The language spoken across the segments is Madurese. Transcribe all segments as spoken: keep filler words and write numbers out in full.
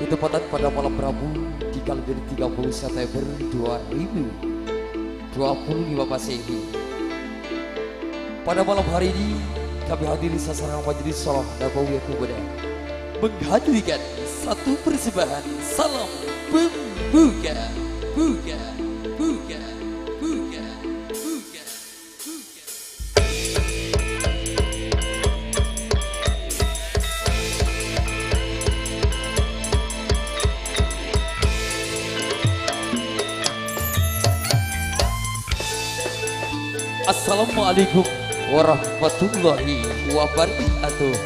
Bertepatan pada malam Rabu di kalender tiga puluh September dua ribu dua puluh lima Masehi. Pada malam hari ini, kami hadiri sasarengan majelis sholawat nabawiyah kubada menghadirkan satu persembahan salam pembuka, buka, buka, buka, buka. Assalamualaikum warahmatullahi wabarakatuh.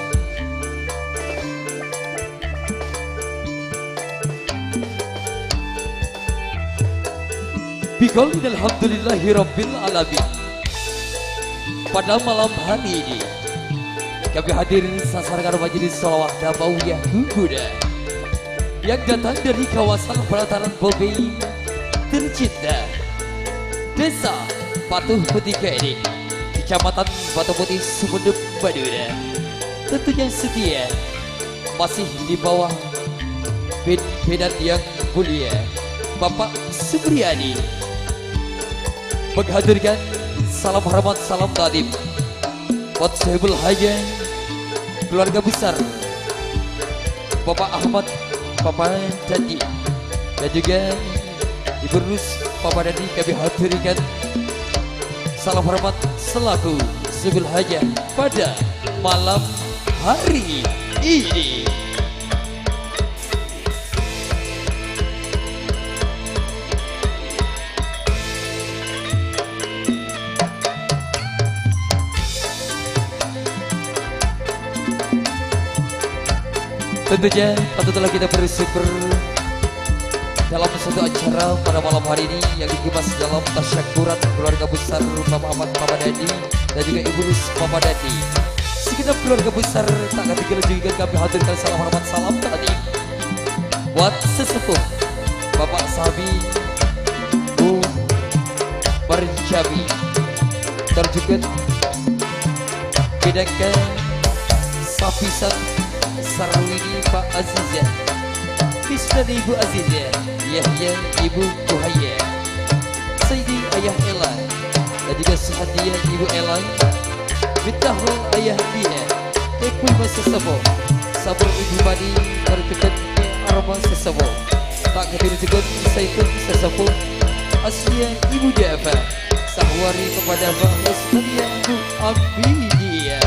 Biqaulin alhamdulillahi rabbil alamin. Pada malam hari ini, kami hadir sasarengan majelis sholawat nabawiyah kubada yang datang dari kawasan pelataran Bobey tercinta, Desa Patuh Putih Ke'ding, Kecamatan Batu Putih, Sumenep, Madura. Tentunya setia masih di bawah pimpinan yang mulia Bapak Supriyadi, menghaturkan salam hormat, salam takdim buat Sohibul Hajah, keluarga besar Bapak Ahmad Papadadi, dan juga Ibu Rus Papadadi. Kami haturkan salam hormat selaku Sohibul Hajah pada malam hari ini. Tentunya, patutlah kita bersyukur dalam satu acara pada malam hari ini yang dikemas dalam tasyakuran keluarga besar Bapak Ahmad Papadadi dan juga Ibu Rus Papadadi. Segenap keluarga besar tak ketinggalan juga kami haturkan salam hormat, salam takdim buat sesepuh Bapak Sabi, Bu Marjabi, terjukut bidakka sapisan sarwini Pak Aziza, Misdan Ibu Aziza, Yahya Ibu Buhaya, Saidi Ayah Ella, dan juga Suhadiya Ibu Ella, Miftahul Ayah Diha, Kepul Mas Sesepo, Sabur Ibu Madi, terjukut Arma Sesepo, tak ketinggalan juga Saiful Sesepo, Aslia Ibu Ja'far, Sahwari kepada Pak Ustaz Ibu Abidia.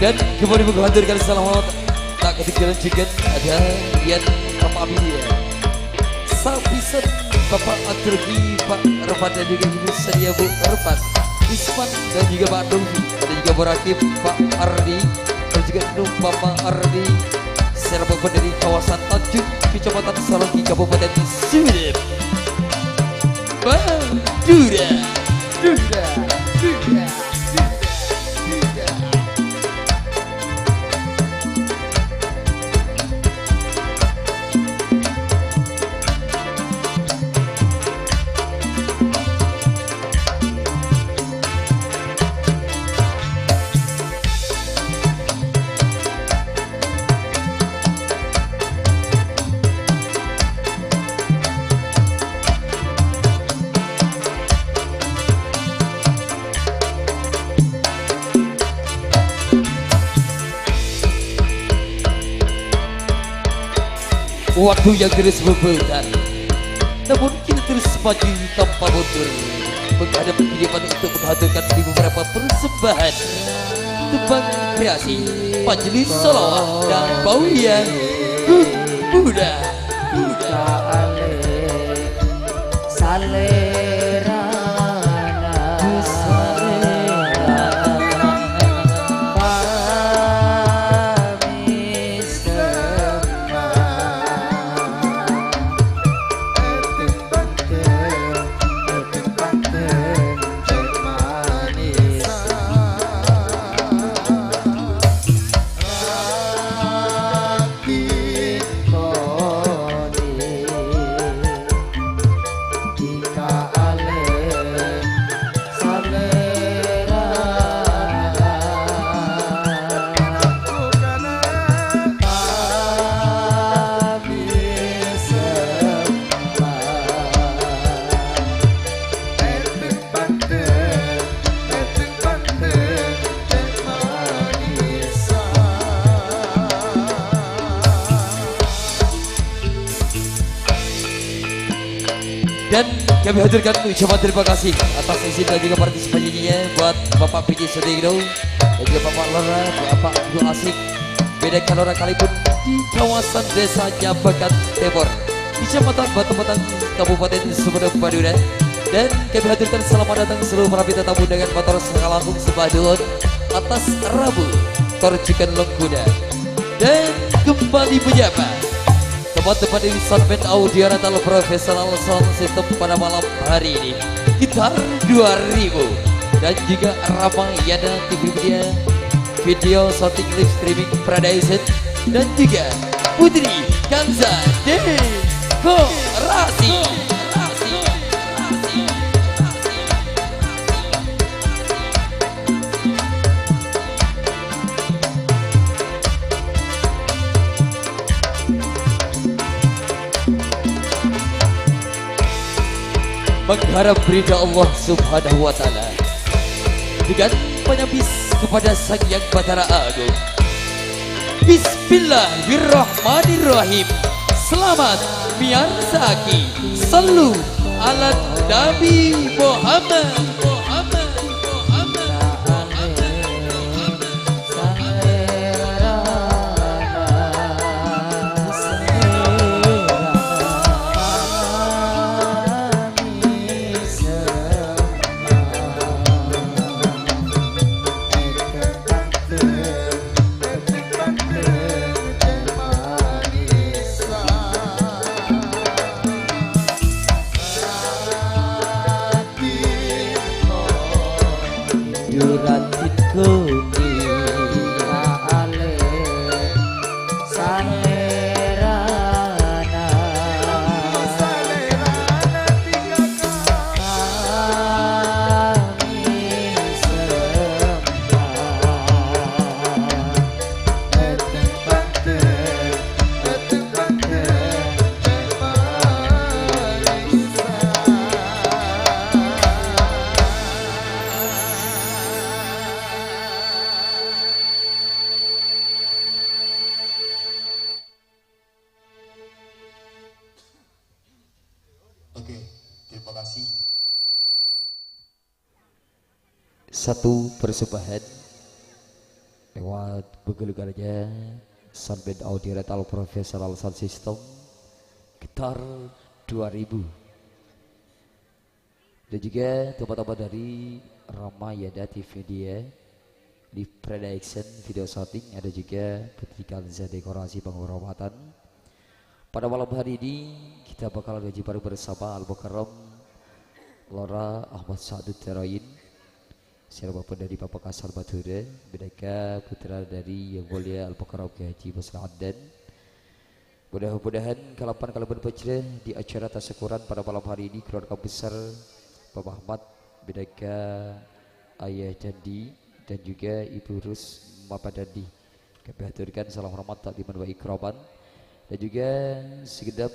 Dan kembali menghaturkan salam hormat tak ketinggalan juga ada Yan Bapak Abi ya. Sapisan Bapak Aturki, Pak Ervan dan juga Ibu Sedia Bu Ervan, Isman dan juga Pak Novi, ada juga Bu Rakib, Pak Ardi, dan juga Num Bapak Ardi, secara Bapak dari kawasan Tanjung, Kecamatan Sarogi, Kabupaten Sumenep, Madura. Madura, Madura, Madura, Madura. Waktu yang terus berputar, namun kita terus maju tanpa mundur, menghadap ke depan untuk menghaturkan beberapa persembahan tembang kreasi Majelis Sholawat dan Pawiya Gung Buda. Dan kami haturkan ucapan terima kasih atas izin dan juga partisipasinya buat Bapak P J Sudiro dan juga Bapak Lora, Bapak Ibu Asik, Bidang Kalora Kalipun di kawasan Desa Nyabakan Timur, Kecamatan Batu Petang, Kabupaten Sumber Madura. Dan kami haturkan selamat datang seluruh para bintang tamu dengan mator sengalakum sembah duun atas Rabu, Torjikan Lengkuda. Dan kembali menyapa teman-teman di Soundband Audio Rental Professional Sound System pada malam hari ini. Gitar dua ribu dan juga Ramayana T V Media, video shooting live streaming production, dan juga Putri Kanza Dekorasi. Mengharap ridha Allah Subhanahu wa Ta'ala dengan menyembah kepada Sang Yang Batara Agung. Bismillahirrahmanirrahim. Selamat miyarsa'aghi. Sallu ala Nabi Muhammad. Oke, terima kasih. Satu persembahan lewat bengkel karya Soundband Audio Rental Professional Sound System, gitar dua ribu. Dan juga teman-teman dari Ramayana T V Media, Live Production, video shooting, ada juga Putri Kanza Dekorasi Penghormatan. Pada malam hari ini, kita bakal ngaji bareng bersama Al-Mukarram Lora Ahmad Sa'dut Teroin, sira bapak dari Pamekasan Madura, bendeka putra dari Yang Mulia Al-Mukarram Kiai Haji Basra Adan. Mudah-mudahan kalapan kalaban bajra di acara tasyukuran pada malam hari ini, keluarga besar Bapak Ahmad, bendeka Ayah Candi, dan juga Ibu Rus Mapadandi. Kami haturkan salam hormat, takdiman wa ikraman. Dan juga segenap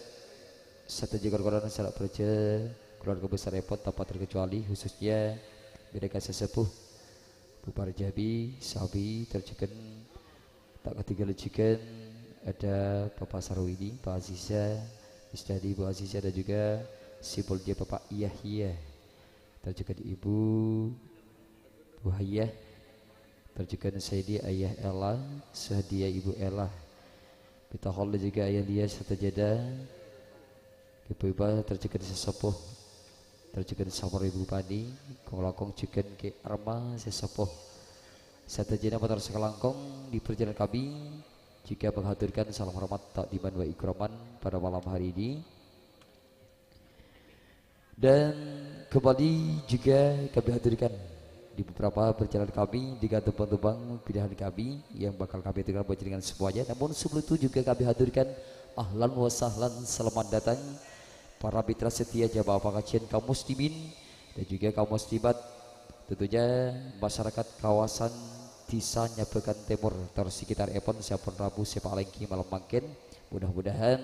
sadhâjâ kor-koran sara' bârâjâ keluarga besar Epon tanpa terkecuali, khususnya bendeka sesepuh Bu Parjabi, Sabi, terjeken tak ketinggalan juga Ada Bapak Sarwidi, Pak Aziza, Ustadz Ibu Aziza, dan juga si Polja Bapak Yahya. Terus juga di Ibu Buhayah, terus juga Sayyidi Ayah Ella, Suhadiya Ibu Ella. Bintang Hall juga Ayah Lia serta Jada. Ibu-ibu terus juga sesepuh. Terus juga sampun Ibu Pani, kong-langkong juga ke Arma sesepuh. Sadajana motor sakalangkong di perjalanan kami juga menghaturkan salam hormat, takdiman wa ikraman pada malam hari ini. Dan kembali juga kami haturkan di beberapa perjalanan kami dengan tembang-tembang pilihan kami yang bakal kami haturkan buat jenengan semuanya. Namun sebelum itu juga kami haturkan ahlan wa sahlan, selamat datang para mitra setia jamaah pengajian kaum muslimin dan juga kaum muslimat, tentunya masyarakat kawasan Desa Nyabekan Timur, tor sekitar epon, sampun rabu sè palènggi malem mangkèn. Mudah-mudahan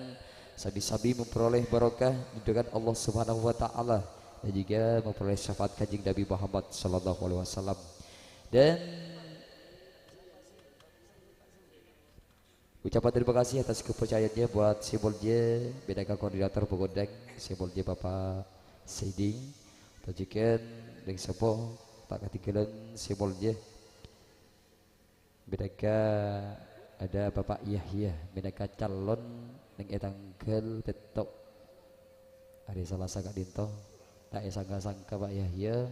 sami-sami memperoleh barokah dengan Allah Subhanahu wa Ta'ala dan juga memperoleh syafaat Kanjeng Nabi Muhammad sallallahu alaihi wasallam. Dan ucapan terima kasih atas kepercayaannya buat Simbolje, bendahara koordinator pengundang, Simbolje Bapak Sidi, tajikan, Leng Sepo, tak ketinggalan Simbolje. Bendahara ada Bapak Yahya, bendahara calon neng e tanggal petto' hari Salasa ka'dinto. Tak esangka-sangka Pak Yahya,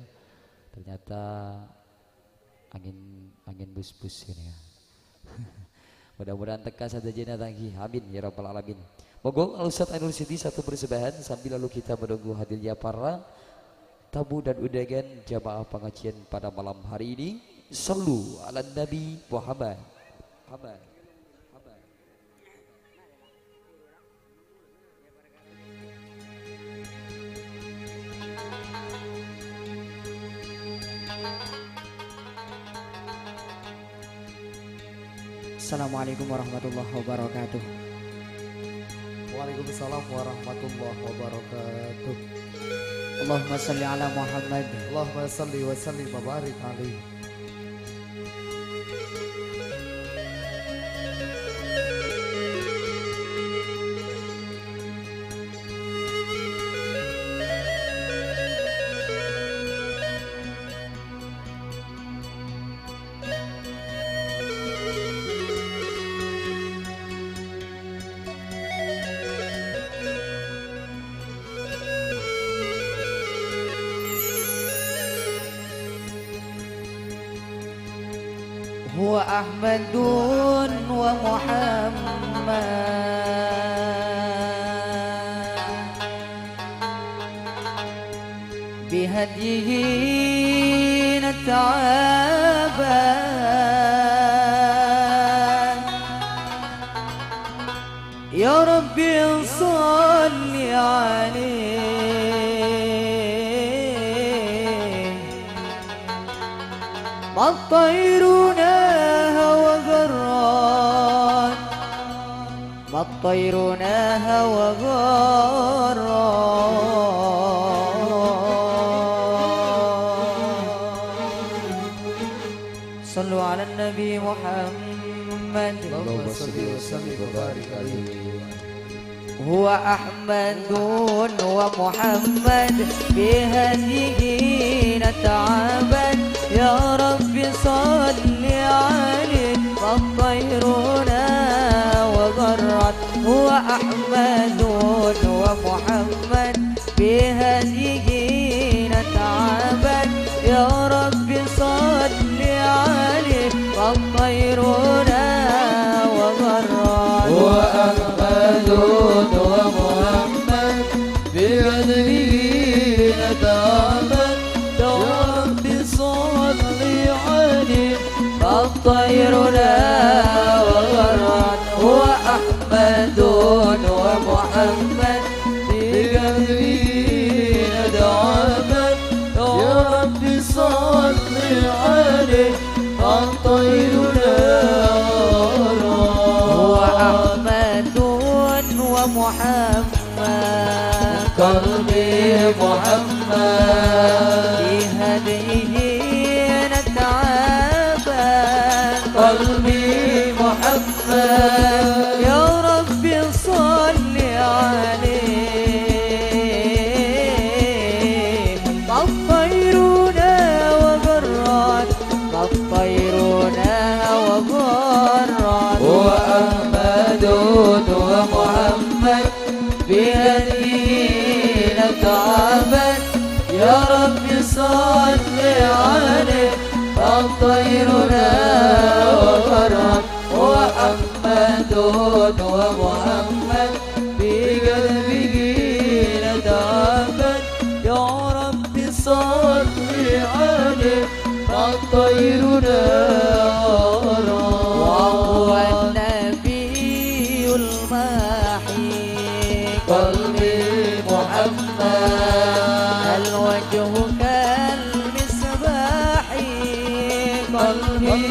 ternyata angin, angin bus-bus ini ya. Mudah-mudahan teka sadajana tanggi. Amin ya rabbal alamin. Monggo Al Ustaz Ainul Siti satu persembahan sambil lalu kita menunggu hadirnya para tamu dan undangan jamaah pengajian pada malam hari ini. Sallu ala Nabi Muhammad. Muhammad. Muhammad. Assalamualaikum warahmatullahi wabarakatuh. Waalaikumsalam warahmatullahi wabarakatuh. Allahumma salli ala Muhammad. Allahumma salli wa sallim wa barik alaihi. Huwa Ahmadun wa Muhammad. Bihadyihi nata'abbad. Ya Rabbi shalli alaihi. Mattairuna hawa gharrat. Mattairuna hawa gharrat. Sallu ala Nabi Muhammad. Allahumma salli wa sallim wa barik alaihi. Huwa Ahmadun wa Muhammad, bihadyihi nata'abbad. Ya Rabbi shalli alaihi, mattairuna hawa gharrat. Huwa Ahmadun wa Muhammad, bihadyihi nata'abbad. Ya Rabbi shalli alaihi, mattairuna hawa gharrat. Huwa Ahmadun wa Muhammad, bihadyihi nata'abbad. Ya Rabbi shalli alaihi, mattairuna hawa gharrat. Huwa Ahmadun wa Muhammad, bihadyihi nata'abbad. Ya Rabbi shalli alaihi, mattairuna hawa gharrat. Huwa Ahmadun wa Muhammad. Qalbi Muhammad. Bihadyihi nata'abbad. Qalbi Muhammad. Ya رب صل عليه، فالطير نارا، وأحمد ومحمد في قلبه نتابت. يا رب صل عليه، فالطير نارا. وهو النبي الماحي. قلبي محمد. الوجه كالمصباح. قلبي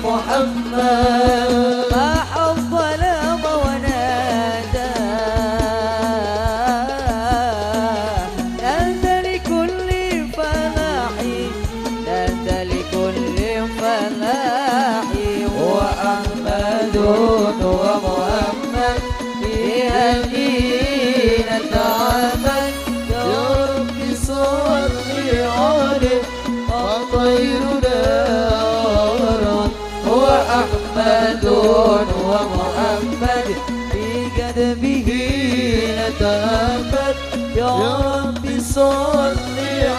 محمد. محى الظلام ونادى. نادى لكل فلاح. نادى لكل فلاح. وأحمد ومحمد في هدينا تعبد. يا رب صل عليه، فالطير نارا، وأحمد ومحمد في قدمه نتابت. يا رب صل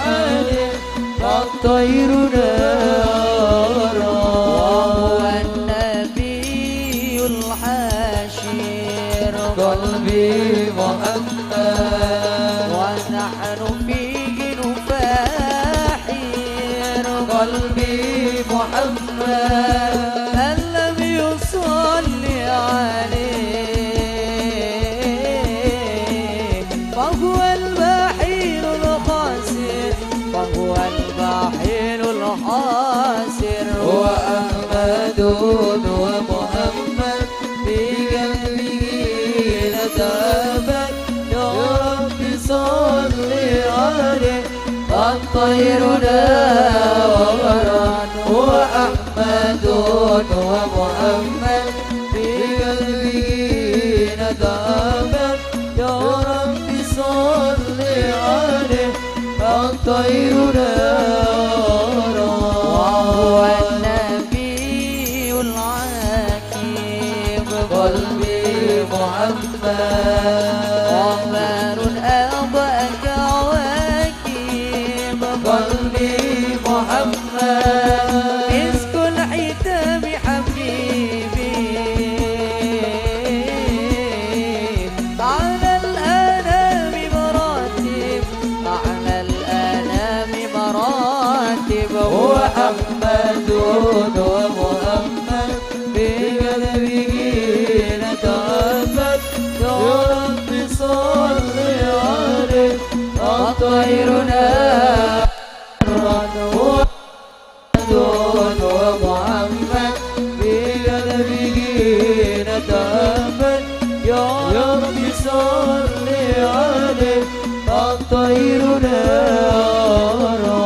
عليه، فالطير نارا. وهو النبي الحاشر. قلبي محمد. ونحن فيه نفاحر. قلبي محمد. من لم يصل عليه فهو البخيل الخاسر، فهو البخيل الخاسر. وأحمد ومحمد في قلبه نتابت. يا رب صل عليه، فالطير نارا، وأحمد ومحمد في قلبه نتابت. يا رب صل عليه، فالطير نارا. وهو النبي العاقب. قلبي محمد. قمر أضاء كواكب. قلبي محمد. مسك الختام حبيبي. على الأنام مراتب، على الأنام مراتب. وأحمد ومحمد في قلبه نتابت. يا رب صل عليه، الطير نارا. ومحمد في قلبه نتابت. يا رب صل عليه، الطير نارا.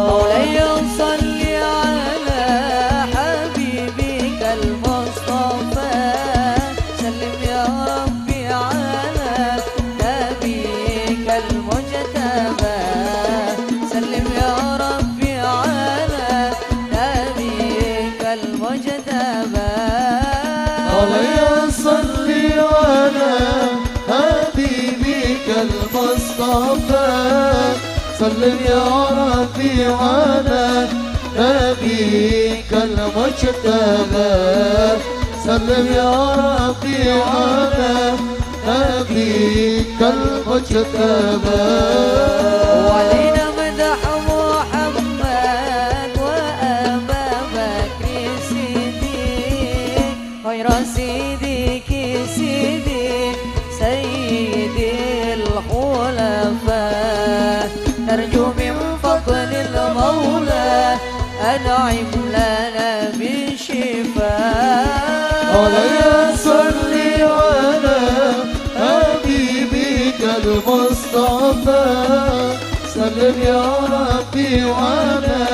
مولاي صل على حبيبك المصطفى، سلم يا ربي على نبيك المجتبى، سلم يا ربي على نبيك المجتبى. مولاي صل على حبيبك المصطفى، سلم يا ربي على نبيك المجتبى، سلم يا ربي على نبيك المجتبى. ولنمدح محمد وأبا بكر الصديق، خير صديق صديق سيد الخلفاء، نرجو من فضل المولى أنعم لنا بالشفاء. مولاي صل على حبيبك المصطفى، سلم يا ربي على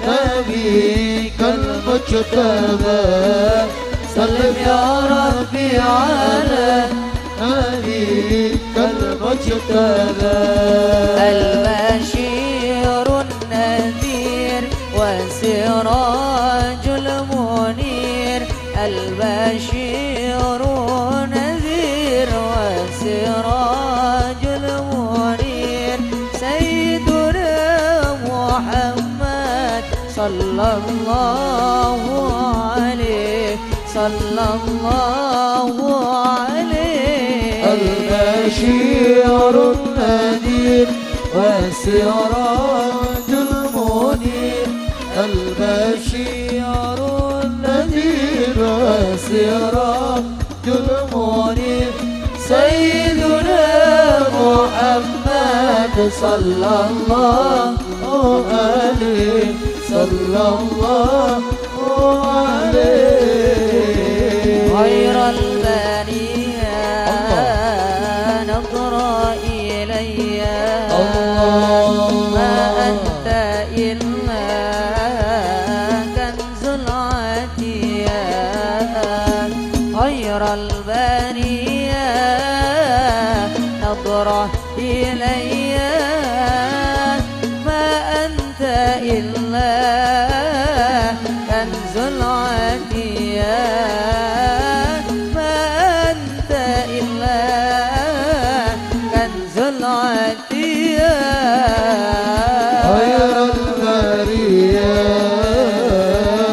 نبيك المجتبى، سلم يا ربي على نبيك المجتبى. البشير النذير وسراج المنير، البشير النذير وسراج المنير، سيد صلى الله عليه، صلى الله عليه. البشير النذير والسراج المنير. البشير النذير والسراج المنير. سيدنا محمد صلى الله عليه، صلى الله عليه. خير البرية الله. نظر إلي الله. ما أنت إلا كنز العطية. خير البرية نظر إلي. ما أنت إلا كنز العطية. ما أنت إلا كنز العطية. خير البرية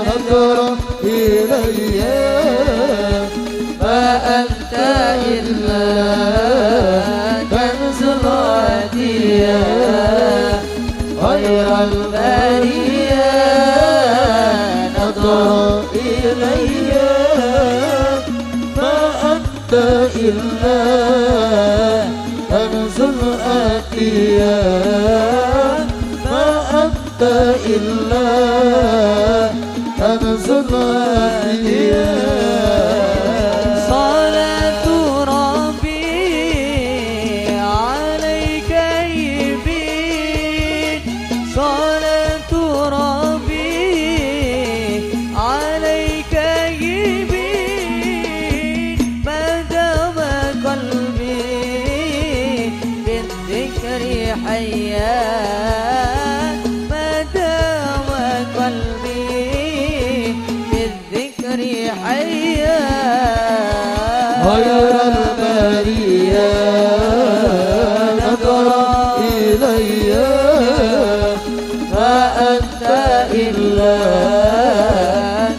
نظر إلي. ما أنت إلا كنز العطية. خير البرية نظر إلي. ما أنت إلا كنز العطية. ما أنت إلا كنز العطية. صلاة ربي عليك يبين. صلاة ربي عليك يبين. ما دام قلبي بالذكر حيا. ما دام قلبي بالذكر حيا. خير البرية نظر إلي. ما أنت إلا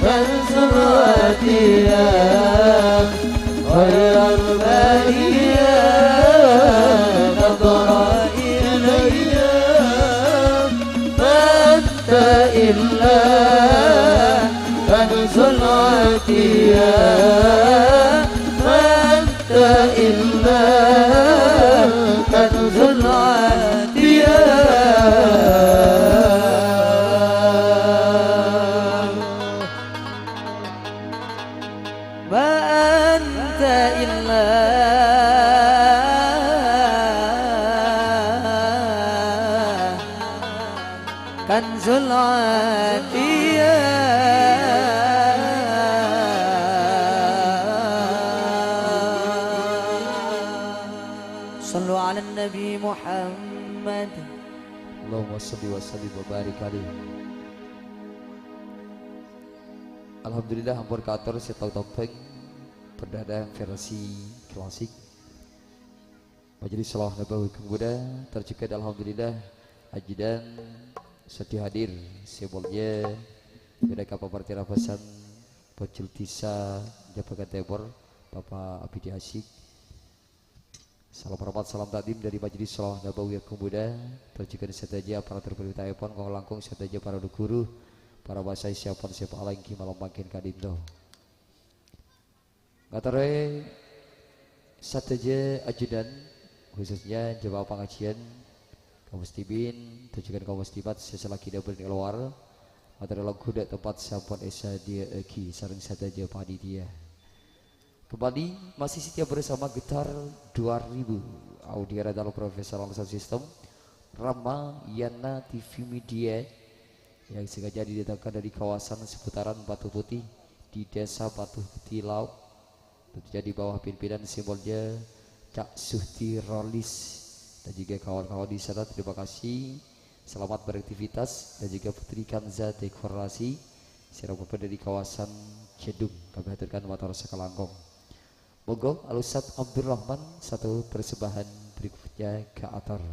كنز العطية. خير البرية نظر إلي. ما أنت إلا كنز العطية. ما أنت إلا كنز العطية. ما أنت إلا كنز العطية. صلوا على النبي محمد. اللهم صل وسلم وبارك عليه. Alhamdulillah, ampon kaator sè tao tobâng perdana versi klasik. Majelis Shalawat Nabawi Kembuda, terjegât alhamdulillah, ajudan sè hadir, sè molja, ghânèka paparti rabasan Pojul Dhisa Jhâbâgân Tèmor, Bapak Abidi Asyik. Salam hormat, salam takdim dhâri Majelis Shalawat Nabawi Kembuda, terjegât sadhâjâ aparatur pemerintahèpon, kong-langkong sadhâjâ para guru, para masaisèpon sè palèngghi malem mangkèn ka'dinto. Ngatorè sadhâjâ ajudan, khususnya jemaah pangajiân, kaum muslimin, tojjhughân kaum muslimat sè salaghi dhâbur è lowar, ngatorè longghu dâ' tempat sè ampon èsadhiyâ'aghi sareng sadhâjâ panitia. Kembali, masih setia bersama Getar dua ribu, Audio Radio Professional Sound System, Rama Yana T V Media, yang sengaja didatangkan dari kawasan seputaran Batu Putih di Desa Batu Putih Lauk, tentunya di bawah pimpinan sè molja Cak Suhdi Rolis dan juga kawan-kawan di sana. Terima kasih. Selamat beraktivitas dan juga Putri Kanza Dekorasi sè rabubbhân dari kawasan Cedung. Kami haturkan mator sakalangkong. Monggo, Al Ustadz Abdurrahman, satu persembahan berikutnya kaator.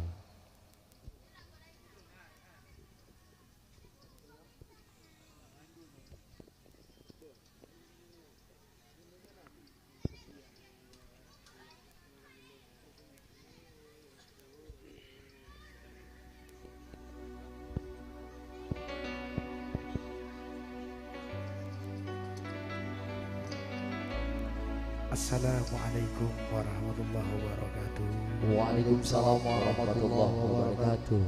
Assalamualaikum warahmatullahi wabarakatuh. Waalaikumsalam warahmatullahi wabarakatuh.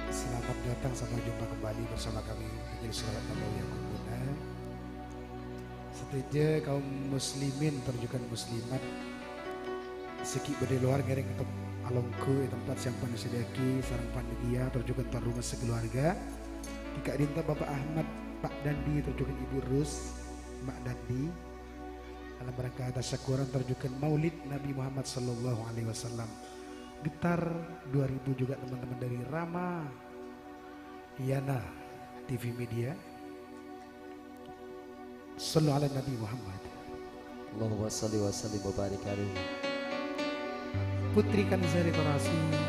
Selamat datang sampai jumpa kembali bersama kami, Majelis Sholawat Nabawi Agung Buna. Sadhâjâ kaum muslimin tor jhughân muslimat sè ghi' bâdâ è lowar ngèrèng tem-, alongghu è tempat sè ampon èsadhiyâ'aghi sareng panitia tor jhughân tuan rumah sakaluarga. È ka'dinto Bapak Ahmad, Pak Dandi tor jhughân Ibu Rus, Mak Dandi. Dalam rangka tasyakuran tor jhughân Maulid Nabi Muhammad sallallahu alaihi wasallam. Getar dua ribu juga teman-teman dari Rama Yana T V Media. Shallu ala Nabi Muhammad. Allahumma shalli wa sallim wa barik alaihi. Putri Kanza Dekorasi.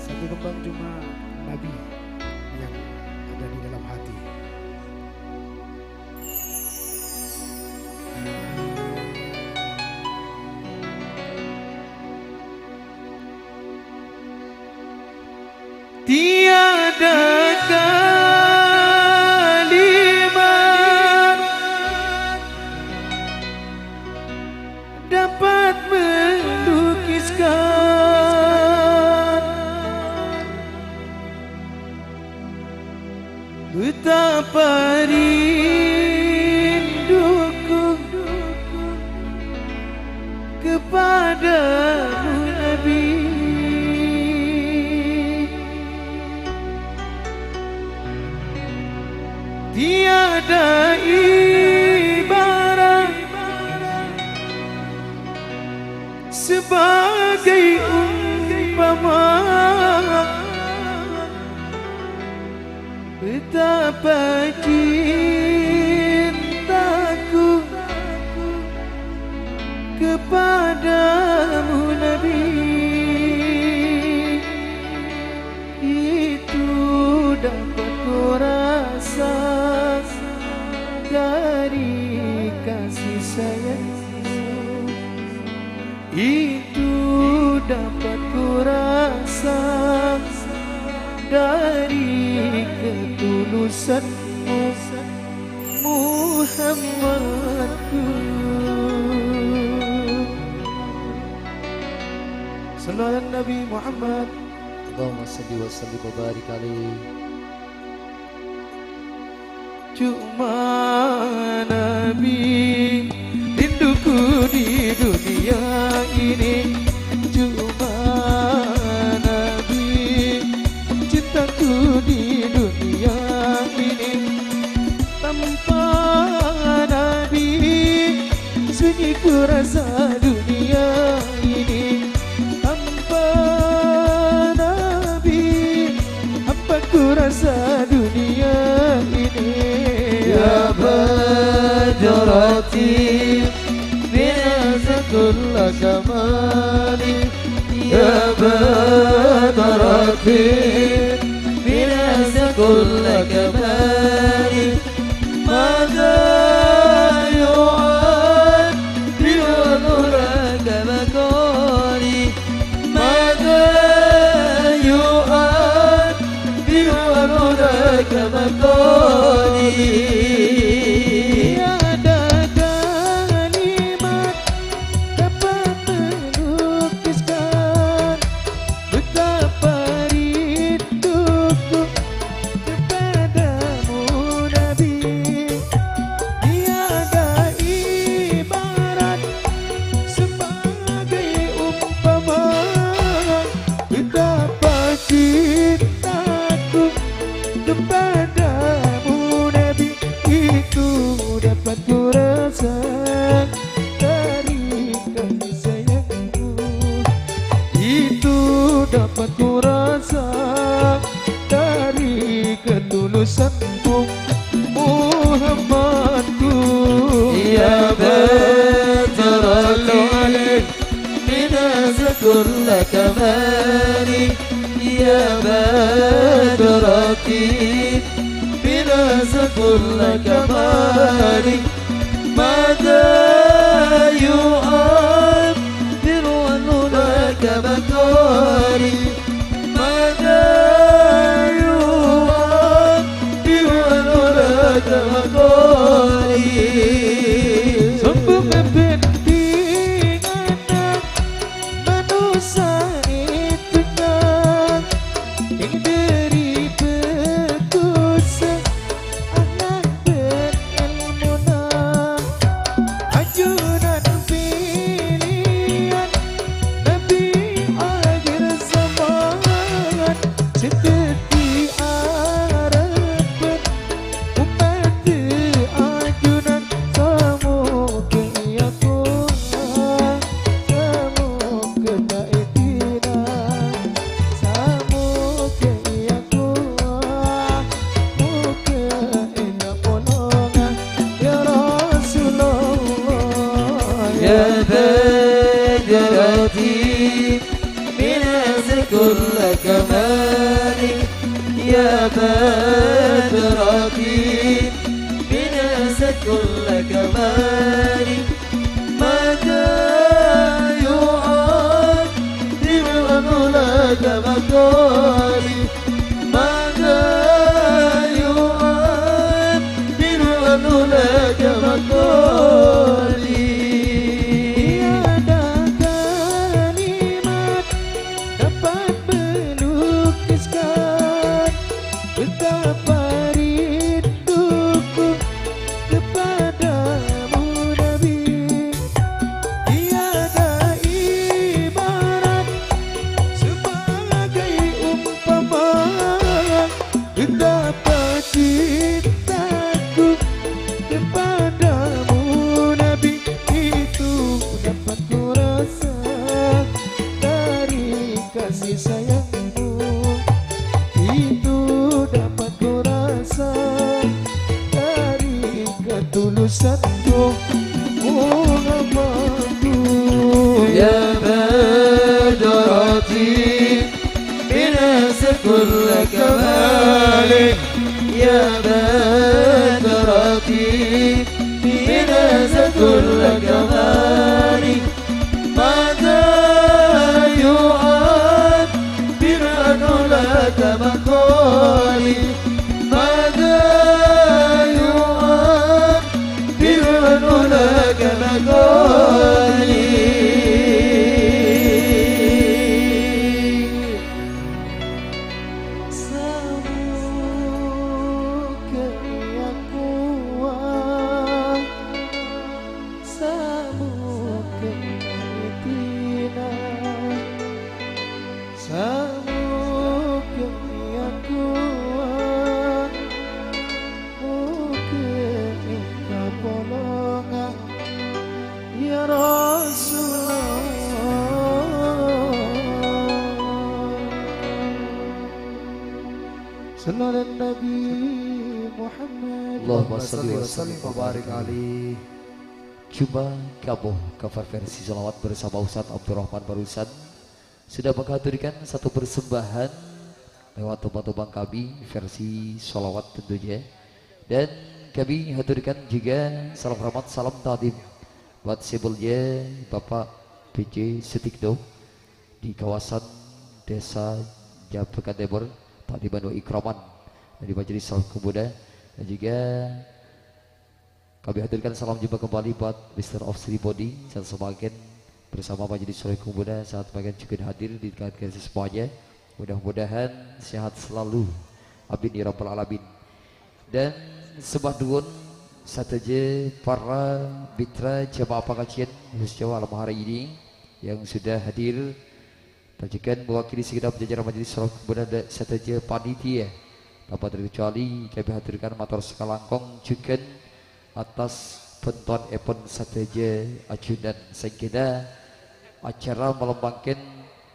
Satu kembang cuma Nabi yang ada di dalam hati. Tiada kalimat dapat melukiskan betapa rinduku kepadamu, Nabi. Tiada ibarat sebagai umpama betapa cintaku kepadamu, Nabi. Itu dapat kurasa dari kasih sayangmu. Itu dapat kurasa dari ketulusanmu, Muhammadku. Shallu ala Nabi Muhammad. Allahumma shalli wa sallim wa barik alaihi. Cuma Nabi rinduku di dunia ini. Cuma Nabi cintaku di dunia ini. Tanpa Nabi sunyi ku rasa dunia ini. Tanpa Nabi hampa ku rasa dunia ini. يا بدرتي بناز كل كمالي. يا بدرتي بناز كل كمالي. ماذا يعبر عن هناك مقالي؟ ماذا يعبر عن هناك مقالي؟ Tiada kalimat dapat melukiskan betapa rinduku kepadamu, Nabi. Tiada ibarat sebagai umpama betapa cintaku kepadamu, Nabi. Itu dapat kurasa dari kasih sayangmu. Itu dapat kurasa dari ketulusanmu, Muhammadku. يا بدر الدين بناز كل كمالي. يا بدر الدين بناز كل كمالي. ماذا يعبر عن هناك مقالي؟ ماذا يا بدرتي من كل كمالي، يا بدرتي من كل كمالي، ماذا يعبر لك مقالي؟ ماذا يعبر لك مقالي؟ Tiada kalimat dapat melukiskan betapa rinduku kepadamu, Nabi. Tiada ibarat sebagai umpama betapa cintaku kepadamu, Nabi, itu dapat kurasa dari kasih sayangmu. Itu dapat kurasa dari ketulusan roh Muhammadku. يا بدرتي من كل كمالي، يا بدرتي من كل كمالي، ماذا يعبر لك مقالي؟ ماذا يعبر لك مقالي؟ Sabuka ya kuwat, sabuka itina, sabuka ya kuwat, buka kapolongan, ya Rasulullah. Sallallahu Nabi Muhammad. Allahumma shalli wa sallim wa barik alaih. Jumpa kamu cover versi sholawat bersama Ustadz Abdurrahman barusan sudah menghaturkan satu persembahan lewat tembang-tembang kami versi sholawat tentunya. Dan kami haturkan juga salam hormat, salam takdim buat sebelnya Bapak B J Sutikno di kawasan Desa Jabekan Timur, takdiman wa ikraman dari Majelis Sholawat Kemuda. Dan juga kami haturkan salam jumpa kembali buat Mister Of Sri Body, saat semakin bersama Majelis Sholawat Kemuda, saat semakin juga hadir di tengah-tengah semuanya. Mudah-mudahan sehat selalu. Amin ya rabbal alamin. Dan sembah duwun sadhâjâ para mitra jamaah pangajian khususnya malam hari ini yang sudah hadir. Panjhennengan mewakili segenap jajaran majelis roh kemudian sadhâjâ panitia. Tanpa terkecuali kami haturkan mator sakalangkong jhughân atas bhântowanèpon sadhâjâ ajunan sehingga acara malem mangkèn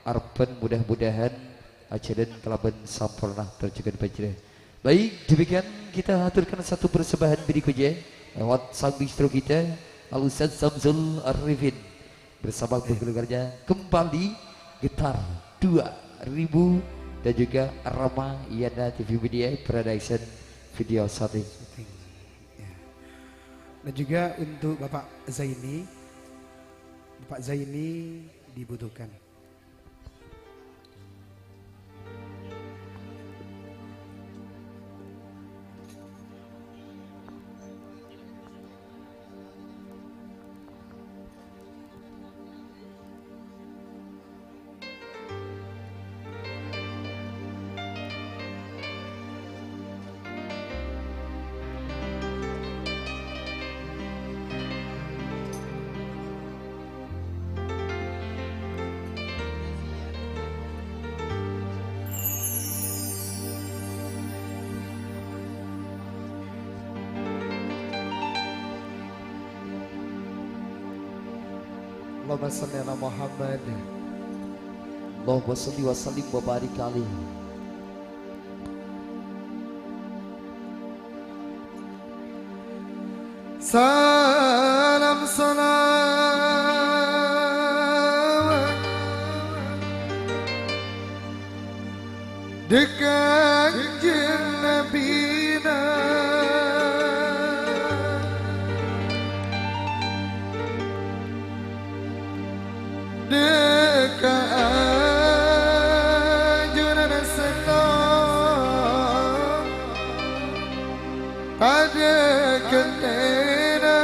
arebbhân mudah-mudahan ajhâlân kalabân samporna tor jhughân pajhârâ. Baik, demikian kita haturkan satu persembahan berikutnya lewat sang maestro kita, Al Ustaz Samsul Arifin bersama keluarganya kembali Getar dua ribu dan juga Rama Yana T V Media Production Video Shooting. Ya. Dan juga untuk Bapak Zaini, Bapak Zaini dibutuhkan. Allahumma shalli ala Muhammad. Allahumma shalli wa sallim wa barik alaih. Salam salam. Dâ' Kanjeng Nabina, dâ' ka ajunan sèttong, padâ ghântèna.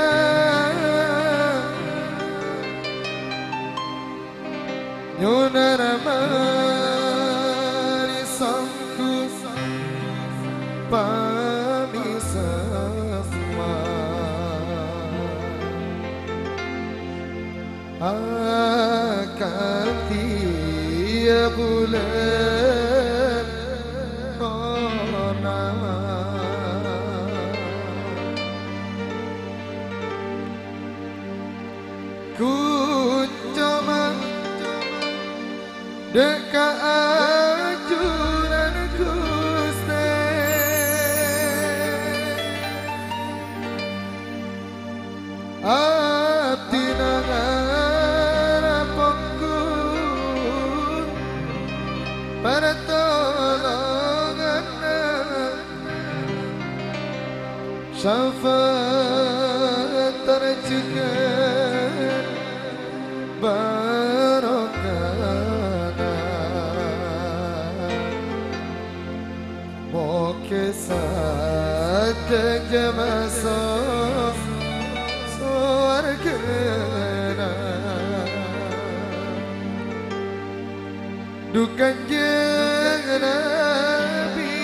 Nyo'ona ramali songgu pamèsem. Akadhi bulân purnama. Ghu coma dâ' ka ajunan Ghustè. Abdhina ngarep ongghu partolonganna. Syafaat tarjughân barokana. Moghâ sadhâjâ maso' sowarghâna. Dhu Kanjeng Nabi,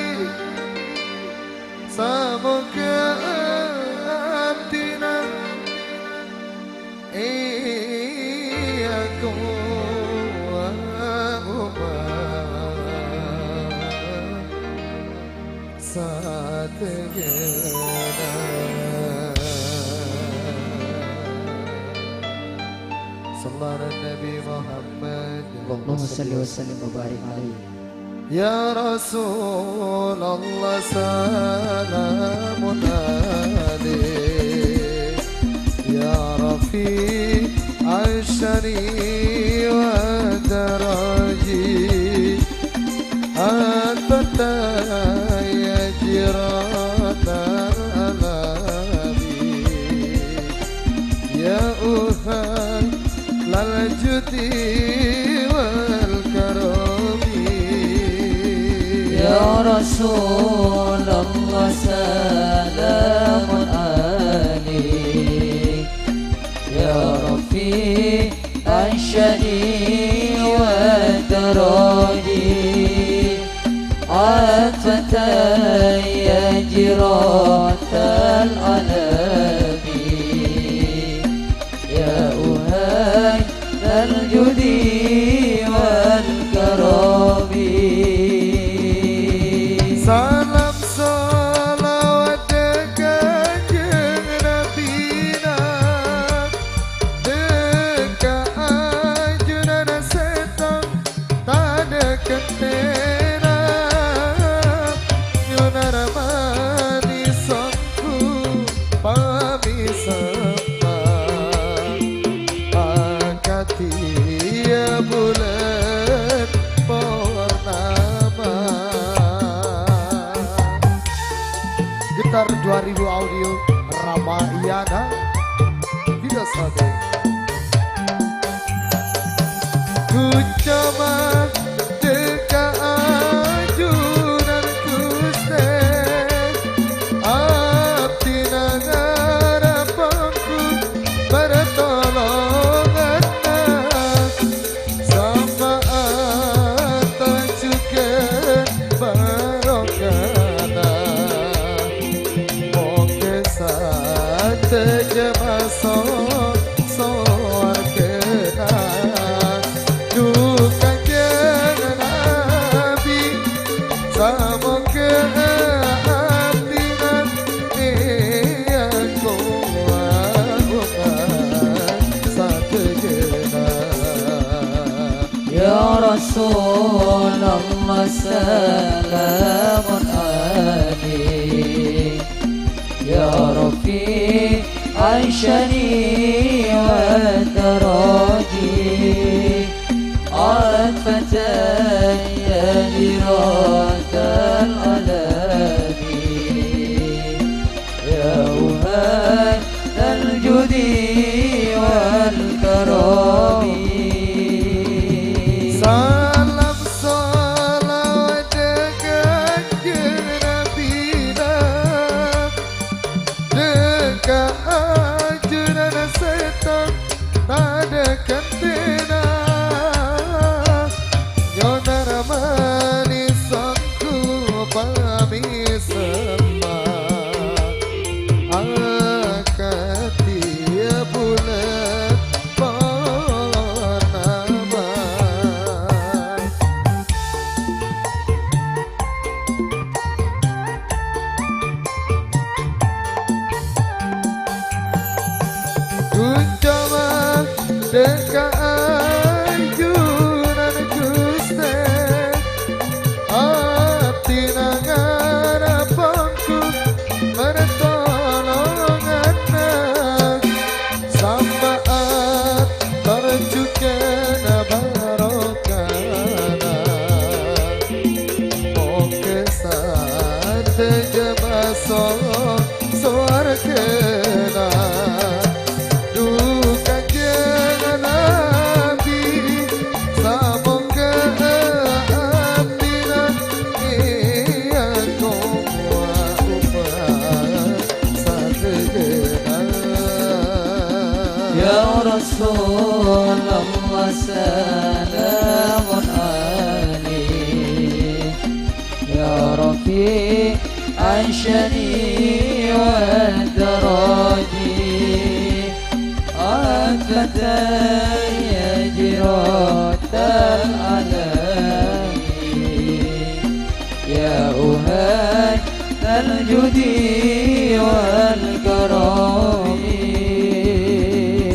samoghâ abdhina èakowa umat sadhâjâna. Shallu ala Nabi Muhammad. Allahumma shalli wa sallim wa barik alaihi. يا رسول الله سلام عليك، يا رفيع الشأن والدرج، أنت يا جيران الألم. يا أهل الجود والكرم. يا رسول الله سلام عليك، يا رفيع الشأن والدرج، عطفة يا جيران العالم. يا أهل الجود والكرم. Salam shalawat dâ' Kanjeng Nabina, dâ' ka ajunan sèttong, tadâ' ghântèna. Nyo'ona ramali songgu pamèsem. Akadhi bulân purnama. Getar dua ribu Audio, Ramayana, Bidasari. Ghu coma dâ' ka ajunan Ghustè, abdhina ngarep ongghu partolonganna, syafaat jughân barokana. Moghâ sadhâjâ maso' sowarghâna. Dhu Kanjeng Nabi, samoghâ abdhina èakowa umat sadhâjâna. يا رسول الله سلام عليك، يا رفيع الشأن والدرج، عطفة يا جيران Salam shalawat ka Kanjeng Nabina, dâ' ka ajunan sèttong tadâ' ghântèna. Nyonar manis songgu pamisemma, akadhi bulân purnama. Ghun coma dâ' ka ajunan Ghustè, abdhina ngarep ongghu partolonganna. Sapa'at tor jhughân barokana, moghâ sadhâjâ maso' sowarghâna. Dhu Kanjeng Nabi, samoghâ abdhina èakowa ommat sadhâjâna. Ya Rasulullah, salamun alaik. Ya Rafi'ash shani wad daraji, anta ya jiratal alami. Ya uhainal judi wal karami.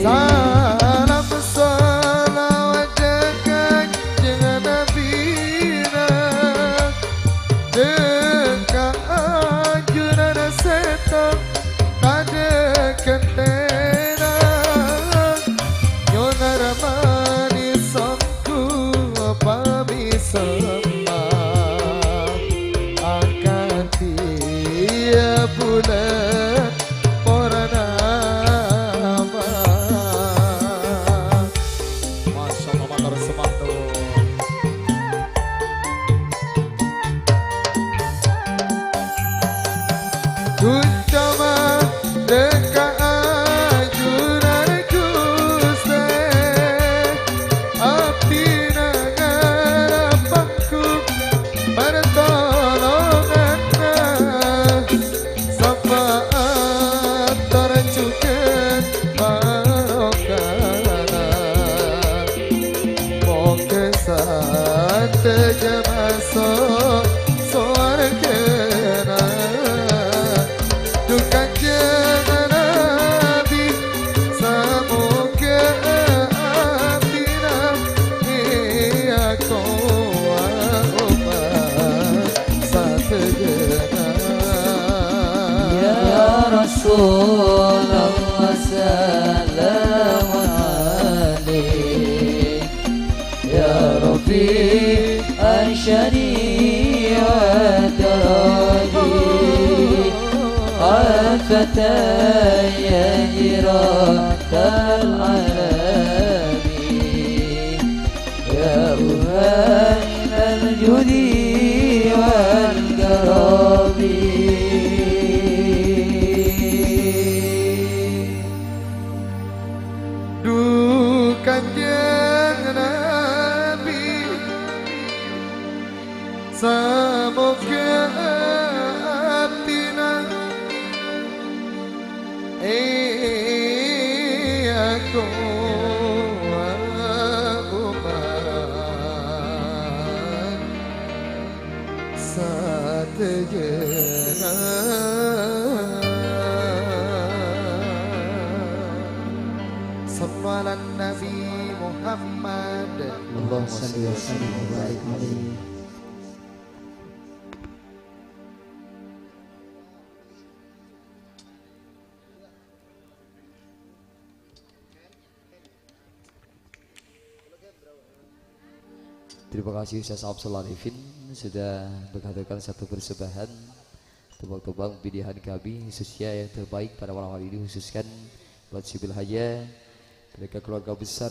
Salam shalawat ka Kanjeng Nabina, dâ' ka ajunan sèttong tadâ' ghântèna. Nyonar manis songgu pamisemma, akadhi bulân purnama. Masya Allah, matur sembah. Ghun coma dâ' ka ajunan Ghustè, abdhina ngarep ongghu partolonganna. Sapa'at tor jhughân barokana, moghâ sadhâjâ maso' sowarghâna. Dhu Kanjeng Nabi, samoghâ abdhina èakowa ommat sadhâjâna. Ya Rasulullah, salamun alaik. Ya Rafi'ash shani wad daraji, anta ya jiratal alami. Ya uhainal judi wal karami. Dhu Kanjeng Nabi, samoghâ abdhina èakowa ommat sadhâjâna. Shallu ala Nabi Muhammad. Allahumma shalli wa sallim wa barik alaihi. Terima kasih Ustaz Abdul Arifin sudah menghaturkan satu persembahan tembang-tembang pilihan kami, khususnya yang terbaik pada malam hari ini, khususkan buat Sibil Haja. Dâ' ka keluarga besar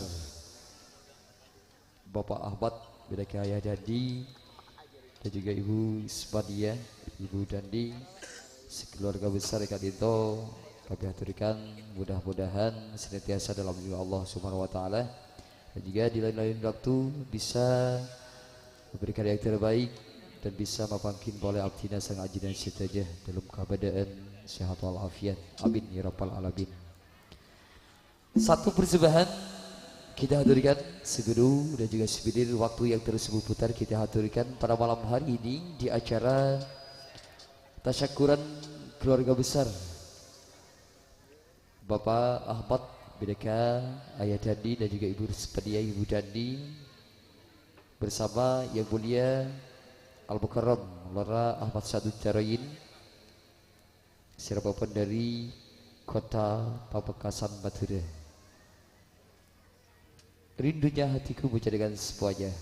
Bapak Ahmad, bâdâ ka Ayah Dandi, dan juga Ibu Spadiyah, Ibu Dandi, sekeluarga besar ka'dinto kami haturkan, mudah-mudahan senantiasa dalam lindungan Allah Subhanahu wa Ta'ala, dan juga di lain-lain waktu bisa memberikan yang terbaik dan bisa mapangghing polè abdhina sareng ajunan sadhâjâ dalam keadaan sehat walafiat. Amin ya rabbal alamin. Satu persembahan kita haturkan, sè bhuru dan juga sè bhender, waktu yang terus berputar kita haturkan pada malam hari ini di acara tasyakuran keluarga besar Bapak Ahmad, bâdâ ka Ayah Dandi dan juga Ibu Spadiyah, Ibu Dandi, bersama Yang Mulia Al-Mukarram Lora Ahmad Sadut Jaroyin, sè rabuwân dâri Kottha Pamekasan, Madhurâ. Rindunya hatiku menjadikan semuanya.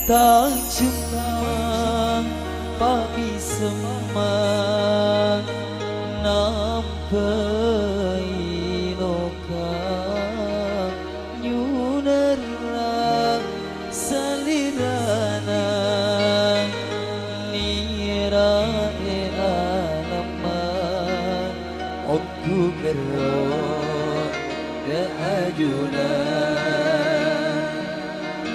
Tajemma pamisemma nambâi loka, nyunarra salèrana nèra è alamma. Ongghu kerro dâ' ajunan,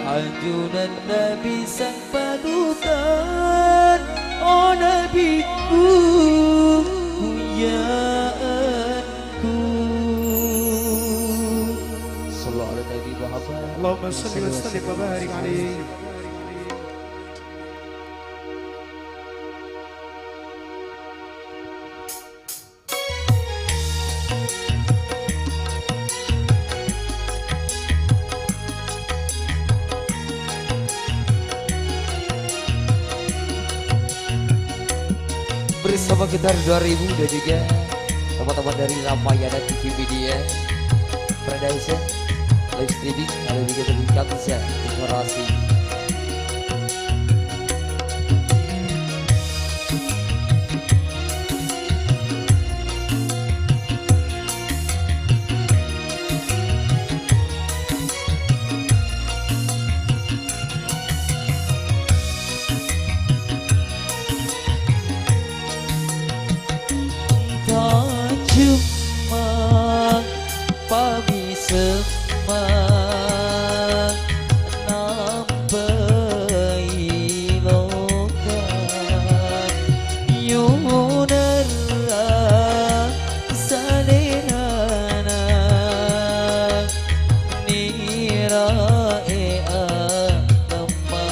ajunan Nabi sang panutan, o Nabiku, mulia'anku. Shallu ala Nabi Muhammad. Allahumma shalli wa sallim wa barik alaihi. Bersama Getar dua ribu dan juga teman-teman dari Ramayana T V Media Production, live streaming, ada juga dari Kamsa Dekorasi. Tajemma pamisemma nambâi loka, nyunarra salèrana nèra è alamma.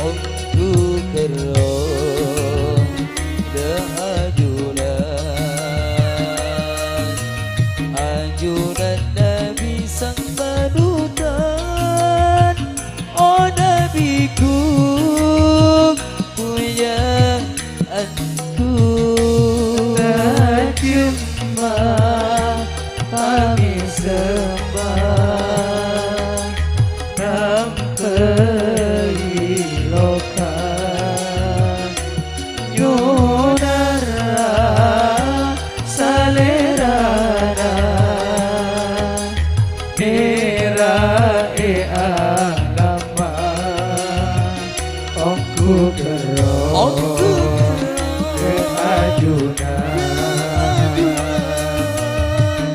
Ongghu kerro dâ' ajunan, ajunan Nabi sang panutan, o Nabiku, mulia'anku. Tajemma pamisemma nambâi loka, nyunarra salèrana nèra è alamma. Ongghu kerro, ongghu kerro, ajunan,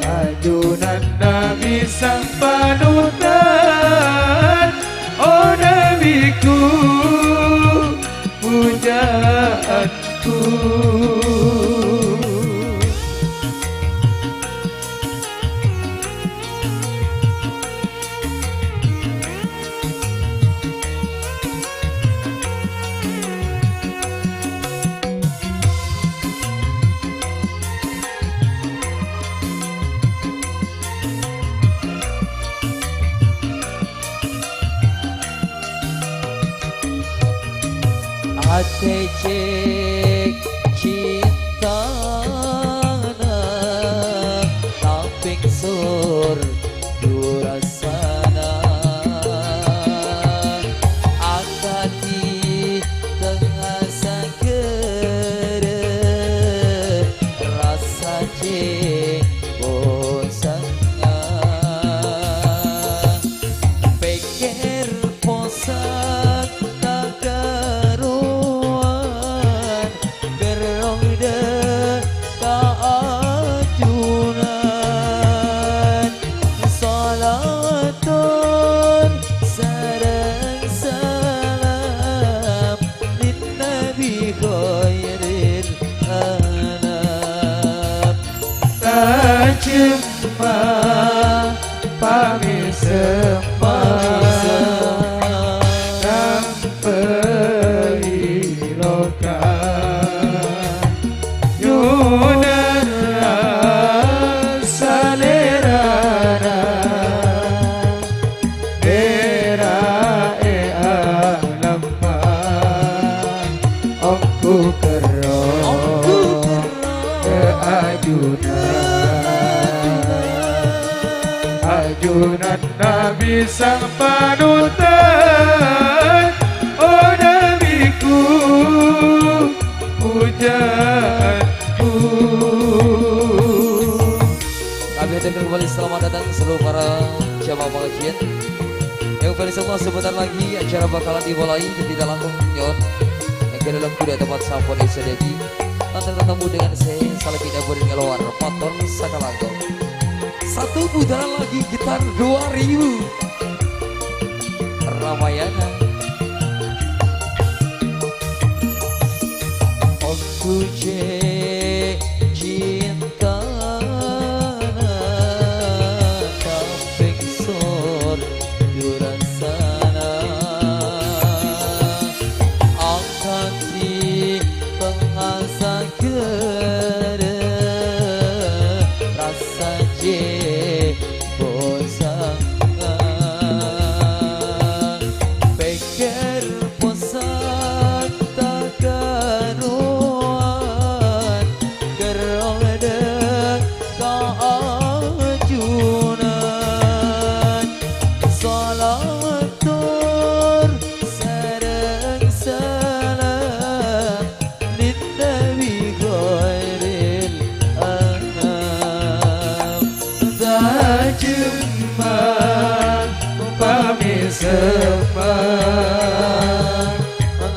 ajunan Nabi sang panutan. Atè cè' cintana, tapèng sor dhu rassana. Akadhi tengnga sagara, rassa cè' bosanga. Pèkkèr posan ta' karowan, kerrong dâ' ka ajunan. Salawatur sareng salam lin Nabi khairil anam. Tajemma pamèsemma, nampai loka. Nyonan salèrana. Pèra' è alamma, ongghu kerrong ajunan. Ajunan Nabi sang panutan, o Nabiku, pujaanku. Kami haturkan kembali selamat datang seluruh para jamaah pengajian. Yang paling semua sebentar lagi acara bakalan dimulai dan kita langsung nyot. Yang ke dalam kuda tempat sampun disediakan. Antar tetamu dengan saya, salah tidak boleh ngeluar motor sakalangkong. Satu putaran lagi getar dua ribu. Ramayana. Ongghu cè' cintana, tapèng sor dhu rassana. Akadhi tengnga sagara, rassa cè' bosanga. Pèkkèr posan ta' karowan, kerrong dâ' ka ajunan. Salawatur sareng salam lin Nabi khairil anam. Tajemma pamèsemma,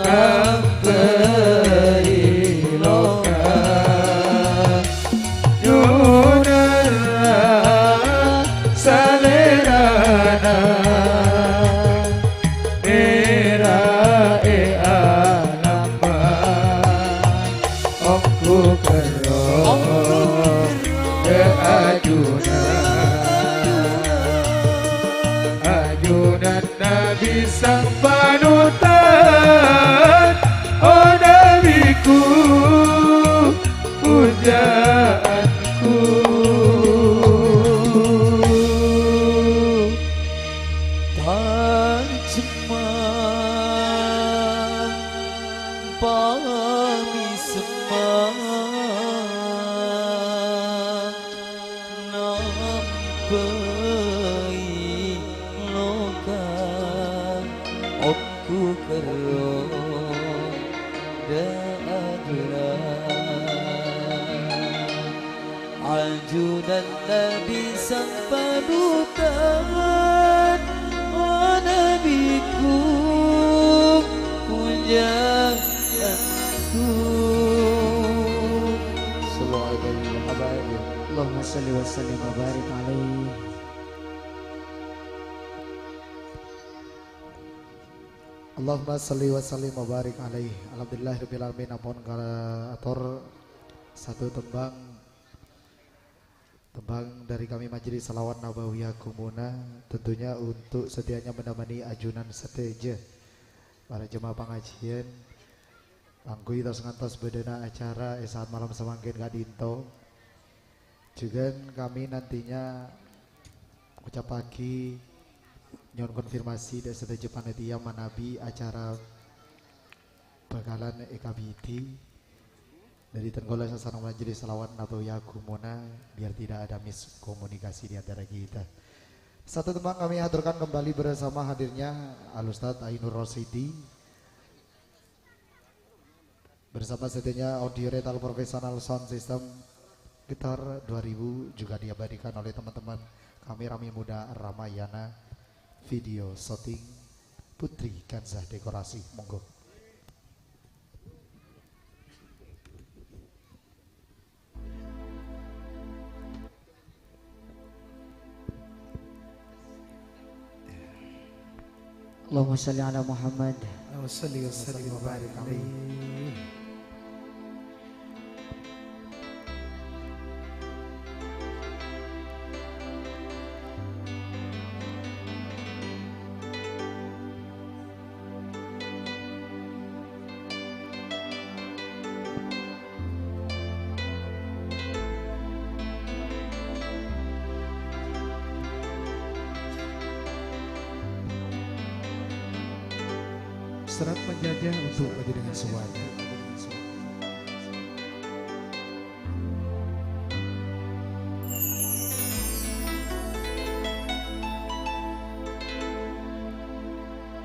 nampai loka. Nyonan salèrana. Pèra' è alamma, ongghu kerrong dâ' ajunan. Ajunan Nabi sang panutan, o Nabiku, pujaanku. Tajemma pamèsemma, nampai loka. Ongghu kerrong dâ' ajunan. Ajunan Nabi sang panutan, o Nabiku, pujaanku. Sallallahu alaihi wa sallam. Allahumma shalli wa sallim wa barik alaihi. Allahumma shalli wa sallim wa barik alaih. Alhamdulillahirabbil alamin, ampon kaator satu tembang, tembang dari kami Majelis Shalawat Nabawiyah Gumuna, tentunya untuk setianya menemani ajunan sadhâjâ para jemaah pangajian, kaangghuy tos ngantos bâdâna acara è saat malam samangkèn ka'dinto. Jhughân kami nantinya ngucappaghi nyo'on konfirmasi dâ' sadhâjâ panitia manabi acara bhâkalan èkabidhi. Dhâddhi, ten kaulâ sareng Majelis Shalawat Nabawiyah Gumuna, biar tidak ada miskomunikasi di antara kita. Satu tembang kami aturkan kembali bersama hadirnya Al Ustadz Ainur Rosidi. Bersama setnya Audio Retal Professional Sound System, Getar dua ribu juga diabadikan oleh teman-teman kami Rami Muda Ramayana, video shooting Putri Kanzah Dekorasi. Monggo. Allahumma shalli ala Muhammad. Allahumma shalli wa sallim wa barik alaih. Serat penjajah untuk panjenengan semuanya.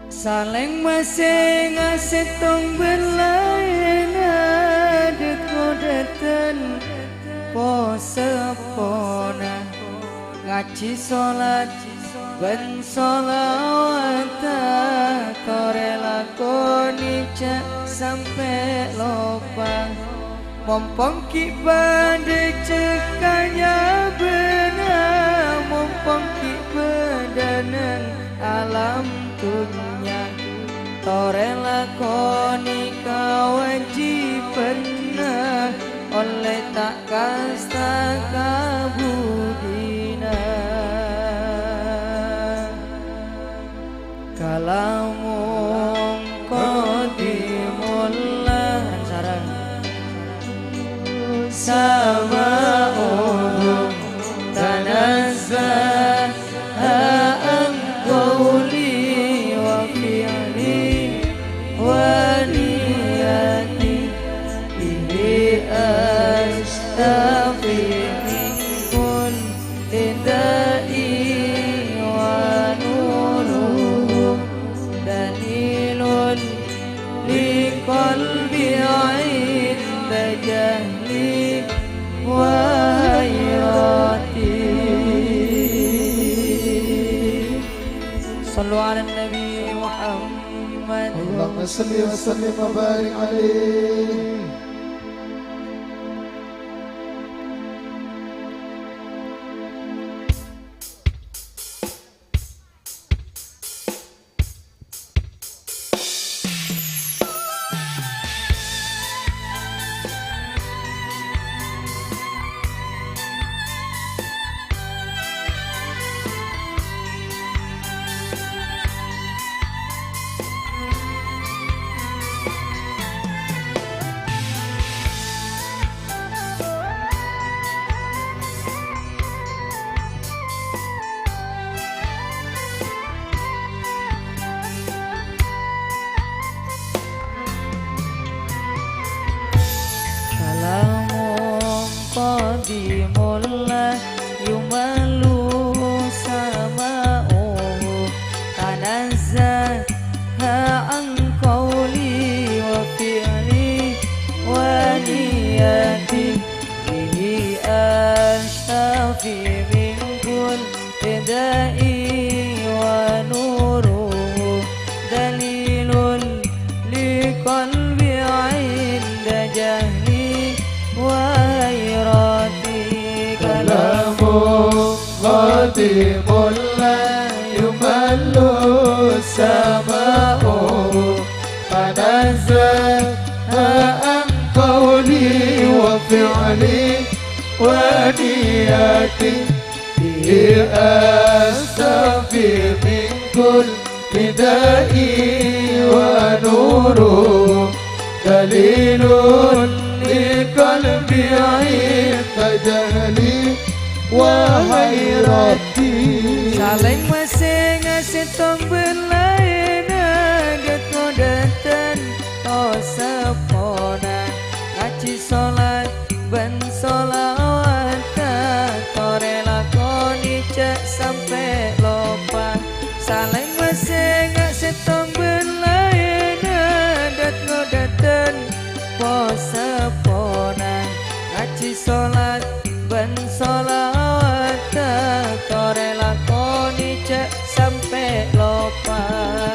Salèng masènga sèttong bâllâèna, dhâ-kodhâdhân po-seppona, ngajhi solat bân sholawata, torè lakonè jhâ' sampè' loppa. Mompong ghi' padâ cè' kanyabâna, mompong ghi' padâ neng alam dhunnya, torè lakonè kawâjibhânna, ollè ta' kasta ka budina. Kalamong qadimullah sareng sama'uhu tanazzah an qawli wa fi'li wa niyati. Bihi astafi min kulli da'i wa nuruhu dalilun li qalbi 'inda jahli wa hayrati. Shallu 'alan Nabi Muhammad. Allahumma shalli wa sallim wa barik alaih. Kalamong qadimullah yumallu sama'uhu tanazzaha an qawli wa fi'li wa niyati. Bihi astafi min kulli da'i wa nuruhu dalilun li qalbi 'inda jahli wa hayrati. Kalamu qadimullah yumallu sama'uhu عن قولي وفعلي ونيتي به أصطفي من كل داء ونور دليل لقلبي عند جهلي وحيرتي. Salèng masènga sèttong bân laènna, dhât-ngodhâdhân oseppona. Ngajhi solat bân sholawat, torè lakonè jhâ' sampè' loppa. Salèng masènga sèttong bân laènna, dhât-ngodhâdhân oseppona. Ngajhi solat bân sholawat, torè lakonè jhâ' sampè' loppa.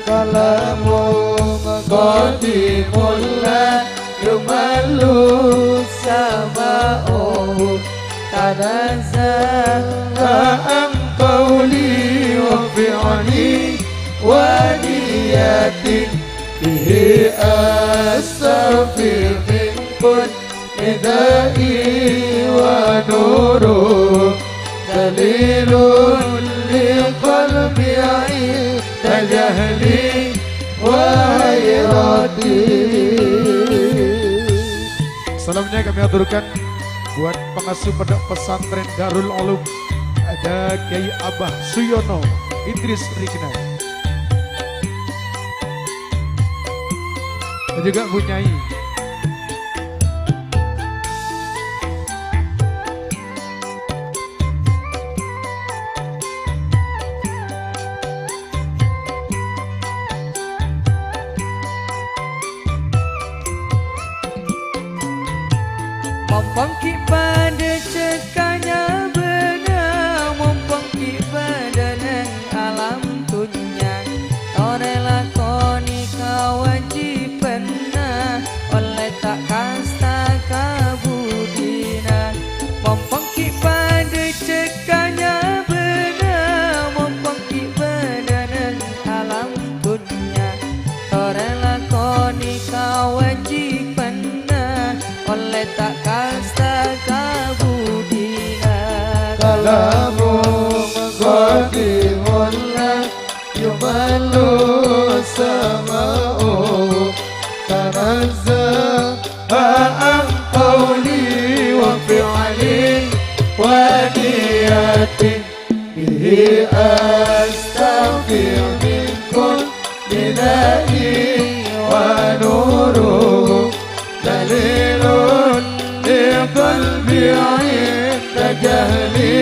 Kalamong qadimul la yumallu sama'u. Tanazzaha an qawli wa fi'li wa niyati. Bihi astafi min kulli da'i wa nuru. Dalilun li qalbi inda jahli wa hayrati. Salamnya kami aturkan buat pengasuh Pondok Pesantren Darul Ulum, ada Kiai Abah Suyono Idris Rikna. Dan juga Bu Nyai. Mompong ghi' padâ cekka nyabâna, mompong ghi' padâ neng alam dunnya, torè lakonè kawâjibhânna, ollè ta' kasta ka budina. Mompong ghi' padâ cekka nyabâna, mompong ghi' padâ neng alam dunnya, torè lakonè kawâjibhânna, ollè ta' kasta ka budina. Kalamong qadimul la yumallu sama'u. Tanazzaha an qawli wa fi'li wa niyati. Bihi astafi min kulli da'i wa nuru. Dalilun li qalbi inda jahli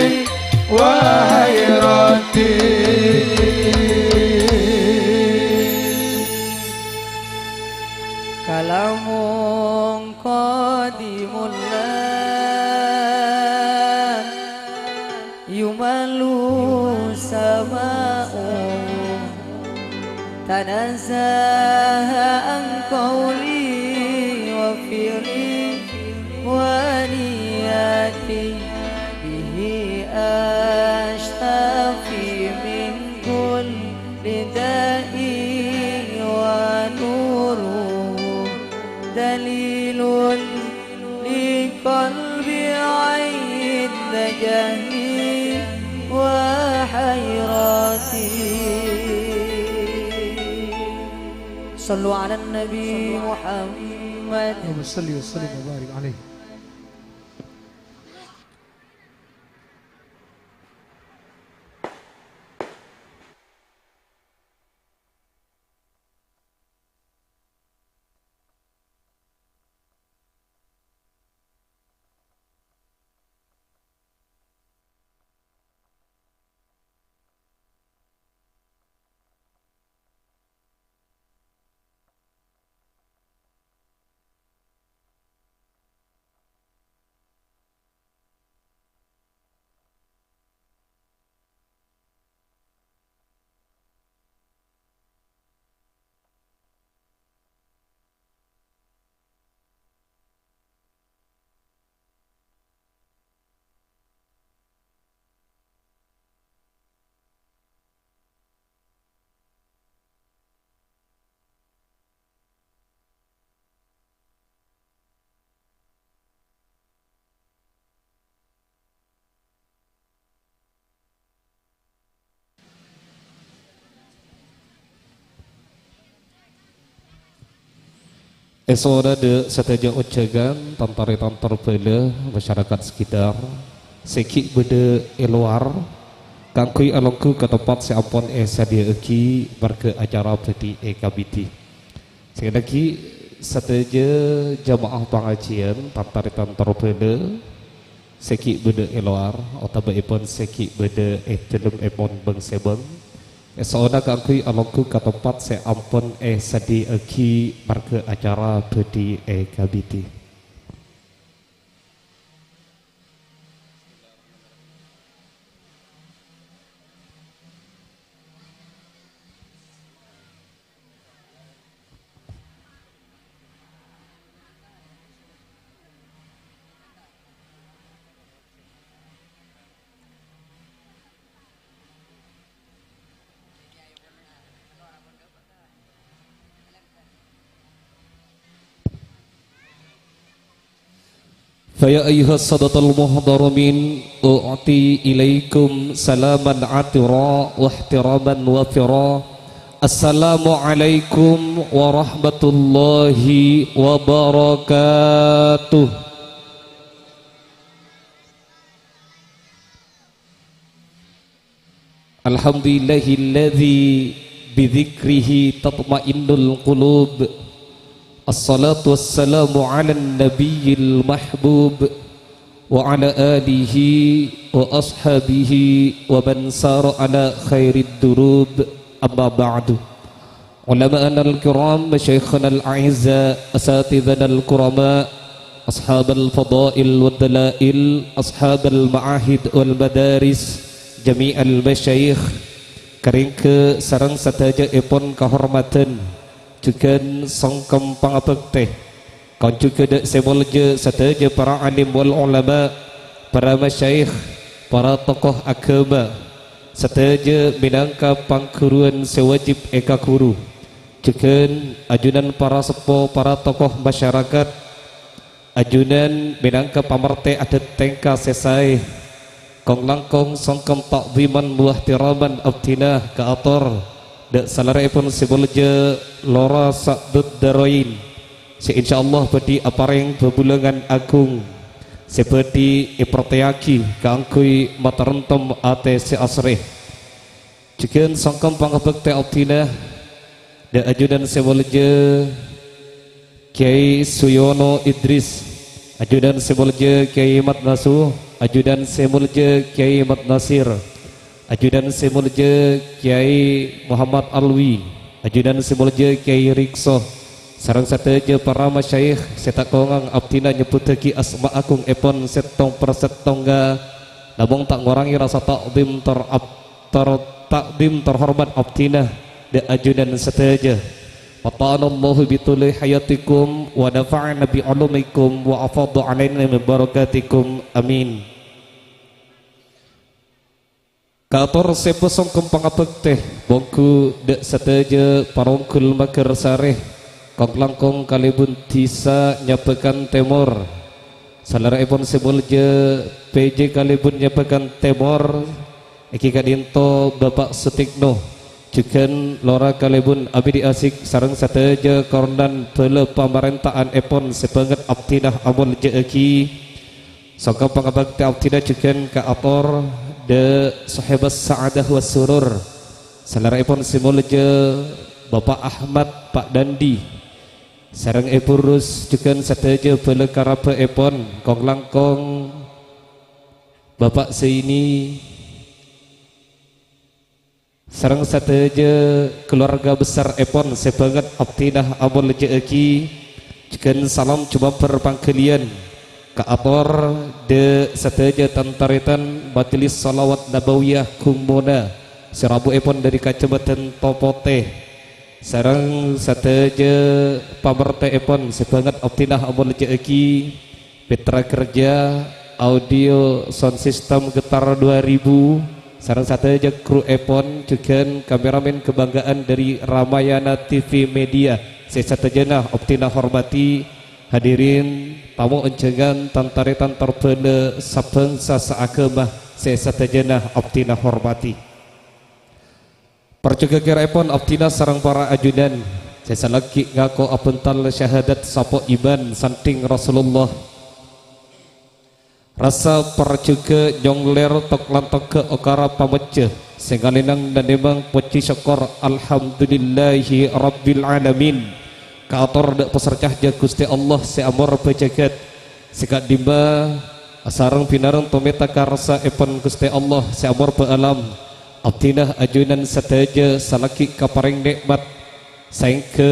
wa hayrati. Kalamong qadimul la yumallu sama'u. Tanazzaha an qawli wa fi'li wa niyati. Bihi astafi min kulli da'i wa nuru. Dalilun li qalbi inda jahli wa hayrati. Shallu ala Nabi Muhammad. Allahumma shalli wa sallim wa barik alaihi. Èsonada sadhâjâ onjhângan, tan-tarètan tor bhâlâ, masyarakat sekitar sè ghi' bâdâ è lowar, kaangghuy alongghu ka tempat sè ampon èsadhiyâ'aghi marghâ acara bhâdhi èkabidhi. Sekali lagi, sadhâjâ jamaah pangajiân, tan-tarètan tor bhâlâ, sè ghi' bâdâ è lowar, otabâèpon sè ghi' bâdâ è dhâlem èpon bâng-sèbâng, èsona kaangghuy alongghu ka tempat sè ampon èsadhiyâ'aghi marghâ acara bhâdhi èkabidhi. Fa ya ayyuhas sadatal muhtaramin, u'ti ilaikum salaman atira wa ihtiraman wafira. Assalamualaikum warahmatullahi wabarakatuh. Alhamdulillahilladzi bidzikrihi tatmainnul qulub. Assalatu wassalamu ala nabiyil mahbub wa ala alihi wa ashabihi wa man sara ala khairid durub. Amma ba'du. Ulama'anal kiram, masyayikhanal a'izza, asatidzanal kurama, ashabal fadail wad dalail, ashabal ma'ahid wal madaris, jami'al masyayikh, karèngghâ sareng sadhâjâèpon kahormadhân, jhughân songkem pangabhâktè. Konjhughâ dâ' sè molja sadhâjâ para alim wal ulama, para masyayikh, para tokoh aghâma, sadhâjâ mènangka pangghuruwân sè wajib èkaghuru. Jhughân ajunan para seppo, para tokoh masyarakat, ajunan mènangka pamartè adat tèngka sè saè. Kong-langkong songkem ta'dhiman wa ihtiraman abdhina kaator dâ' salara'èpon sè molja Lora Sa'dud Darain, sè insyaallah bhâdhi aparèng bhâbhulângan aghung sè bhâdhi èpartèyaghi kaangghuy mataremtem atè sè asrè. Jhughân songkem pangabhâktè abdhina dâ' ajunan sè molja Kyai Suyono Idris, ajunan sè molja Kyai Mat Nasu, ajunan sè molja Kyai Mat Nasir, ajunan sè molja Kyai Muhammad Alwi, ajunan sè molja Kyai Rikso, sareng sadhâjâ para masyayikh sè ta' kongang abdhina nyebbhuttaghi asma agungèpon sèttong per sèttongnga, namong ta' ngorangè rasa ta'dhim tor ab-, tor ta'dhim tor hormat abdhina dâ' ajunan sadhâjâ. Mata'anallahu bituli hayatikum wa nafa'ana bi ulumikum wa afadha alaina min barakatikum. Amin. Kaator sè pasongkem pangabhâktè, mongghu dâ' sadhâjâ paronggul maghârsarè, kong-langkong kalèbun dhisa Nyabakan Tèmor. Salara'èpon sè molja P J kalèbun Nyabakan Tèmor, èngghi ka'dinto Bapa' Sutikno, jhughân Lora kalèbun Abidi Asik sareng sadhâjâ kornan bhâlâ pamarènta'anèpon sè bângèt abdhina amolja'aghi. Songkem pangabhâktè abdhina jhughân kaator dâ' Sohibas Sa'adah was Surur. Salara'èpon sè molja Bapa' Ahmad Pak Dandi. Sareng Èbhu Rus jhughân sadhâjâ bhâlâ karabhâ'èpon, kong-langkong Bapa' Zaini. Sareng sadhâjâ kalowarga bessarèpon sè bângèt abdhina amolja'aghi, jhughân salam jumambhâr pangghâliyân kaator dâ' sadhâjâ tan-tarètan Majelis Shalawat Nabawiyah Gung Mona sè rabuèpon dâri Kacamadhân Topotè, sareng sadhâjâ pamartèèpon sè bângèt abdhina amolja'aghi. Mitra kerja audio sound system Getar dua ribu, sareng sadhâjâ kruèpon, jhughân kameramen kebanggaan dâri Ramayana T V Media sè sadhâjâna abdhina hormadhi, hadirin, tamoy onjhângan, tan-tarètan tor bhâlâ sabhângsa saaghâma sè sadhâjâna abdhina hormadhi. Parjhughâ kèra'èpon abdhina sareng para ajunan sè salaghi' ngako abhântal syahadat sapo iman sandhing Rasulullah. Rassa parjhughâ nyongler tok-lantogghâ okara pamojjhâ, sè ngalenang nanèmang pojhi sokkor, alhamdulillahi rabbil alamin. Kaator dâ' possor cahya Ghustè Allah sè amorbhâ jhâghât, sè ka'dimma asareng bhinareng tomèta ka rassa'èpon Ghustè Allah sè amorbhâ alam. Abdhina ajunan sadhâjâ salaghi' kaparèng nè'mat, saèngghâ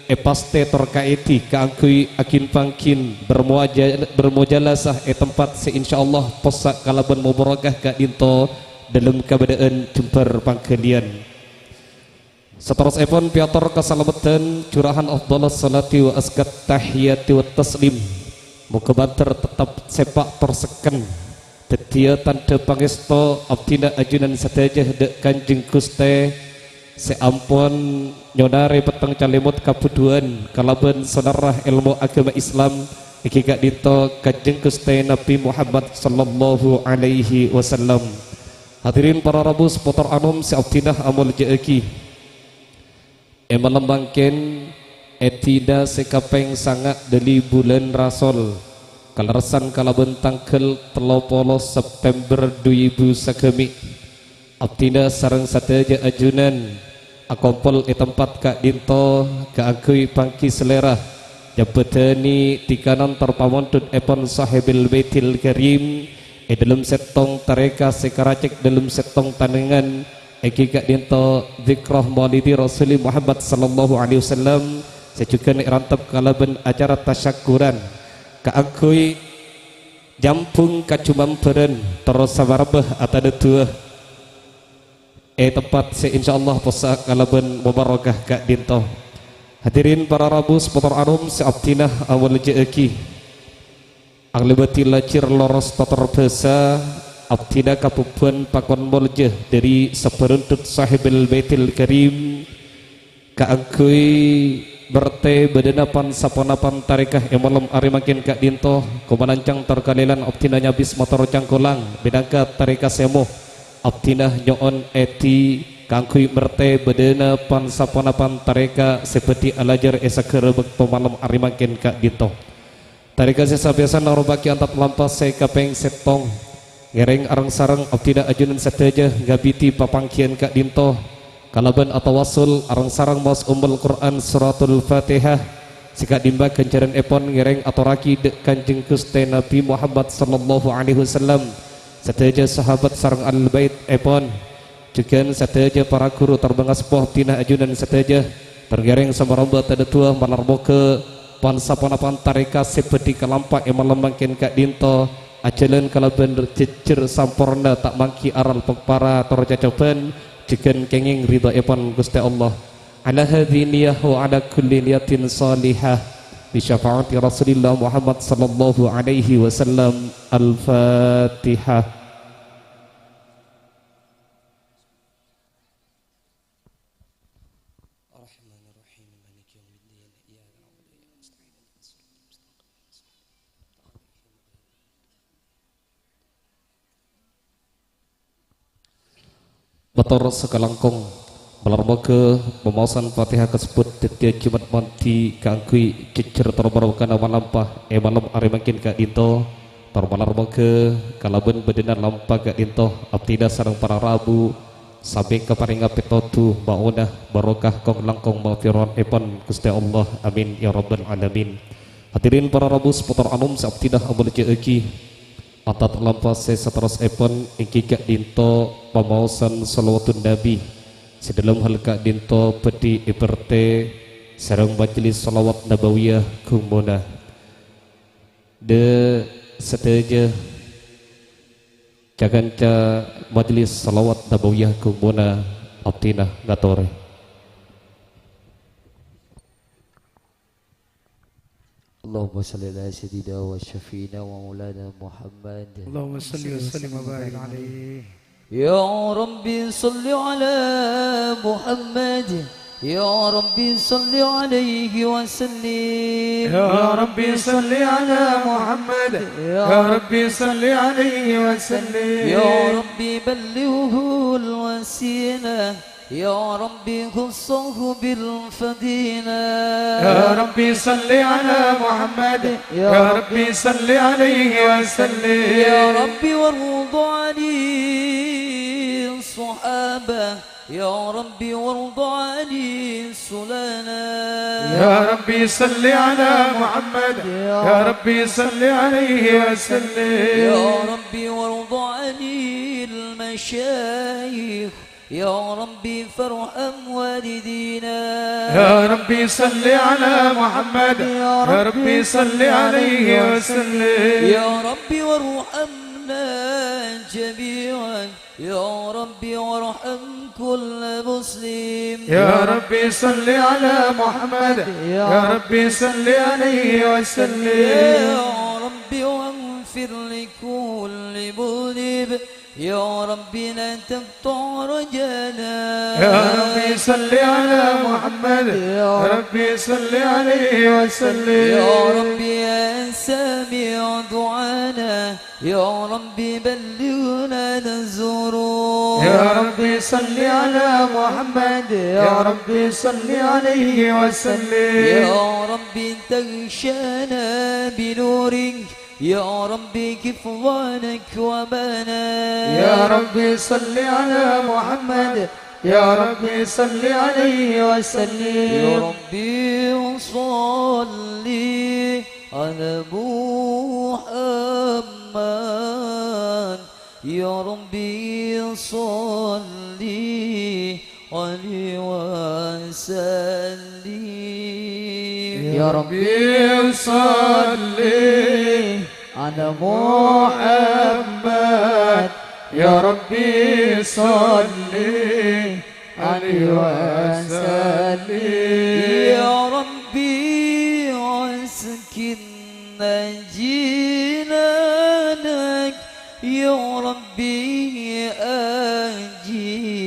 èpastè tor kaèdhi kaangghuy aghin-pangghin bermuaja-, bermujalasah è tempat sè insyaallah possa' kalabân mobarokah ka'dinto dhâlem kabâdâ'ân jembhâr pangghâliyân. Saterrossèpon, pèator kasalameddhân, jhura'an afdhalus shalati wa azkat tahiyati wat taslim. Moghâ mandhâr tettep sèpa' tor sekken, dhâddhiyâ tandhâ pangèsto abdhina ajunan sadhâjâ dâ' Kanjeng Ghustè sè ampon nyonarè petteng calèmot kabhudhuwân kalabân sonarra èlmo aghâma Islam, èngghi ka'dinto Kanjeng Ghustè Nabbhi Muhammad sallallahu alaihi wasallam. Hadirin para rabu sapèyator anom sè abdhina amoljâ'aghi. È malem mangkèn, è dina sè kapèng sanga' dhâli bulân Rasol, kalerressan kalabân tangghâl tello polo September du èbu sagâmè', abdhina sareng sadhâjâ ajunan akompol è tempat ka'dinto kaangghuy pangghi salèra nyambhâdhâni tikanan tor pamondhutèpon Sohibil Baitil Karim è dhâlem sèttong tarèka sè karacèk dhâlem sèttong tanangan, èngghi ka'dinto dzikrah maulidi Rasuli Muhammad sallallahu alaihi wasallam, sè jhughân èrantep kalabân acara tasyakkuran kaangghuy nyambhung kajumambhârân terros samarembhâ atanadhuwâ è tempat sè insyaallah possa' kalabân mobarokah ka'dinto. Hadirin para rabu sapèyator anom sè abdhina amoljâ'aghi. Anglèbâdhi lajhir loros tottor bhâsa, abdhina kabhubhuwân pakon moljâ dhâri sabârundhut Sohibil Baitil Karim kaangghuy mèrtè bâdâna pan-saponapan tarèka è malem arè mangkèn ka'dinto. Komalancang tor kalèlan abdhina nyabis mator cangkolang mènangka tarèka sèmo. Abdhina nyo'on èdhi kaangghuy mèrtè bâdâna pan-saponapan tarèka sè bhâdhi alajhâr è saghârâ bâkto malem arè mangkèn ka'dinto. Tarèka sè sabiyasana rombâghi antat lampa sè kapèng sèttong. Ngèrèng areng-sareng abdhina ajunan sadhâjâ ngabidhi papangghiyân ka'dinto kalabân atawassul areng-sareng maos Ummul Qur'an Suratul Fatihah, sè ka'dimma ghânjhârânèpon ngèrèng atorraghi dâ' Kanjeng Ghustè Nabbhi Muhammad sallallahu alaihi wasallam, sadhâjâ sahabat sareng ahlul baitèpon. Jhughân sadhâjâ para ghuru tor bângasèppo abdhina ajunan sadhâjâ, tor ngèrèng samarembhâ tanadhuwâ malar moghâ pan-saponapan tarèka sè bhâdhi kalampa è malem mangkèn ka'dinto ajhâlân kalabân jhejjher samporna ta' mangghi aral pèngpara tor cacobhân, jhughân kèngèng ridhoèpon Ghustè Allah. Ala hadhihi niyah wa ala kulli niyatin shalihah bi syafa'ati Rasulillah Muhammad sallallahu alaihi wasallam. Al-Fatihah. Mator sakalangkong, malar moghâ pamaosan Fatihah kasebbhut dhâddhiyâ jimat mandhi kaangghuy jhejjher tor barokana malampa è malem arè mangkèn ka'dinto, tor malar moghâ kalabân bâdâna lampa ka'dinto, abdhina sareng para rabu, Sampè' kaparèngnga pètodhu, maonah, barokah, kong-langkong maghfirahèpon Ghustè Allah. Amin, ya rabbal alamin. Hadirin para rabu sapèyator anom sè abdhina amoljâ'aghi. Antat lampa sè saterrossèpon èngghi ka'dinto pamaosan shalawatun Nabi. Sè dhâlem hal ka'dinto bhâdhi èbhertè sareng majelis shalawat nabawiyah ghumona. Dâ' sadhâjâ ca-kanca majelis shalawat nabawiyah ghumona abdhina ngatorè. اللهم صل على سيدنا وشفيعنا ومولانا محمد. اللهم صل وسلم وبارك عليه. يا ربي صل على محمد، يا ربي صل عليه وسلم. يا ربي صل على محمد، يا ربي صل عليه وسلم. يا ربي بلغه الوسيلة، يا ربي خصه بالفضيلة. يا ربي صل على محمد. يا ربي صل عليه وسلم. يا ربي وارض عن الصحابة. يا ربي وارض عن السلالة. يا ربي صل على محمد. يا ربي صل عليه وسلم. يا ربي وارض عن المشايخ. يا ربي فارحم والدينا. يا ربي صل على محمد. يا ربي صل عليه وسلم. يا ربي وارحمنا جميعا. يا ربي وارحم كل مسلم. يا ربي صل على محمد. يا ربي صل عليه وسلم. يا ربي واغفر لكل مذنب. يا ربي لا تقطع رجانا. يا ربي صل على محمد. يا ربي صل عليه وسلم. يا ربي يا سامع دعانا. يا ربي بلغنا نزوره. يا ربي صل على محمد. يا ربي صل عليه وسلم. يا ربي تغشانا بنورك. يا ربي كف عن أكوابنا. يا ربي صل على محمد. يا ربي صل عليه وسلم. يا ربي صل على محمد. يا ربي صل عليه وسلم. يا ربي صل على محمد. يا ربي صل عليه وسلم. يا ربي أسكننا جنانك. يا ربي أجرنا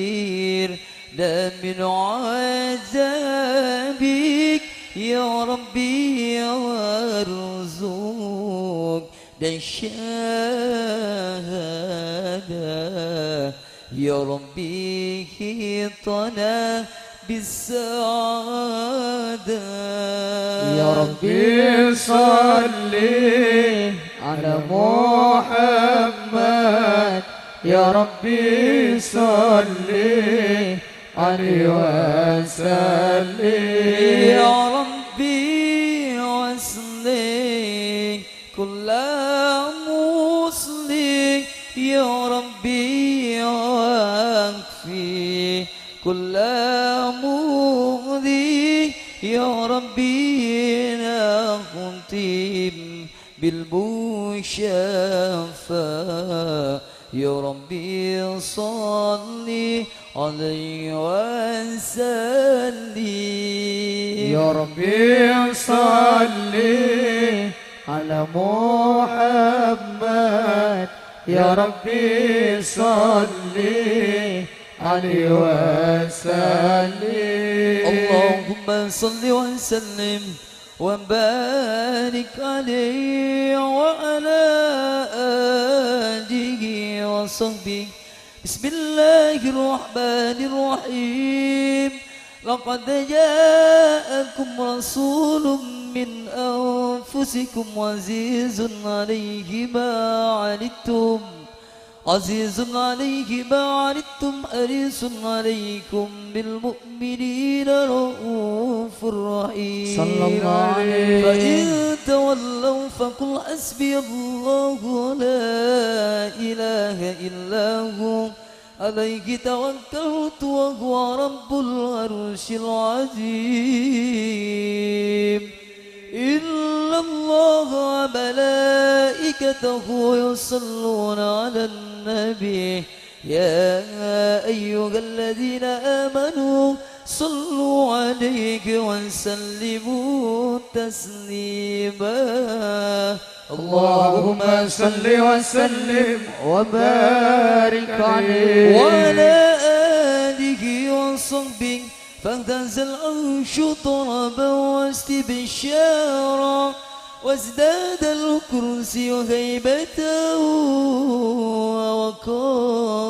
من عذابك. يا ربي وارزقنا الشهادة. يا ربي حيطنا بالسعادة. يا ربي صل على محمد. يا ربي صل عليه وسلم. يا ربي وصلي كل مسلم. يا ربي واكفي كل مؤذي. يا ربي نختم بالمشفى. يا ربي صل عليه وسلم. يا ربي صل على محمد. يا ربي صل عليه وسلم. اللهم صل وسلم وبارك عليه وعلى آله وصحبه. بسم الله الرحمن الرحيم. لقد جاءكم رسول من أنفسكم عزيز عليه ما عنتم، عزيز عليه ما عنتم، حريص عليكم بالمؤمنين رءوف رحيم. صلى الله عليه. فإن تولوا فقل حسبي الله لا إله إلا هو عليه توكلت وهو رب العرش العظيم. إن الله وملائكته يصلون على النبي. يا أيها الذين آمنوا صلوا عليه وسلموا تسليما. اللهم صل وسلم وبارك عليه. وعلى آله وصحبه فاهتز العرش طربا واستبشارا، وازداد الكرسي هيبة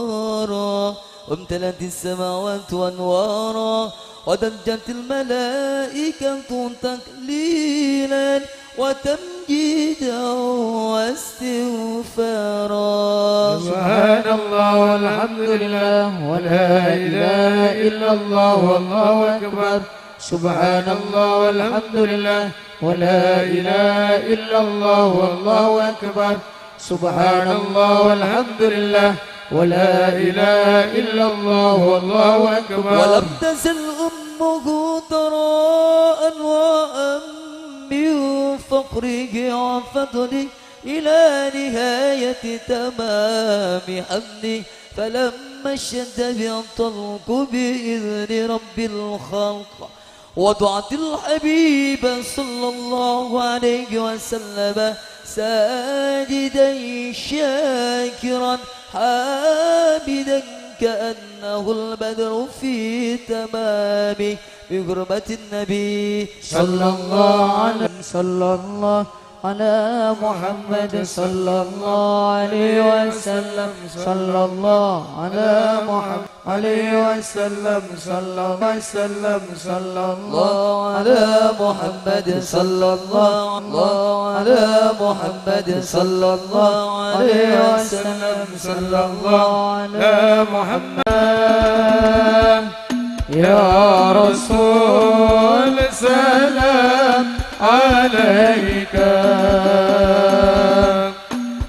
ووقارا، وامتلأت السماوات أنوارا، وضجت الملائكة تهليلا وتمجيدا واستغفارا. سبحان الله والحمد لله ولا إله إلا الله والله أكبر. سبحان الله والحمد لله ولا إله إلا الله والله أكبر. سبحان الله والحمد لله ولا إله إلا الله والله أكبر. ولم تزل أمه ترى أنواعا من فخره وفضله إلى نهاية تمام حمده، فلما اشتد الطلق بإذن رب الخلق، وضعت الحبيب صلى الله عليه وسلم ساجدا شاكرا حامدا كأنه البدر في تمامه بحرمة النبي صلى الله عليه، صلى الله على محمد صلى الله عليه وسلم، صلى الله على محمد عليه وسلم، صلى الله وسلم، صلى الله على محمد، صلى الله، الله على محمد، صلى الله عليه وسلم، صلى الله على محمد. يا رسول سلام عليك،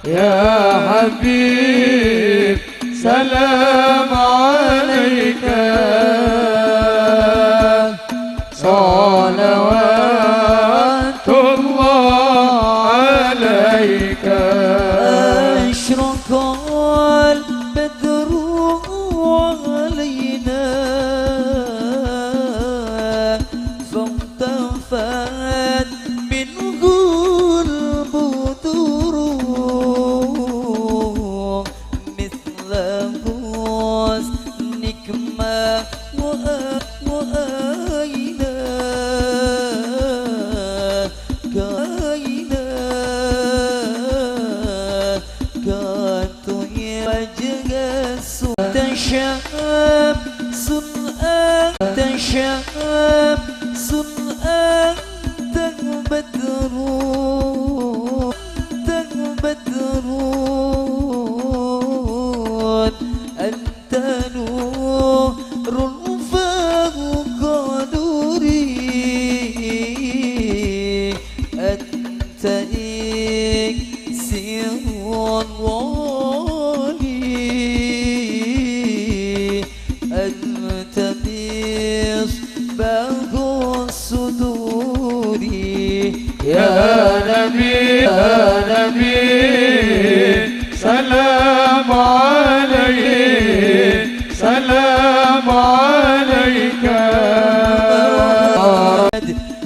يا حبيب سلام عليك، صلوات الله عليك. أشرق البدر علينا فانتفت منه البدور مثل حسنك ما وأ-، وأين كان كنت وجه السوء. أنت شمس، أنت شمس، أنت بدر، أنت بدر، أنت نور فوق نوري، أنت إكسير ولي، أنت مصباح الصدور. يا نبي، يا نبي، سلام عليك، سلام عليك.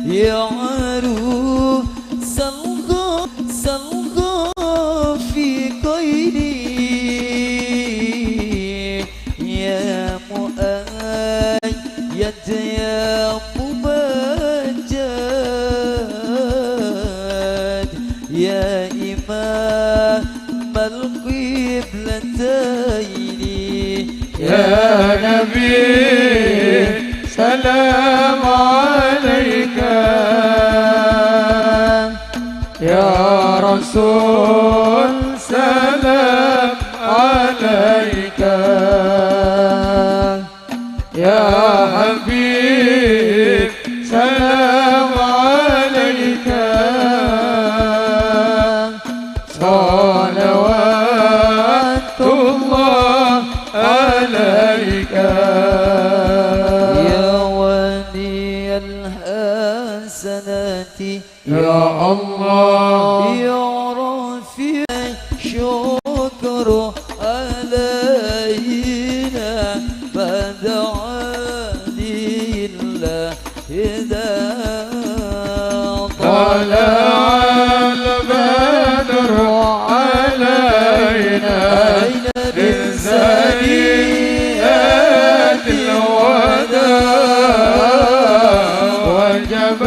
يا عروس الغ-، الغ-، في قيلي. يا مؤيد، يا ممجد، يا إمام القبلتين. يا نبي، سلام عليك. يا رسول، سلام عليك. يا حبيب، سلام عليك. صلوات الله عليك. يا ولي الحسنات، يا الله. يا رفيع الشكر علينا، ما دعا لله إذا طلع البدر علينا من ثنيات الوداع، وجب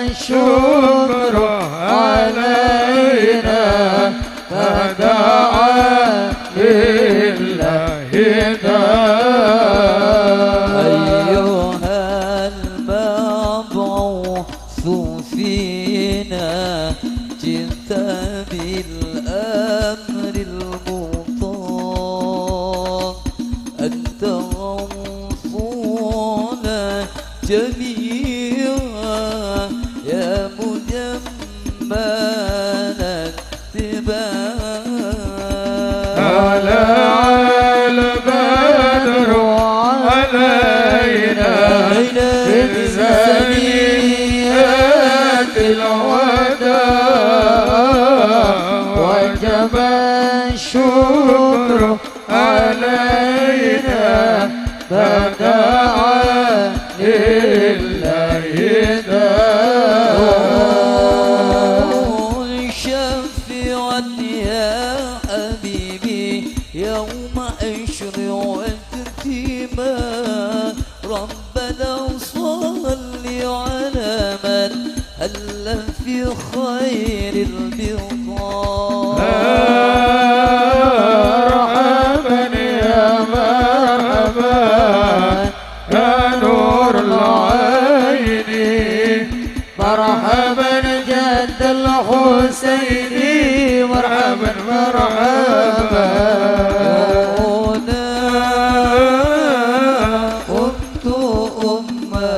الشكر علينا، ما دعا لله داع. المبعوث فينا جئت بالأمر المطاع. أنت غوثنا جميعا يا مجمل الاتباع. طلع البدر علينا من ثنيات الوداع وجب الشكر علينا فدعا لله داع. قل شفعا يا حبيبي يوم حشر واجتماع. ربنا صل على من هل في خير البقاع. مرحبا يا مرحبا يا نور العين. مرحبا جد الحسين، مرحبا، مرحبا. هنا كنت أمة،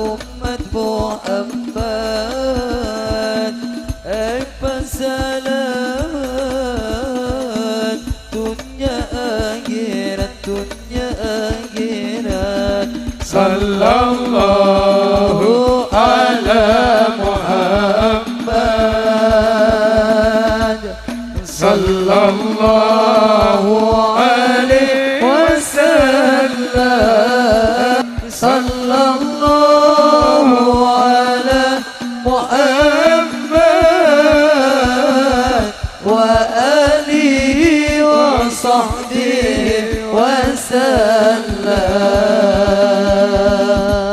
أمة محمد. Èpasalamet dunnya akhèrat, dunnya akhèrat. Sallallahu ala Muhammad. Sallallahu alaihi wasallam. Sallallahu ala Muhammad wa alihi wa sahbihi wa sallam.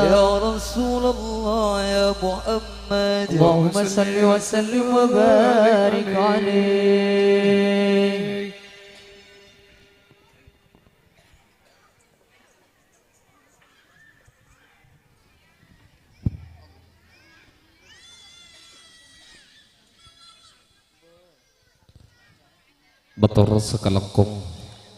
Ya Rasulullah, ya Muhammad. Allahumma salli wa sallim wa barik alaihi. Mator sakalangkong,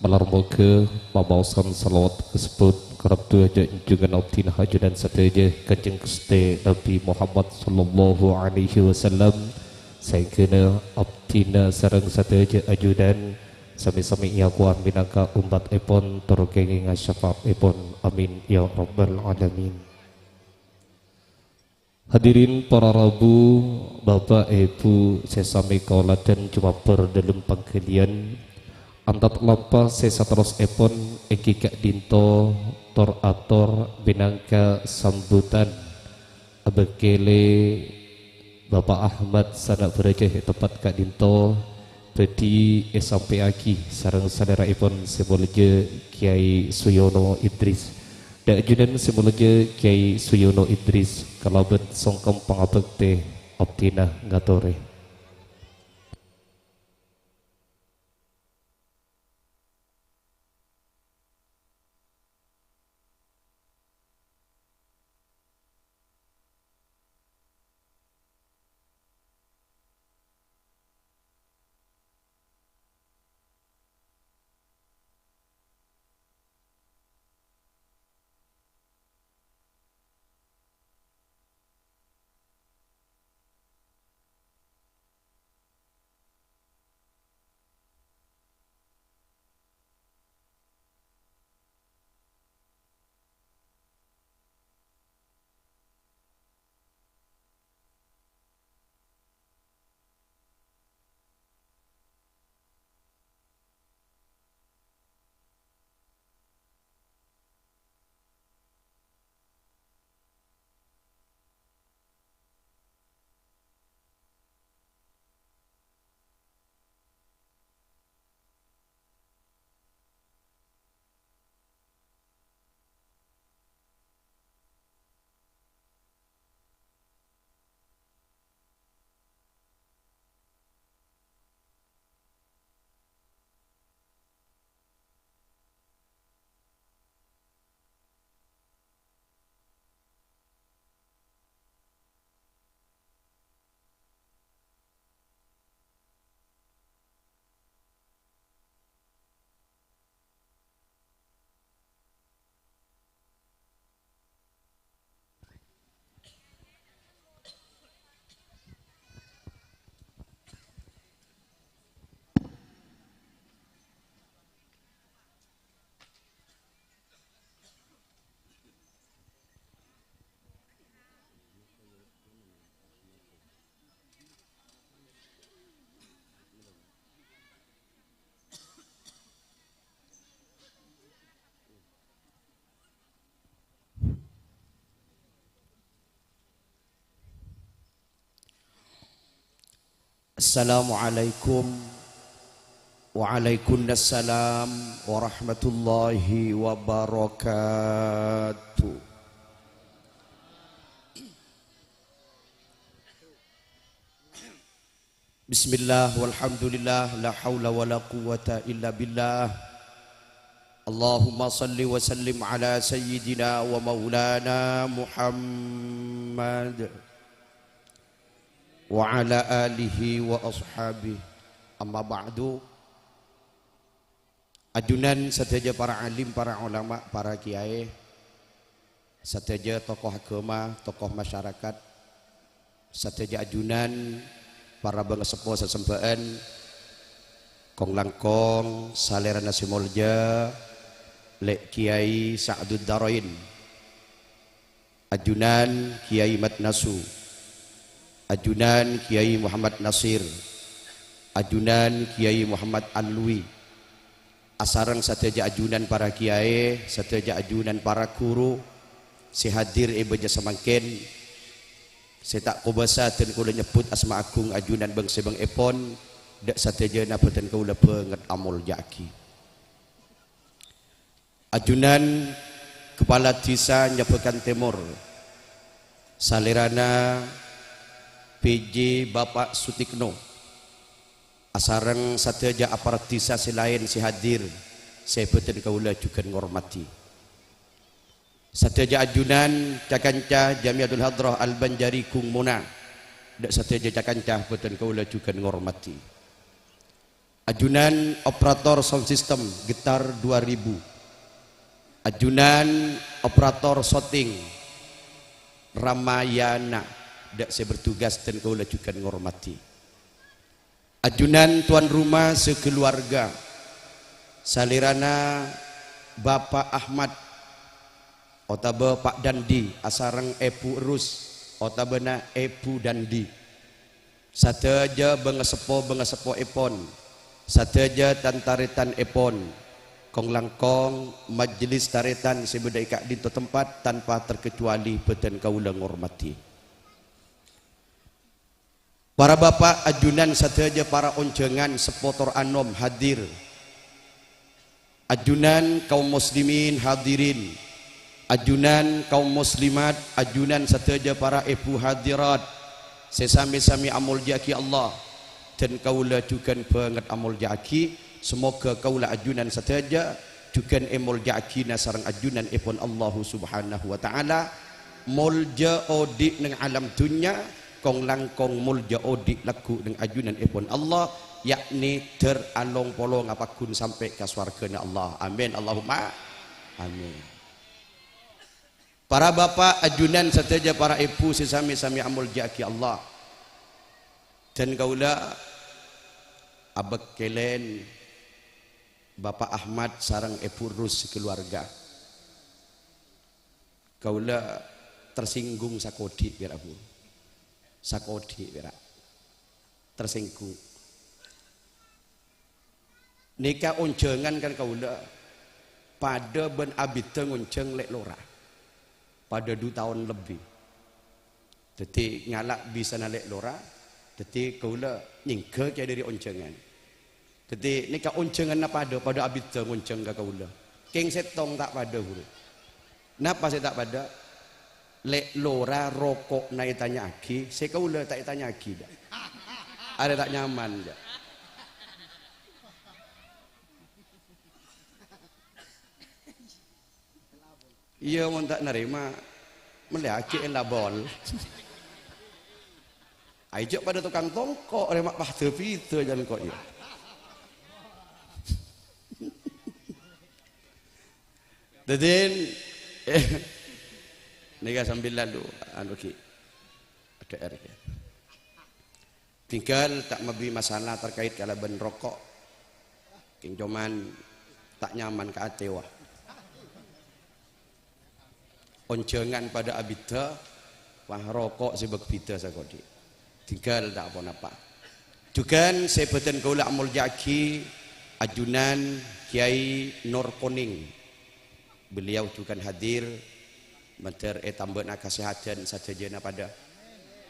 malar moghâ mabaosan shalawat kasebbhut karep du'a jhâ' junjungan abdhina ajunan sadhâjâ, Kanjeng Ghustè Nabbhi Muhammad sallallahu alaihi wasallam, saèngghâna abdhina sareng sadhâjâ ajunan sami-sami èakowan mènangka ommattèpon tor kèngènga syafaatèpon. Amin, ya rabbal alamin. Hadirin para rabu, bapa', èbhu sè samè kaulâ dhân jumabâr dhâlem pangghâliyân, antat lampa sè saterrossèpon èngghi ka'dinto tor-ator mènangka sambhutan abâkkèlè Bapa' Ahmad Sana Baraja è tempat ka'dinto bhâdhi èsampèyaghi sareng salèra'èpon sè molja Kyai Suyono Idris. Dâ' ajunan sè molja Kyai Suyono Idris kalabân songkem pangabhâktè abdhina ngatorè. Assalamualaikum. Waalaikumsalam warahmatullahi wabarakatuh. Bismillah, walhamdulillah, la haula wala quwwata illa billah. Allahumma salli wa sallim ala sayyidina wa maulana Muhammad wa ala alihi wa ashabihi. Amma ba'du. Ajunan sadhâjâ para alim, para ulama, para kiyaè, sadhâjâ tokoh agama, tokoh masyarakat, sadhâjâ ajunan, para bângaseppo sasembhâ'ân, kong-langkong salèrana sè molja, Lè' Kiai Sa'dud Darain. Ajunan Kiai Mat Nasu, ajunan Kiai Muhammad Nasir, ajunan Kiai Muhammad Alwi, asareng sadhâjâ ajunan para kiyaè, sadhâjâ ajunan para ghuru sè hadir è bâjâ samangkèn, sè ta' kobâsa dân kaulâ nyebbhut asma aghung ajunan bâng-sèbângngèpon, dâ' sadhâjâna bhâdhân kaulâ bânget amolja'aghi. Ajunan Kepala Dhisa Nyabakan Tèmor, salèrana P J Bapak Sutikno, asareng sadhâjâ aparat dhisa sè laèn sè hadir, sè bhâdhân kaulâ jhughân ngormadhi. Sadhâjâ ajunan ca-kanca Jamiyatul Hadrah Al-Banjari Gung Mona, dâ' sadhâjâ ca-kanca bhâdhân kaulâ jhughân ngormadhi. Ajunan operator sound system Getar dua ribu. Ajunan operator syuting Ramayana, dâ' sè bertugas dân kaulâ jhughân ngormadhi. Ajunan tuan rumah sakaluarga, salèrana Bapak Ahmad, otabâ Pak Dandi, asareng Èbhu Errus, otabâna Èbhu Dandi. Sadhâjâ bângaseppo-bângaseppoèpon, sadhâjâ tan-tarètanèpon, kong-langkong majelis tarètan sè bâdâ è ka'dinto tempat, tanpa terkecuali bhâdhân kaulâ ngormadhi. Para bapa', ajunan sadhâjâ para onjhângan seppo tor anom hadir. Ajunan kaum muslimin hadirin, ajunan kaum muslimat, ajunan sadhâjâ para èbhu hadirat sè sami-sami amoljâ'aghi Allah, dân kaulâ jhughân bânget amoljâ'aghi. Samoghâ kaulâ ajunan sadhâjâ jhughân èmoljâ'aghina sareng ajunanèpon Allahu Subhanahu wa Ta'ala, molja odi' neng alam dhunnya, kong-langkong molja odi' lagghu' neng ajunanèpon Allah, yakni dâr along-polonga pagghun sampè' ka sowarghâna Allah. Amin, Allahumma amin. Para bapa', ajunan sadhâjâ para èbhu sè sami-sami amoljâ'aghi Allah. Dân kaulâ abâkkèlèn Bapa' Ahmad sareng Èbhu Rus sakaluarga. Kaulâ tersinggung sakodhi', pèra', Bu. Sakodhi', pèra'. Tersinggung. Nèka onjhângan kan kaulâ padâ bân abiddhâ ngonjhâng lè' lora. Padâ du taon lebbi. Dhâddhi ngala' bisana lè' lora, dhâddhi kaulâ nyèngghâ kèya dâri onjhângan. Dhâddhi nèka onjhânganna padâ, padâ abiddhâ ngonjhâng ka kaulâ. Kèng sèttong ta' padâ, ghuru. Napa sè ta' padâ? Lè' lora roko'na ètanya'aghi, sè kaulâ ta' ètanya'aghi, jâ'. Arè ta' nyaman, jâ'. Iyâ, mon ta' narèma, mellèyaghi è labol. Ayo jâ' padâ tokang tongko', rèma' padâ pidâ jân ko' iyâ. Dhâddhi, eh, nèka sambil lalu, anu, ghi. Ada R G. Tinggal ta' mabi masalah terkait kalabân roko'. Kèng coman ta' nyaman ka atè, wah. Onjhângan padâ abiddhâ, wah, roko' sè bâk-bidhâ sakodhi'. Tinggal ta' ponapa. Jhughân sè bâdhân kaulâ amoljâ'aghi, ajunan Kyai Nur Koning. Beliau jhughân hadir, mandhâr ètambâna kasèhadhân sadhâjâna padâ.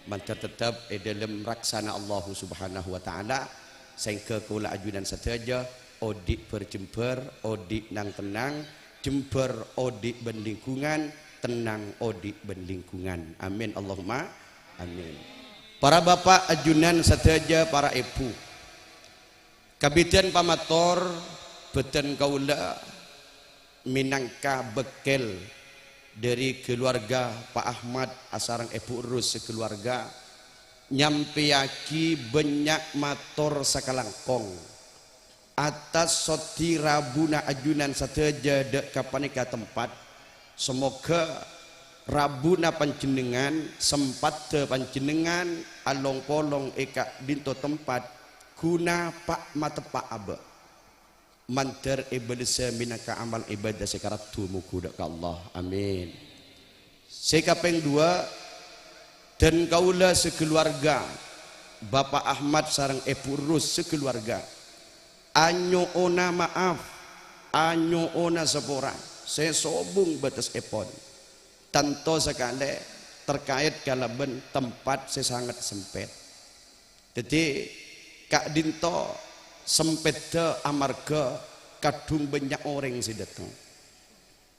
Mandhâr tettep è dhâlem raksana Allahu Subhanahu wa Ta'ala, sehingga kaulâ ajunan sadhâjâ odi' bâr-jembhâr, odi' nang-tennang, jembhâr odi' bân lingkungan, tennang odi' bân lingkungan. Amin, Allahumma amin. Para bapa' ajunan sadhâjâ, para èbhu, kabidhân pamator, bhâdhân kaulâ mènangka bâkkèl dhâri kaluwarga Pa' Ahmad asareng Èbhu Errus sakaluwarga nyampèyaghi bânnya' mator sakalangkong atas soddhi rabuna ajunan sadhâjâ dhâ' ka panèka tempat. Samoghâ rabuna panjhennengngan, sempaddhâ panjhennengngan along-polong è ka'dinto tempat, ghuna pa-, mateppa' abâ'. Mandhâr èbâlessa mènangka amal ibadah sè karaddhu, moghâ dhâ' ka Allah. Amin. Sè kapèng duwâ', dhân kaulâ sakaluwarga, Bapa' Ahmad sareng Èbhu Errus sakaluwarga, anyo'ona ma'af, anyo'ona sapora sè sobung bâtessèpon, tanto sakalè terkait kalabân tempat sè sanget sempèt. Dhâddhi, ka'dinto sempèddhâ amarghâ kadhung bânnya' orèng sè dhâteng.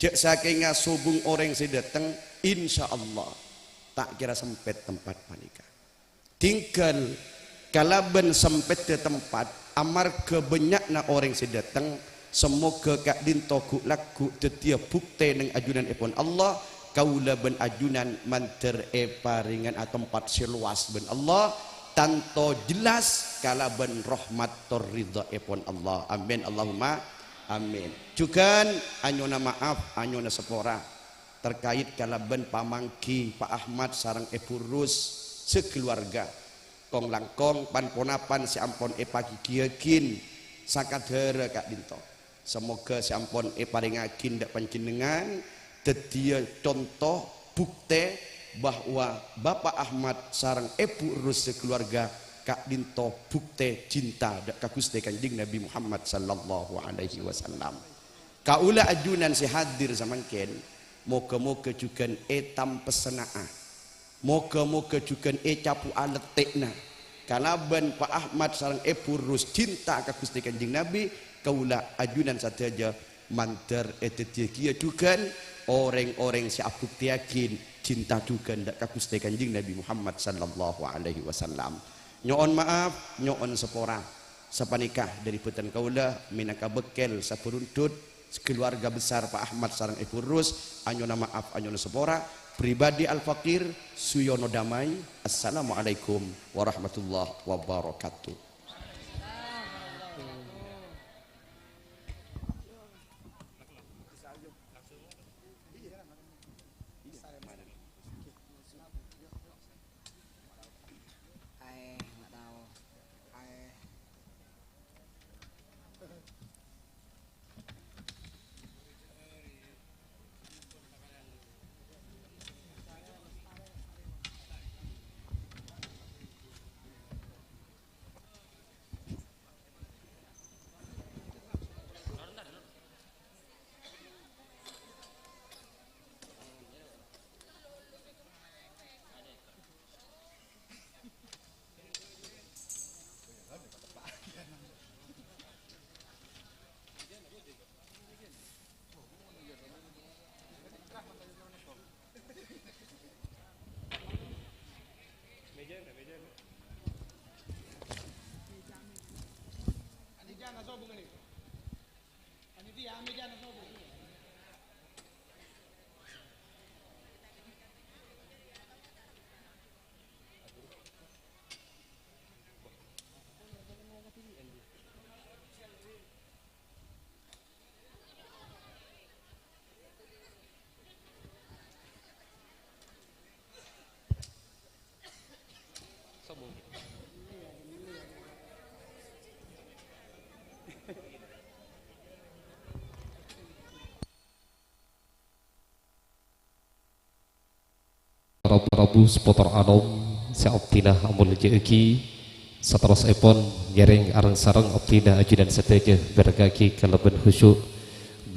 Jhâ' sakènga sobung orèng sè dhâteng, insyaallah ta' kèra sempèt tempat panèka. Tinggal kalabân sempèddhâ tempat, amarghâ bânnya'na orèng sè dhâteng, samoghâ ka'dinto ghu'-lagghu' dhâddhiyâ bhuktè neng ajunanèpon Allah, kaulâ bân ajunan mandhâr èparèngana tempat sè lowas bân Allah, tanto jellas kalabân rahmat tor ridhâèpon Allah. Amin, Allahumma amin. Jhughân anyo'ona ma'af, anyo'ona sapora terkait kalabân pamangghi Pa' Ahmad sareng Èbhu Errus sakaluwarga. Kong-langkong pan-ponapan sè ampon èpaghighiaghin sakadhârâ ka'dinto. Samoghâ sè ampon èparèngaghin dhâ' panjhennengngan dhâddhiyâ conto bhuktè bahwa Bapa' Ahmad sareng Èbhu Errus sakaluwarga ka'dinto bhuktè cinta dhâ' ka Ghustè Kanjeng Nabi Muhammad sallallahu alaihi wasallam. Kaulâ ajunan sè hadir samangkèn, moghâ-moghâ jhughân ètampessana'a. Moghâ-moghâ jhughân ècapo'a lettè'na. Kalabân Pa' Ahmad sareng Èbhu Errus cinta ka Ghustè Kanjeng Nabi, kaulâ ajunan sadhâjâ mandhâr èdhâddhiyâghiyâ jhughân orèng-orèng sè abhuktèyaghin cinta jhughân dhâ' ka Ghustè Kanjeng Nabi Muhammad sallallahu alaihi wasallam. Nyo'on ma'af, nyo'on sapora. Sapanèka dhâri bhâdhân kaulâ mènangka bâkkèl sabhârundhut sakaluwarga besar Pa' Ahmad sareng Èbhu Errus, anyo'ona ma'af, anyo'ona sapora. Pribadi Al-Fakir Suyono Damai. Assalamualaikum warahmatullahi wabarakatuh. Para rabu sepotar anom sè abdhina amoljâ'aghi, saterrossèpon ngèrèng areng-sareng abdhina ajunan sadhâjâ bhârengngaghi kalabân khusyu',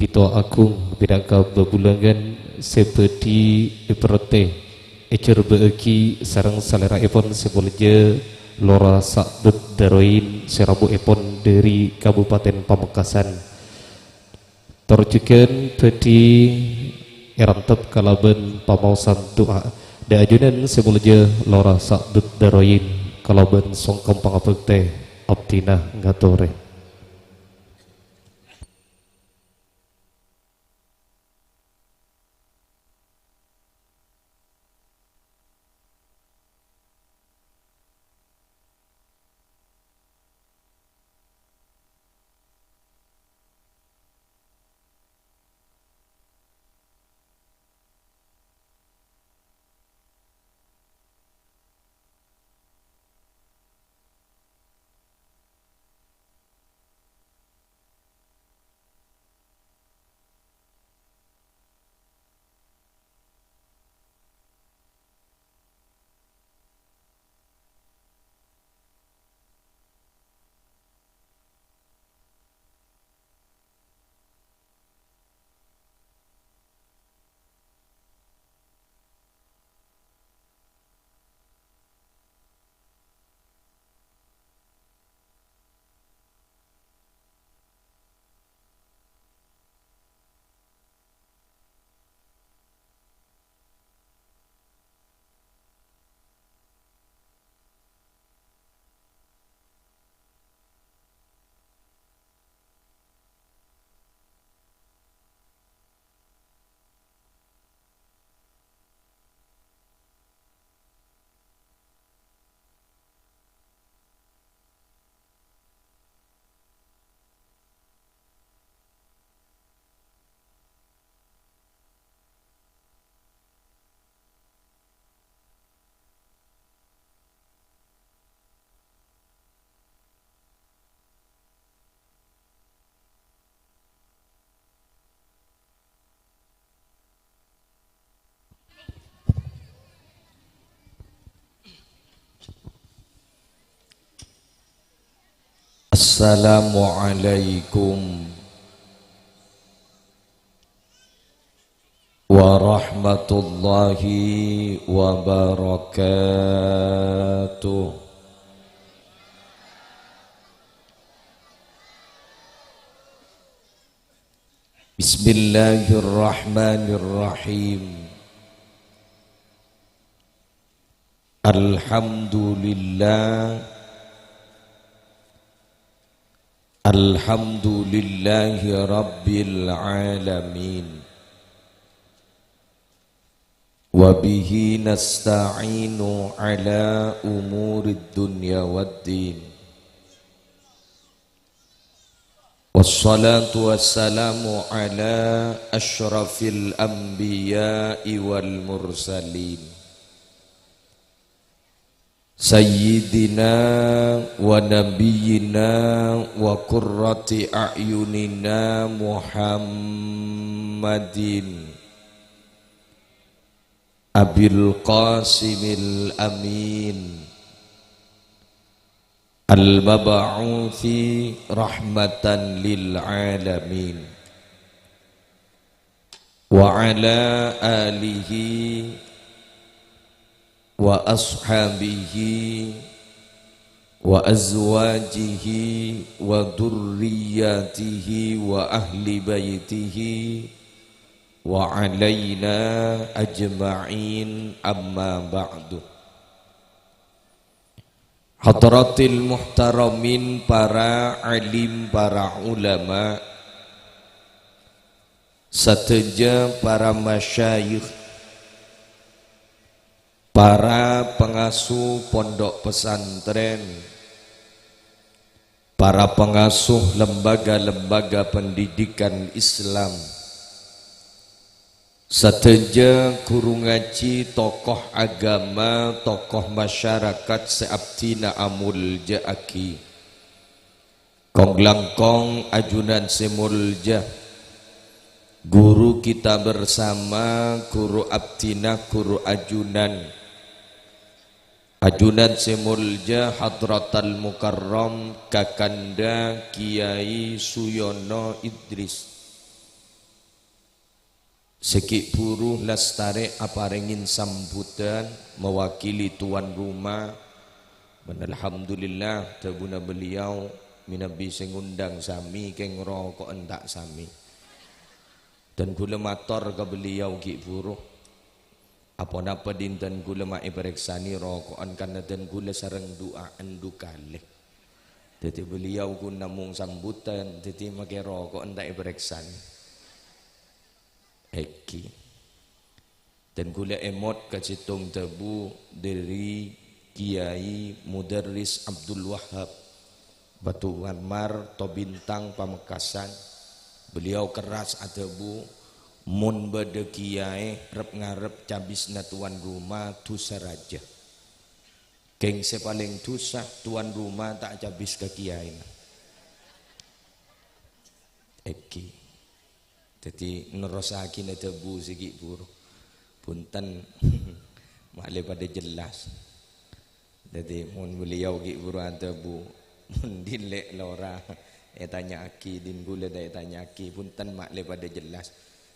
bito agung mènangka bâbulângan sè bhâdhi èbhertè èjhârbâ'âghi sareng salèra'èpon sè molja Lora Sa'dud Daroin sè rabuèpon dhâri Kabupaten Pamekasan. Tor jhughân bhâdhi èrantep kalabân pamaosan du'a dâ' ajunan sè molja Lora Sa'dud Daroin kalabân songkem pangabhâktè abdhina ngatorè. Assalamualaikum warahmatullahi wabarakatuh. Bismillahirrahmanirrahim. Alhamdulillah. Alhamdulillahi rabbil alamin. Wa bihi nasta'inu ala umurid dunya waddin. Wassalatu wassalamu ala asyrafil anbiya'i wal mursalin. Sayyidina wa nabiyyina wa qurrati a'yunina Muhammadin Abil Qasimil Amin al-mab'uthi rahmatan lil alamin. Wa ala alihi wa ashabihi wa azwajihi wa dzurriyyatihi wa ahli baitihi wa alaina ajma'in, amma ba'du. Hadratil muhtaramin, para alim, para ulama, sadhâjâ para masyayikh, para pangasuh pondok pesantren, para pangasuh lembaga-lembaga pendidikan Islam, sadhâjâ ghuru ngajhi, tokoh agama, tokoh masyarakat sè abdhina amolja'aghi. Kong-langkong ajunan sè molja, guru kita bersama, guru abdhina, guru ajunan. Ajunan sè molja Hadratal Mukarram Kakanda Kiai Suyono Idris. Sè ghi' bhuru lastarè aparèngè sambhutan mawakili tuan rumah. Bân alhamdulillah, dhâbuna beliau, mènabi sè ngundang samè, kèng roko'an ta' samè. Dân ghulâ mator ka beliau ghi' bhuru. Aponapa dinten ghulâ ma' èparèksanè roko'an, karna dân ghulâ sareng du'a'an du kalè. Dhâddhi beliau ghun namong sambhutan, dhâddhi makè roko'an ta' èparèksanè. Èngghi. Dân ghulâ èmot ka sèttong dhâbu dhâri Kiai Mudarris Abdul Wahab, Batu Marmar, Tobintang, Pamekasan. Beliau kerras adhâbu, "Mon bâdâ kiai rep-ngarep cabisna tuan rumah, dhusa rajâ. Kèng sè palèng dhusa, tuan rumah ta' acabis ka kiaina." Èngghi. Dhâddhi, nerrossaghina dhâbu sè ghi' bhuru. Bhunten, ma'lè padâ jelas. Dhâddhi, mon beliau ghi' bhuru adhâbu, mon dhillè' lora ètanya'aghi, dân ghulâ ta' ètanya'aghi, bhunten ma'lè padâ jelas.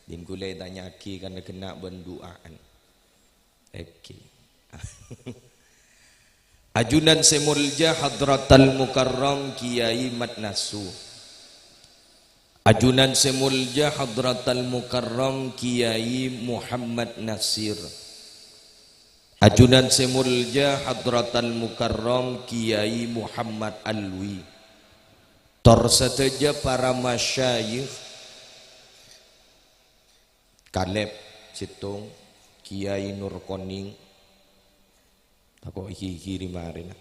Dân ghulâ ètanya'aghi karna ghenna' bân du'a'an. Èngghi. Ajunan sè molja Hadratal Mukarram Kiai Mat Nasu. Ajunan sè molja Hadratal Mukarram Kiai Muhammad Nasir. Ajunan sè molja Hadratal Mukarram Kiai Muhammad Alwi. Tor sadhâjâ para masyayikh, Kalèb, sèttong, Kiai Nur Koning, tako' ghi-ghiri marèna.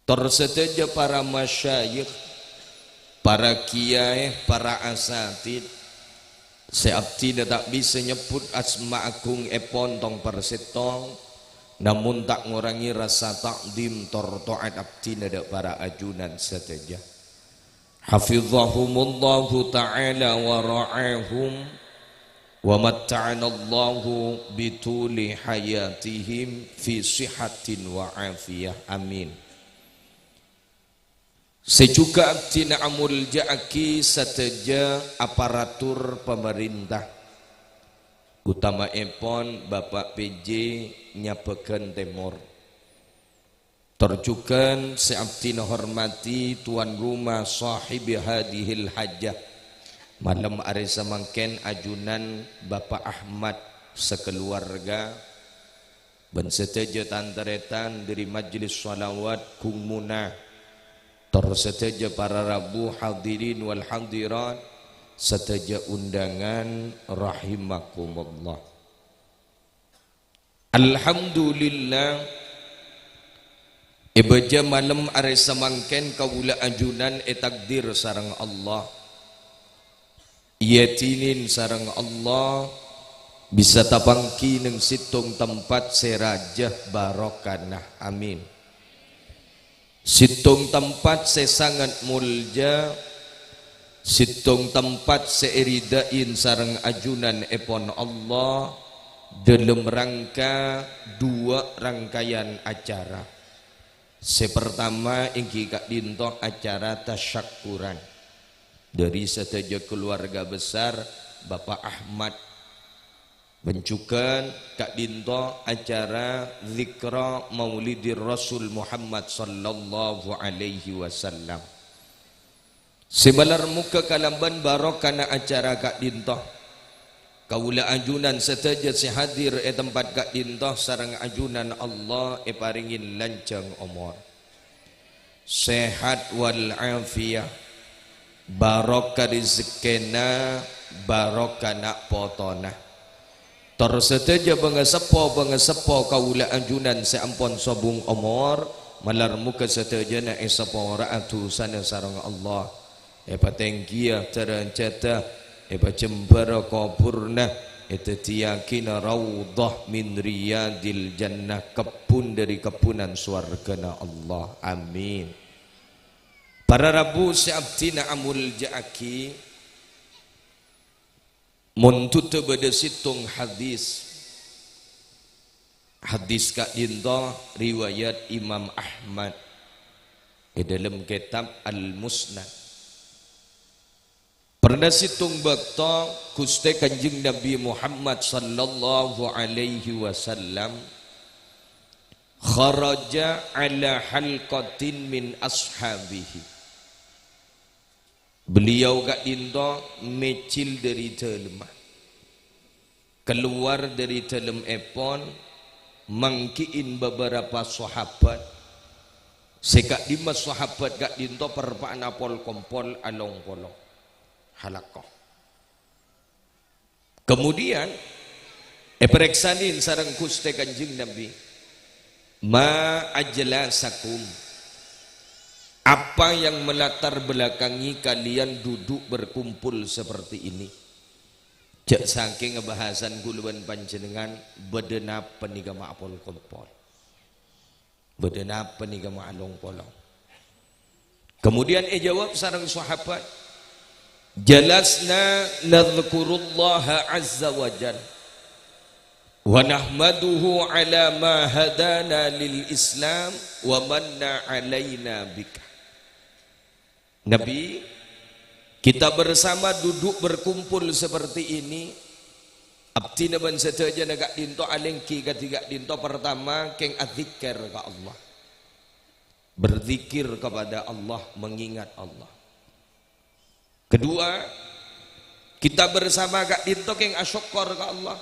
Tor sadhâjâ para masyayikh, para kiai, para asatid, sè abdhina ta' bisa nyebbhut asma agungngèpon tong-parsèttong, namong ta' ngorangè rassa ta'dhim tor ta'at abdhina dâ' para ajunan sadhâjâ. Hafizahumullahu ta'ala wa ra'ahum, wa matta'anallahu bituli hayatihim fi sihatin wa afiyah. Amin. Sè jhughân abdhina amolja'aghi sadhâjâ aparatur pamarènta, otama'èpon Bapa' P J Nyabagan Tèmor. Tor jhughân sè abdhina hormadhi tuan rumah shahibi hadhil hajah, malem arè samangkèn ajunan Bapa' Ahmad sakaluwarga, bân sadhâjâ tan-tarètan dhâri Majelis Shalawat Gung Muna, tor sadhâjâ para rabu hadirin wal hadirat, sadhâjâ undangan rahimakumullah. Alhamdulillah, è bâjâ malem arè samangkèn kaulâ ajunan ètakdir sareng Allah, èyadinin sareng Allah, bisa tapangghi neng sèttong tempat sè rajâ barokana. Amin. Sèttong tempat sè sanget molja, sèttong tempat sè èridhâi sareng ajunanèpon Allah, dâlem rangka duwâ' rangkayan acara. Sè partama èngghi ka'dinto acara tasyakkuran dhâri sadhâjâ kaluwarga besar Bapa' Ahmad. Bân jhughân ka'dinto acara Dzikra Maulidir Rasul Muhammad sallallahu alaihi wasallam. Sè malar moghâ kalabân barokana acara ka'dinto, kaulâ ajunan sadhâjâ sè hadir è tempat ka'dinto sareng ajunan Allah èparèngè lanjhâng omor, sehat wal afiyah, barokah rejekkèna, barokah na' potona. Tor sadhâjâ bângaseppo-bângaseppo kaulâ ajunan sè ampon sobung omor, malar moghâ sadhâjâna èsapora'a dhusana sareng Allah. Èpatèngghiyâ darajhâddhâ, èpajembhârâ kobhurrâ, èdhâddhiyâghina raudhah min riyadil jannah, kebbhun dhâri kebbhunan sowarghâna Allah. Amin. Para rabu sè abdhina amolja'aghi, mon duddhâ bâdâ sèttong hadis. Hadis ka'dinto riwayat Imam Ahmad è dâlem kètab Al-Musnad. Pernah sèttong bâkto Ghustè Kanjeng Nabi Muhammad sallallahu alaihi wasallam kharaja ala halqatin min ashabihi. Beliau ka'dinto mèjhil dâri dâlemma. Kalowar dâri dâlemmèpon, mangghi'in bâbârâbâ sahabat, sè ka'dimma sahabat ka'dinto parpa'na pol-kompol along-polong. Halaqah. Kemudian, èparèksanè sareng Ghustè Kanjeng Nabi, "Ma ajlasakum? Apa yang melatar belakangi kalian duduk berkumpul seperti ini?" Jhâ' sakènga bhâsana kaulâ bân panjhennengngan, bâdâ napa nèka ma' apol-kompol? Bâdâ napa nèka ma' along-polong? Kemudian èjâwâb sareng sahabat, "Jalasna nadzkurullaha azza wa jal, wa nahmaduhu ala ma hadana lil Islam wa manna alaina bika." Nabi, kita bersama duduk berkumpul seperti ini, abdhina bân sadhâjâna ka'dinto alèngghi kadhi ka'dinto, pertama, kèng adzikir ka Allah. Berzikir kepada Allah, mengingat Allah. Kedua, kita bersama ka'dinto kèng asokkor ka Allah.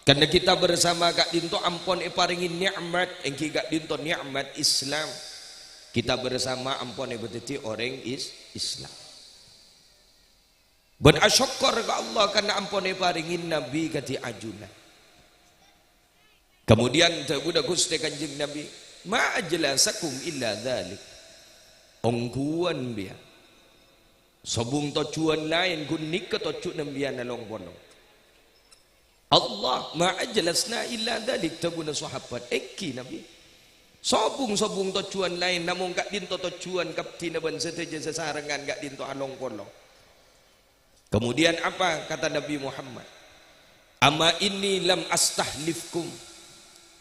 Karena kita bersama ka'dinto ampon èparèngè nè'mat, èngghi ka'dinto nè'mat Islam. Kita bersama ampon èpadhâddhi orèng is-, Islam. Bân asokkor ka Allah karena ampon èparèngè Nabi kadhi ajunan. Kemudian dhâbuna Ghustè Kanjeng Nabi, "Ma ajlasakum illa dzalik." Ongghuwân, biya. Sobung tojjhuwân laèn, ghun nèka tojjhuwânna sampèyan along-polong. "Allah, ma ajlasna illa dzalik," dhâbuna sahabat. "Èngghi, Nabi. Sobung-sobung tojjhuwân laèn, namong ka'dinto tojjhuwân kabdhina bân sadhâjâ sasarengan ka'dinto along-polong." Kemudian apa kata Nabi Muhammad? "Ama inni lam astahlifkum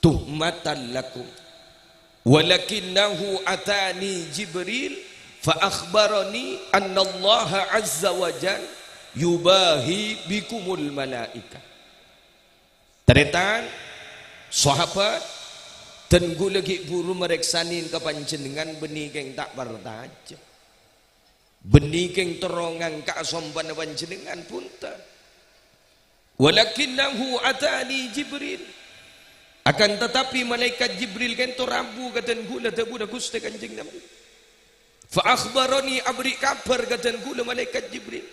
tuhmatan lakum, walakinnahu atani Jibril fa akhbarani annallaha azza wa jal yubahi bikumul malaika." Tarètan, sahabat, dân kaulâ ghi' bhuru marèksanè ka panjhennengngan, bânnè kèng ta' parcajâ. Bânnè kèng terro ngangka'a sompana panjhennengngan, bhunten. "Walakinnahu atani Jibril." Akan tetapi, malaikat Jibril ka'dinto rabu ka dân kaulâ, dhâbuna Ghustè Kanjeng Nabi. "Fa akhbarani," aberri' kabhâr ka dân kaulâ malaikat Jibril,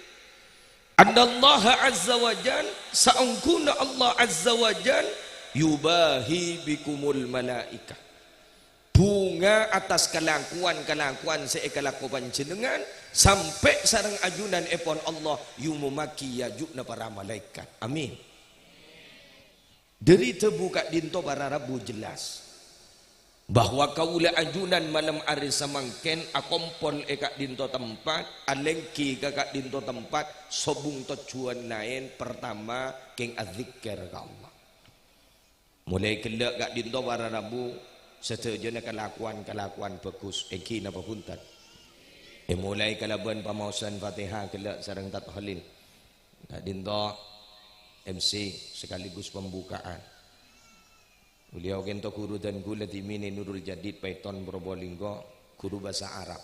"Annallaha azza wa jal, saongghuna Allah azza wa jal, yubahi bikumul malaika." Bhunga attas kalakowan-kalakowan sè èkalako panjhennengngan, sampè' sareng ajunanèpon Allah èomomaghi è ajunan para malaèkat. Amin. Dâri dhâbu ka'dinto para rabu jelas bahwa kaulâ ajunan malem arè samangkèn akompol è ka'dinto tempat, alèngghi ka ka'dinto tempat, sobung tojjhuwân laèn, pertama, kèng adzikir ka Allah. Molaè ghellâ' ka'dinto para rabu, sadhâjâna kalakowan-kalakowan bhâghus, èngghi napa bhunten? Èmolaè kalabân pamaosan Fatihah ghellâ' sareng Tad Khalil. Ka'dinto M C sekaligus pembukaan. Beliau ka'dinto ghuru dân kaulâ dhimèn è Nurul Jadid, Paiton, Probolinggo, ghuru bhâsa Arab.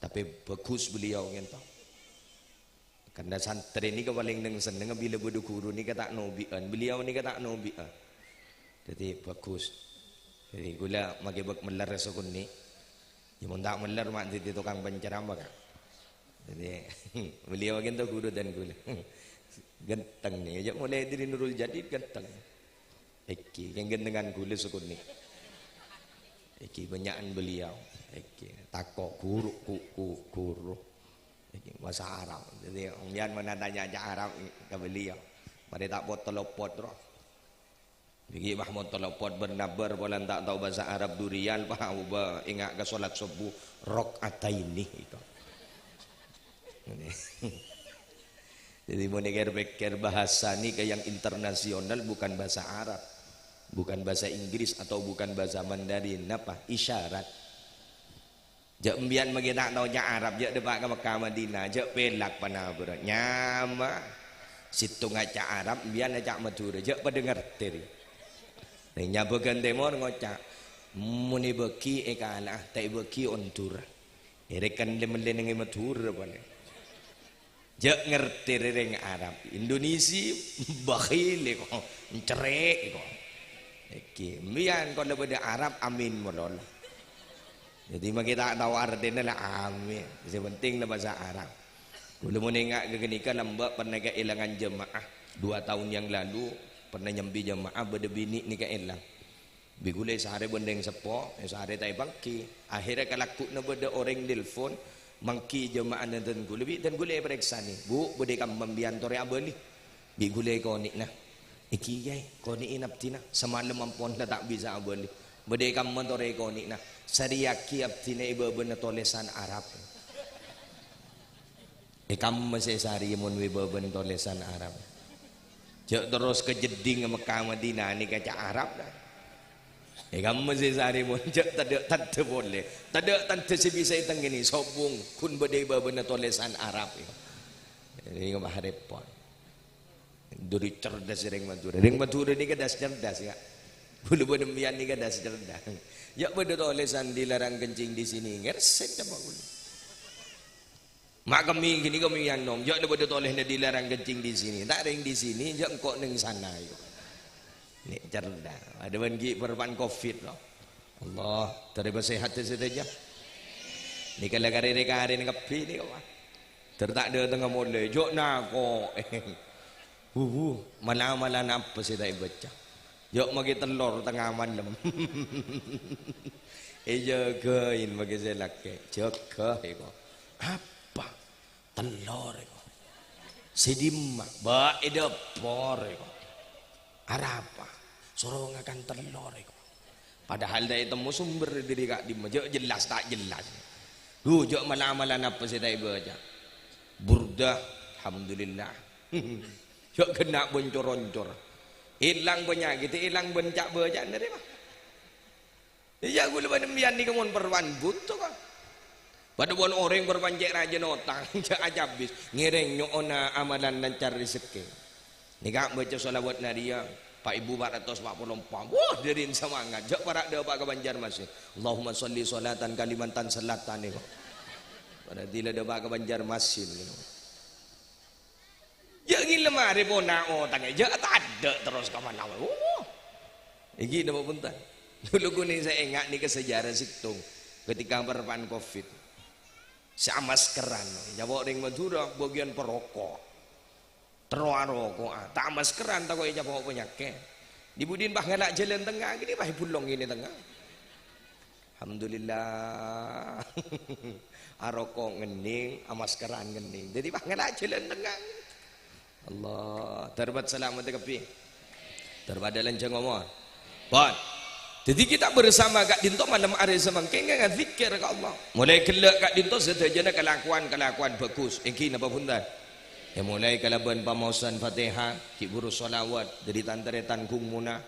Tapè bhâghus beliau ka'dinto. Karna santrè nèka palèng neng-sennengnga bilâ bâdâ ghuru nèka ta' nobi'ân, beliau nèka ta' nobi'ân. Dhâddhi bhâghus. Dhâddhi kaulâ makè bâk mellèr sakonè'. Yâ mon ta' mellèr ma' dhâddhi tokang penceramah, Ka'. Dhâddhi beliau ka'dinto ghuru dân kaulâ. Ghânteng nèka, jhâ' molaè dâri Nurul Jadid ghânteng. Èngghi, kèng ghântengan kaulâ sakonè'. Èngghi, bânnya'an beliau. Èngghi, tako' ghuru, ku, ku, ghuru. Èngghi, bhâsa Arab. Dhâddhi, sampèyan mon atanya ca Arab ka beliau. Marè ta' pot-tolopot, ro. Èngghi, bâh, mon tolopot bâr-nabâr, polana ta' tao bhâsa Arab, durian, bâh, obâ, enga' ka solat sobbhu, rok'ataini, gitu. Jadi, mon èkèr-pèkkèr, bahasa nèka yang internasional, bukan bahasa Arab, bukan bahasa Inggris, atau bukan bahasa Mandarin. Napa? Isyarat. Jhâ' embiyan maghi ta' tao ca' Arab, jhâ' dâpa' ka Mekkah Madinah, jhâ' pèlak panabârâ. Nyama. Sèttonga ca' Arab, embiyan ca' Madhurâ, jhâ' padâ ngartè rè. Rèng Nyabâgân Tèmor ngoca', "Mon èbâghi èkala'a, ta' èbâghi ondur." Èrèken lem-, lennengngè Madhurâ palèng. Jhâ' ngartè rè rèng Arab. Indonesia bakhil è ko, encerrè' è ko. Èngghi, embiyan ko la bâdâ Arab, amin malolo. Dhâddhi maghi ta' tao artèna la amin. Sè penting la bhâsa Arab. Kaulâ mon enga' ghânèka lambâ' pernah kaèlangan jemaah. Dua tahun yang lalu pernah nyambi jemaah bâdâ binè' nèka èlang. Bi' ghulâ èsarè bân rèng seppo, èsarè ta' èpangghi. Akhèrra kalagghuna bâdâ orèng nelpon, mangghi jema'ana dân ghulâ, bi' dân ghulâ èparèksanè, "Bu, bâdâ è kamma embiyan torè abâli?" Bi' ghulâ èkonè'na. "Èngghi, Kèyaè, konè'è abdhina, samalem ampon la ta' bisa abâli. Bâdâ è kamma torè èkonè'na, sarèyaghi abdhina è bâbâna tolèsan Arab." È kamma sè èsarèya mon è bâbâna tolèsan Arab. Jhâ' terros ka jeddhing Mekkah Madinah nèka ca' Arab, ta'? È kamma sè èsarèya mon jhâ' tadâ' tandhâ polè. Tadâ' tandhâ sè bisa ètengngènè, sobung, ghun bâdâ è bâbâna tolèsan Arab. Nèka mah rèpot. Dhuri cerdas rèng Madhurâ. Rèng Madhurâ nèka das cerdas, ya. Kaulâ bân embiyan nèka das cerdas. Jhâ' bâdâ tolèsan dilarang kencing di sini. Ngèrsèt apa kaulâ? Ma' kemmè ghânèka mè' ènom, jhâ' la bâdâ tolèsanna dilarang kencing di sini. Ta' rèng di sini, jhâ' engko' neng sana, yu. Nè' cerdas. Adâ' bân ghi' bârâmpan covid, no. Allah, tarèma sehat sadhâjâ. Nèka la karè-rèkarè kabbhi nèka, Pak. Ter ta' dâtengnga molè, jhâ' nako'. Wuwu, mala-mala napa sè ta' èbâca? Jhâ' maghi tellor tengnga malem. Èjâgâi maghi sè lakè'. Jâgâ, èko. Apa? Tellor, èko. Sè dimma? Bâ' è dâpor, èko. Arapa? Soro ngakan tellor, èko. Padahal ta' ètemmo sumber dâri ka'dimma. Jhâ' jelas, ta' jelas. Duh, jhâ' mala-mala napa sè ta' èbâca? Burdah, alhamdulillah. Jhâ' ghenna' boncor-oncor. Èlang panyakèddhâ, èlang bân ca'-bâca'an dâri, Pak. Iyâ, kaulâ bân embiyan nèka mon parlowan bhuto, kok. Padâ mon orèng parlowan cè' rajâna otang, jhâ' acabis. Ngèrèng nyo'ona amalan lancar rejekkè. Nèka bâca shalawat nariyah, pa' èbu pa' ratos pa' polo empa'. Wah, dârin semangat. Jhâ' para' dâpa' ka Banjarmasin. Allahumma shalli shalatan Kalimantan Selatan nèko. Berarti la dâpa' ka Banjarmasin, gitu. Jhâ' ngèlem arè pona otangngè, jhâ' tadâ' terros ka manawa. Oh. Èngghi napa bhunten? Kaulâ ghun sè enga' nèka sejarah sèttong ketika bârâmpan covid. Sè amaskeran, nyapo rèng Madhurâ bâgiyân paroko'. Terro aroko'a, ta' amaskeran tako' ècapo' panyakèt. Dhi-budhina pas ngala' jhâlân tengnga, ghânèka pas èbulong è tengnga. Alhamdulillah. Aroko' ngennèng, amaskeran ngennèng. Dhâddhi, pas ngala' jhâlân tengnga. Allah, tarèma salamet kabbhi. Tarèma lanjhâng omor. Pon. Dhâddhi, kita bersama ka'dinto malem arè samangkèn ngadzikir ka Allah. Molaè ghellâ' ka'dinto sadhâjâna kalakowan-kalakowan bhâghus. Èngghi napa bhunten? Èmolaè kalabân pamaosan Fatihah, ghi' bhuru shalawat, dhâri tan-tarètan ghungmuna.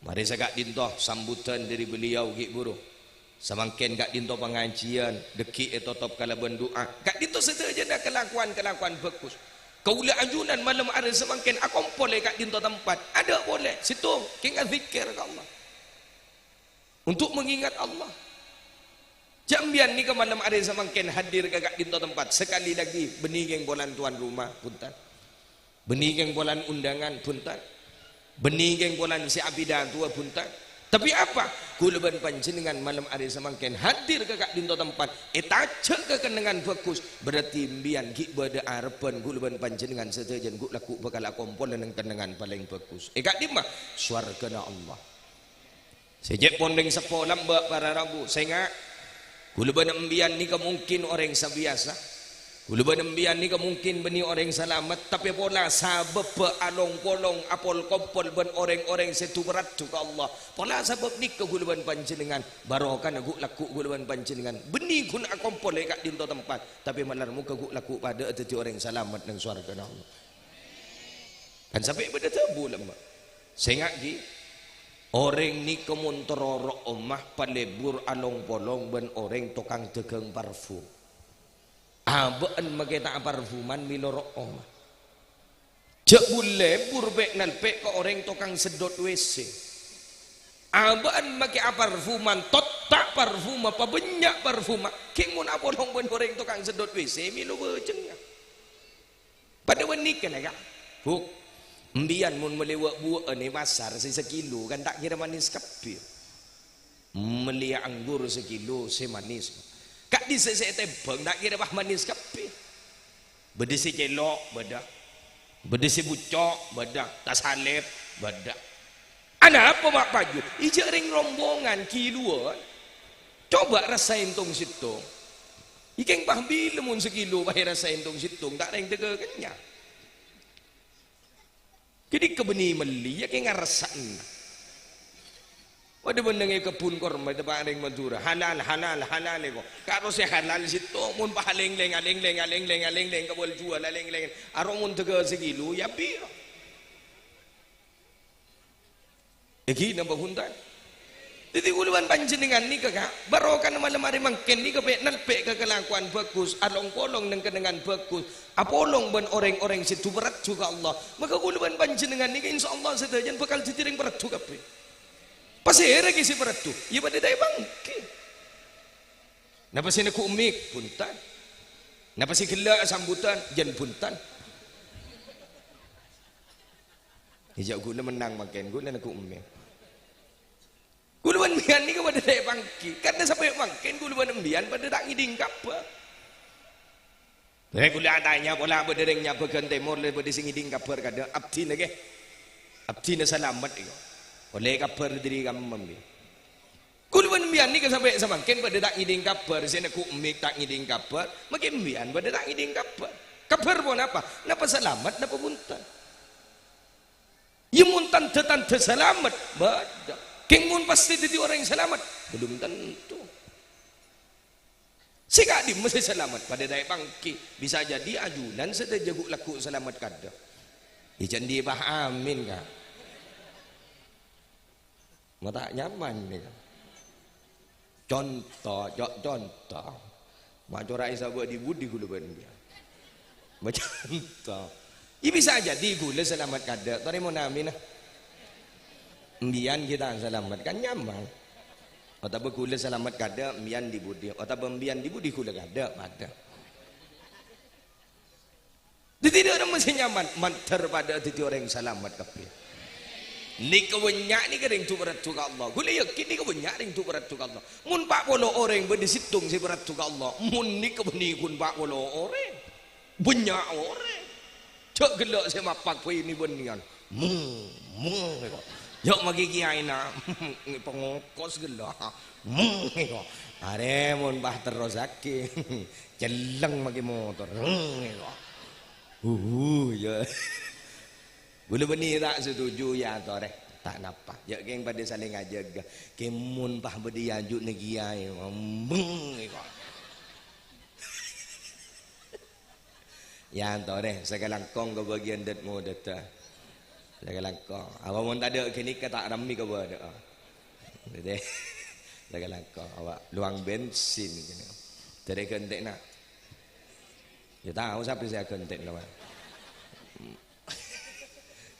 Marè saka'dinto sambuddhân dhâri beliau ghi' bhuru. Samangkèn ka'dinto pangajiyân, dhâggi' ètotop kalabân du'a. Ka'dinto sadhâjâna kalakowan-kalakowan bhâghus. Kaulâ ajunan malem arè samangkèn akompol è ka'dinto tempat. Adâ' polè, sèttong, kèng adzikir ka Allah. Untuk mengingat Allah. Jhâ' embiyan nèka malem arè samangkèn hadir ka ka'dinto tempat. Sekali lagi, bânnè kèng polana tuan rumah, bhunten. Bânnè kèng polana undangan, bhunten. Bânnè kèng polana sè abidatowa, bhunten. Tapè apa? Kaulâ bân panjhennengngan malem arè samangkèn hadir ka ka'dinto tempat, ètajhâ' ka kennengngan bhâghus, berarti embiyan ghi' bâdâ arebbhân kaulâ bân panjhennengngan sadhâjâna ghu'-lagghu' bhâkal akompol neng kennengngan palèng bhâghus. È ka'dimma? Sowarghâna Allah. Sè cè' pon rèng seppo lambâ' para rabu, sènga'. Kaulâ bân embiyan nèka mungkin orèng sè biyasa. Kaulâ bân embiyan nèka mungkin bânnè orèng salamet, tapè pola sabâbbhâ along-polong apol-kompol bân orèng-orèng sè du-paradu ka Allah. Pola sabâb nèka kaulâ bân panjhennengngan, barokana ghu'-lagghu' kaulâ bân panjhennengngan. Bânnè ghun akompol è ka'dinto tempat, tapè malar moghâ ghu'-lagghu' padâ'â dhâddhi orèng salamet neng sowarghâna Allah. Kan sampè' bâdâ dhâbu, lambâ'. Sènga' ghi. Orèng nèka mon terro ro' omah, palebur along-polong bân orèng tokang dhâghâng parfum. Abâ'na makè ta' aparfuman mèlo ro' omah. Jhâ' bur-lebur pè'-nalpè' ka orèng tokang seddhot W C. Abâ'na makè aparfuman, totta' parfuma, pabânnya' parfuma. Kèng mon apolong bân orèng tokang seddhot W C, mèlo bâjângnga. Padâ bân nèka, la, Ka'. Bu', embiyan mon mellè wâ'-buwâ'ân è pasar sè sakilo, kan ta' kèra manis kabbhi. Mellèya anggur sakilo sè manis. Ka'dissa' sè ètèmbhâng ta' kèra pas manis kabbhi. Bâdâ sè cèlo', bâdâ. Bâdâ sè bucco', bâdâ. Tasalèp, bâdâ. Anapa ma' paju? Ijâ' rèng rombongan kilowan. Coba rasaè tong-sèttong. Kèng pas bilâ mon sakilo pas èrasaè tong-sèttong, ta' rèng tèghâ kennyang. Ghânèka bânnè mellè, iyâ kèng aressa'na. Padâ bân neng è kebbhun korma, teppa' rèng Madhurâ. Halal, halal, halal, èko. Karo sè halal sèttong, mon pas alènglèng, alènglèng, alènglèng, alènglèng, ka wal juwal, alènglèng. Aro mon tèghâ sakilo, iyâ pèra'. Èghi napa bhunten? Dhâddhi, kaulâ bân panjhennengngan nèka, Ka', barokana malem arè mangkèn nèka pè'-nalpè' ka kalakowan bhâghus, along-polong neng-kennengngan bhâghus, apolong bân rèng-orèng sè du-paradu ka Allah. Maka kaulâ bân panjhennengngan nèka, insyaallah, sadhâjâna bhâkal dhâddhi rèng paradu kabbhi. Pasèra ghi' sè paradu? Iyâ padâ ta' èpangghi. Napa sè neggu' mik? Bhunten. Napa sè ghellâ' asambhutan? Jân bhunten. Iyâ, jhâ' kaulâ mennang mangkèn, kaulâ neggu' mik. Kaulâ bân embiyan nèka padâ ta' èpangghi. Karna sampè' mangkèn kaulâ bân embiyan padâ ta' ngèdhing kabhâr. Bhâi, kaulâ atanya pola bâdâ rèng nyabâghân tèmor, la bâdâ sè ngèdhing kabhâr kadâ', abdhina, ghi. Abdhina salamet, èko. Ollè kabhâr dâri kamma, bi. Kaulâ bân embiyan nèka sampè' samangkèn padâ ta' ngèdhing kabhâr, sè neggu' mik ta' ngèdhing kabhâr, mangkèn embiyan padâ ta' ngèdhing kabhâr. Kabhâr ponapa? Napa salamet, napa bhunten? Iyâ, mon tandhâ-tandhâ salamet, bâdâ. Kèng mon pastè dhâddhi orèng salamet? Belum tentu. Sè ka'dimma sè salamet? Padâ ta' èpangghi. Bisa jadi ajunan sadhâjâ ghu'-lagghu' salamet kadâ'. Iyâ, jhân dhi' pas amin, Ka'. Ma' ta' nyaman, nèka. Conto, co-, conto. Ma' cora' èsabâ' dhi-budhi kaulâ bân iyâ. Ma' conto. Iyâ, bisa jadi kaulâ salamet kadâ', torè mon amina. Embiyan ghi' ta' salamet, kan nyaman. Otabâ kaulâ salamet kadâ', embiyan dhi-budhi. Otabâ embiyan dhi-budhi kaulâ kadâ', padâ. Dhâddhi, dâ' remma sè nyaman, mandhâr padâ dhâddhi orèng salamet kabbhi. Nèka bânnya' nèka rèng du-paradu ka Allah. Kaulâ yakin nèka bânnya' rèng du-paradu ka Allah. Mon pa' polo orèng bâdâ sèttong sè paradu ka Allah, mon nèka bânnè ghun pa' polo orèng. Bânnya' orèng. Jhâ' ghellâ' sè mapak bhâi nè-bânnèyan. Mung, mung, èko. Jhâ' maghi kiyaèna. Pangokos ghellâ'. Mung, èko. Arè mon pas terrossaghi. Celleng maghi motor. Mung, èko. Huhu, iyâ. Kaulâ bânnè ta' setuju, iyâ, torè. Ta' napa. Jhâ' kèng padâ salèng ajâgâ. Kèng mon pas bâdâ è ajunna kiyaè. Mung, èko. Iyâ, torè, sakalangkong kabâgiyân dât-ngodâdhâ. Sakalangkong. Apa mon tadâ' ghânèka ta' rammè kabâdâ'â. Dâddhi, sakalangkong. Apa luwang bensin ghânèka. Dâri ghântè'na. Iyâ tao sapè sè aghântè'na, Pak.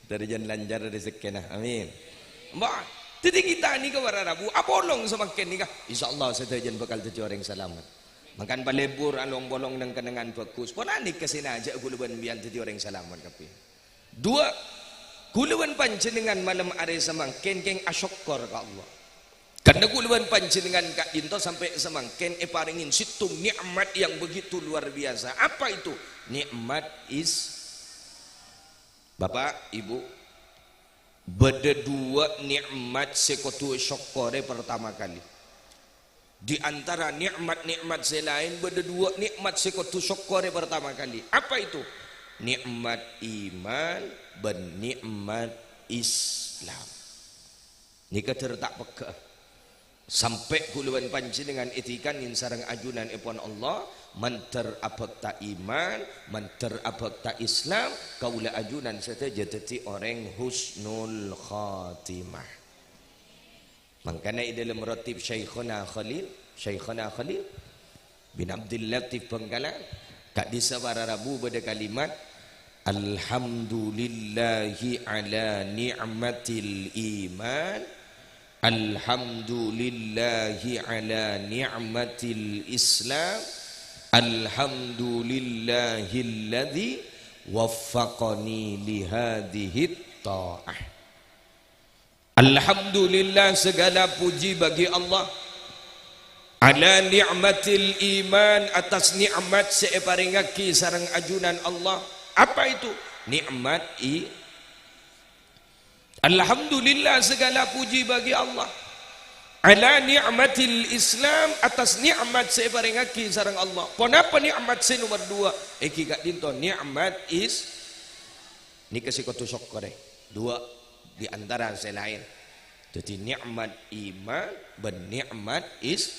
Dâri jân lancar rejekkèna. Amin. Mbah, dhâddhi kita nèka para rabu, apolong samangkèn nèka. Insyaallah sadhâjâna bhâkal dhâddhi orèng salamet. Mangkana palebur along-polong neng-kennengngan bhâghus. Pola nèka sè najâ kaulâ bân embiyan dhâddhi orèng salamet kabbhi. Duwâ', kaulâ bân panjhennengngan malem arè samangkèn kèng asokkor ka Allah. Karna kaulâ bân panjhennengngan ka'dinto sampè' samangkèn èparèngè sèttong nè'mat yang begitu luar biasa. Apa itu? Nè'mat is-, Bapak, Ibu, bâdâ duwâ' nè'mat sè kodhu èsokkorè partama kalè. Di antara nè'mat-nè'mat sè laèn, bâdâ duwâ' nè'mat sè kodhu sokkorè partama kalè. Apa itu? Nè'mat iman bân nè'mat Islam. Nèka dâr ta' pegghâ'â. Sampè' kaulâ bân panjhennengngan èdhika'in sareng ajunanèpon Allah, mandhâr abhâkta iman, mandhâr abhâkta Islam, kaulâ ajunan sadhâjâ dhâddhi orèng husnul khatimah. Mangkana è dâlem rotib Syaikhona Khalil, Syaikhona Khalil bin Abdul Latif Bangkalan, ka'dissa' para rabu bâdâ kalimat, "Alhamdulillahi ala ni'matil iman, alhamdulillahi ala ni'matil Islam, alhamdulillahilladzi waffaqani li hadzihit tha'ah." Alhamdulillah, segala puji bagi Allah. Ala ni'matil iman, atas nikmat sè èparèngaghi sareng ajunan Allah. Apa itu? Nikmat i-, Alhamdulillah, segala puji bagi Allah. Ala ni'matil Islam, atas nikmat sè èparèngaghi sareng Allah. Ponapa nikmat sè nomer dua? Èngghi ka'dinto nikmat is-, Nèka sè kodhu sokkorè, duwâ' di antara sè laèn. Dhâddhi, nikmat iman bân nikmat is-,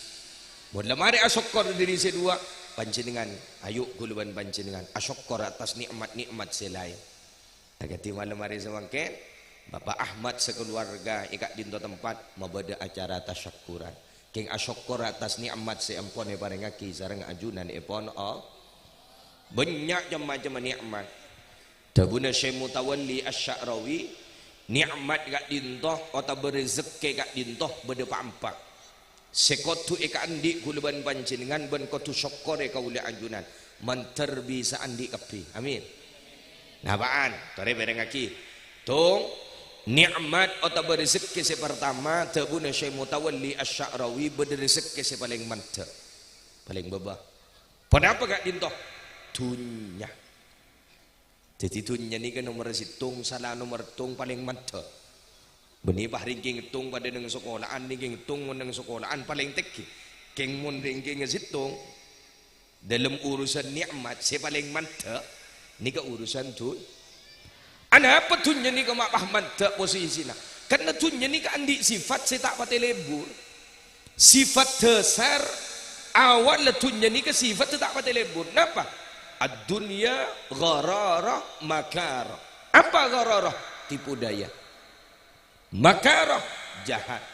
mon la marè asokkor dhâri sè duwâ', panjhennengngan, ayo, kaulâ bân panjhennengngan asokkor atas nikmat-nikmat sè laèn. Akadhi malem arè samangkèn, Bapak Ahmad sakalowarga è ka'dinto tempat mabâdâ acara tasyakkuran. Kèng asokkor atas nikmat sè ampon èparèngaghi sareng ajunan èpon, oh, bânnya' cem-macemma nikmat. Dhâbuna Syekh Mutawalli Asy-Sya'rawi, nikmat ka'dinto otabâ rejekkè ka'dinto bâdâ pa'-empa'. Sè kodhu èkaandi' kaulâ bân panjhennengngan bân kodhu sokkorè kaulâ ajunan. Mandhâr bisa andi' kabbhi. Amin. Napa'an? Torè pèrèngaghi. Tong, nikmat otabâ rejekkè sè partama, dhâbuna Syekh Mutawalli Asy-Sya'rawi, bâdâ rejekkè sè palèng mandhâ', palèng bâbâ. Ponapa ka'dinto? Dhunnya. Dhâddhi, dhunnya nèka nomer sèttong, sala nomer sèttong palèng mandhâ'. Bânnè pas rèng kèng sèttong padâ neng sakola'an, rèng kèng sèttong mon neng sakola'an palèng tèngghi. Kèng mon rèng kèng sèttong, dâlem urusan nikmat sè palèng mandhâ', nèka urusan dhun-, Anapa dhunnya nèka ma' pas mandhâ' posisina? Karna dhunnya nèka andi' sifat sè ta' patè lebur. Sifat dhâsar, awal dhunnya nèka sifat ta' patè lebur. Napa? Ad-dunya ghararah makarah. Apa ghararah? Tipu daya. Makarah, jahat.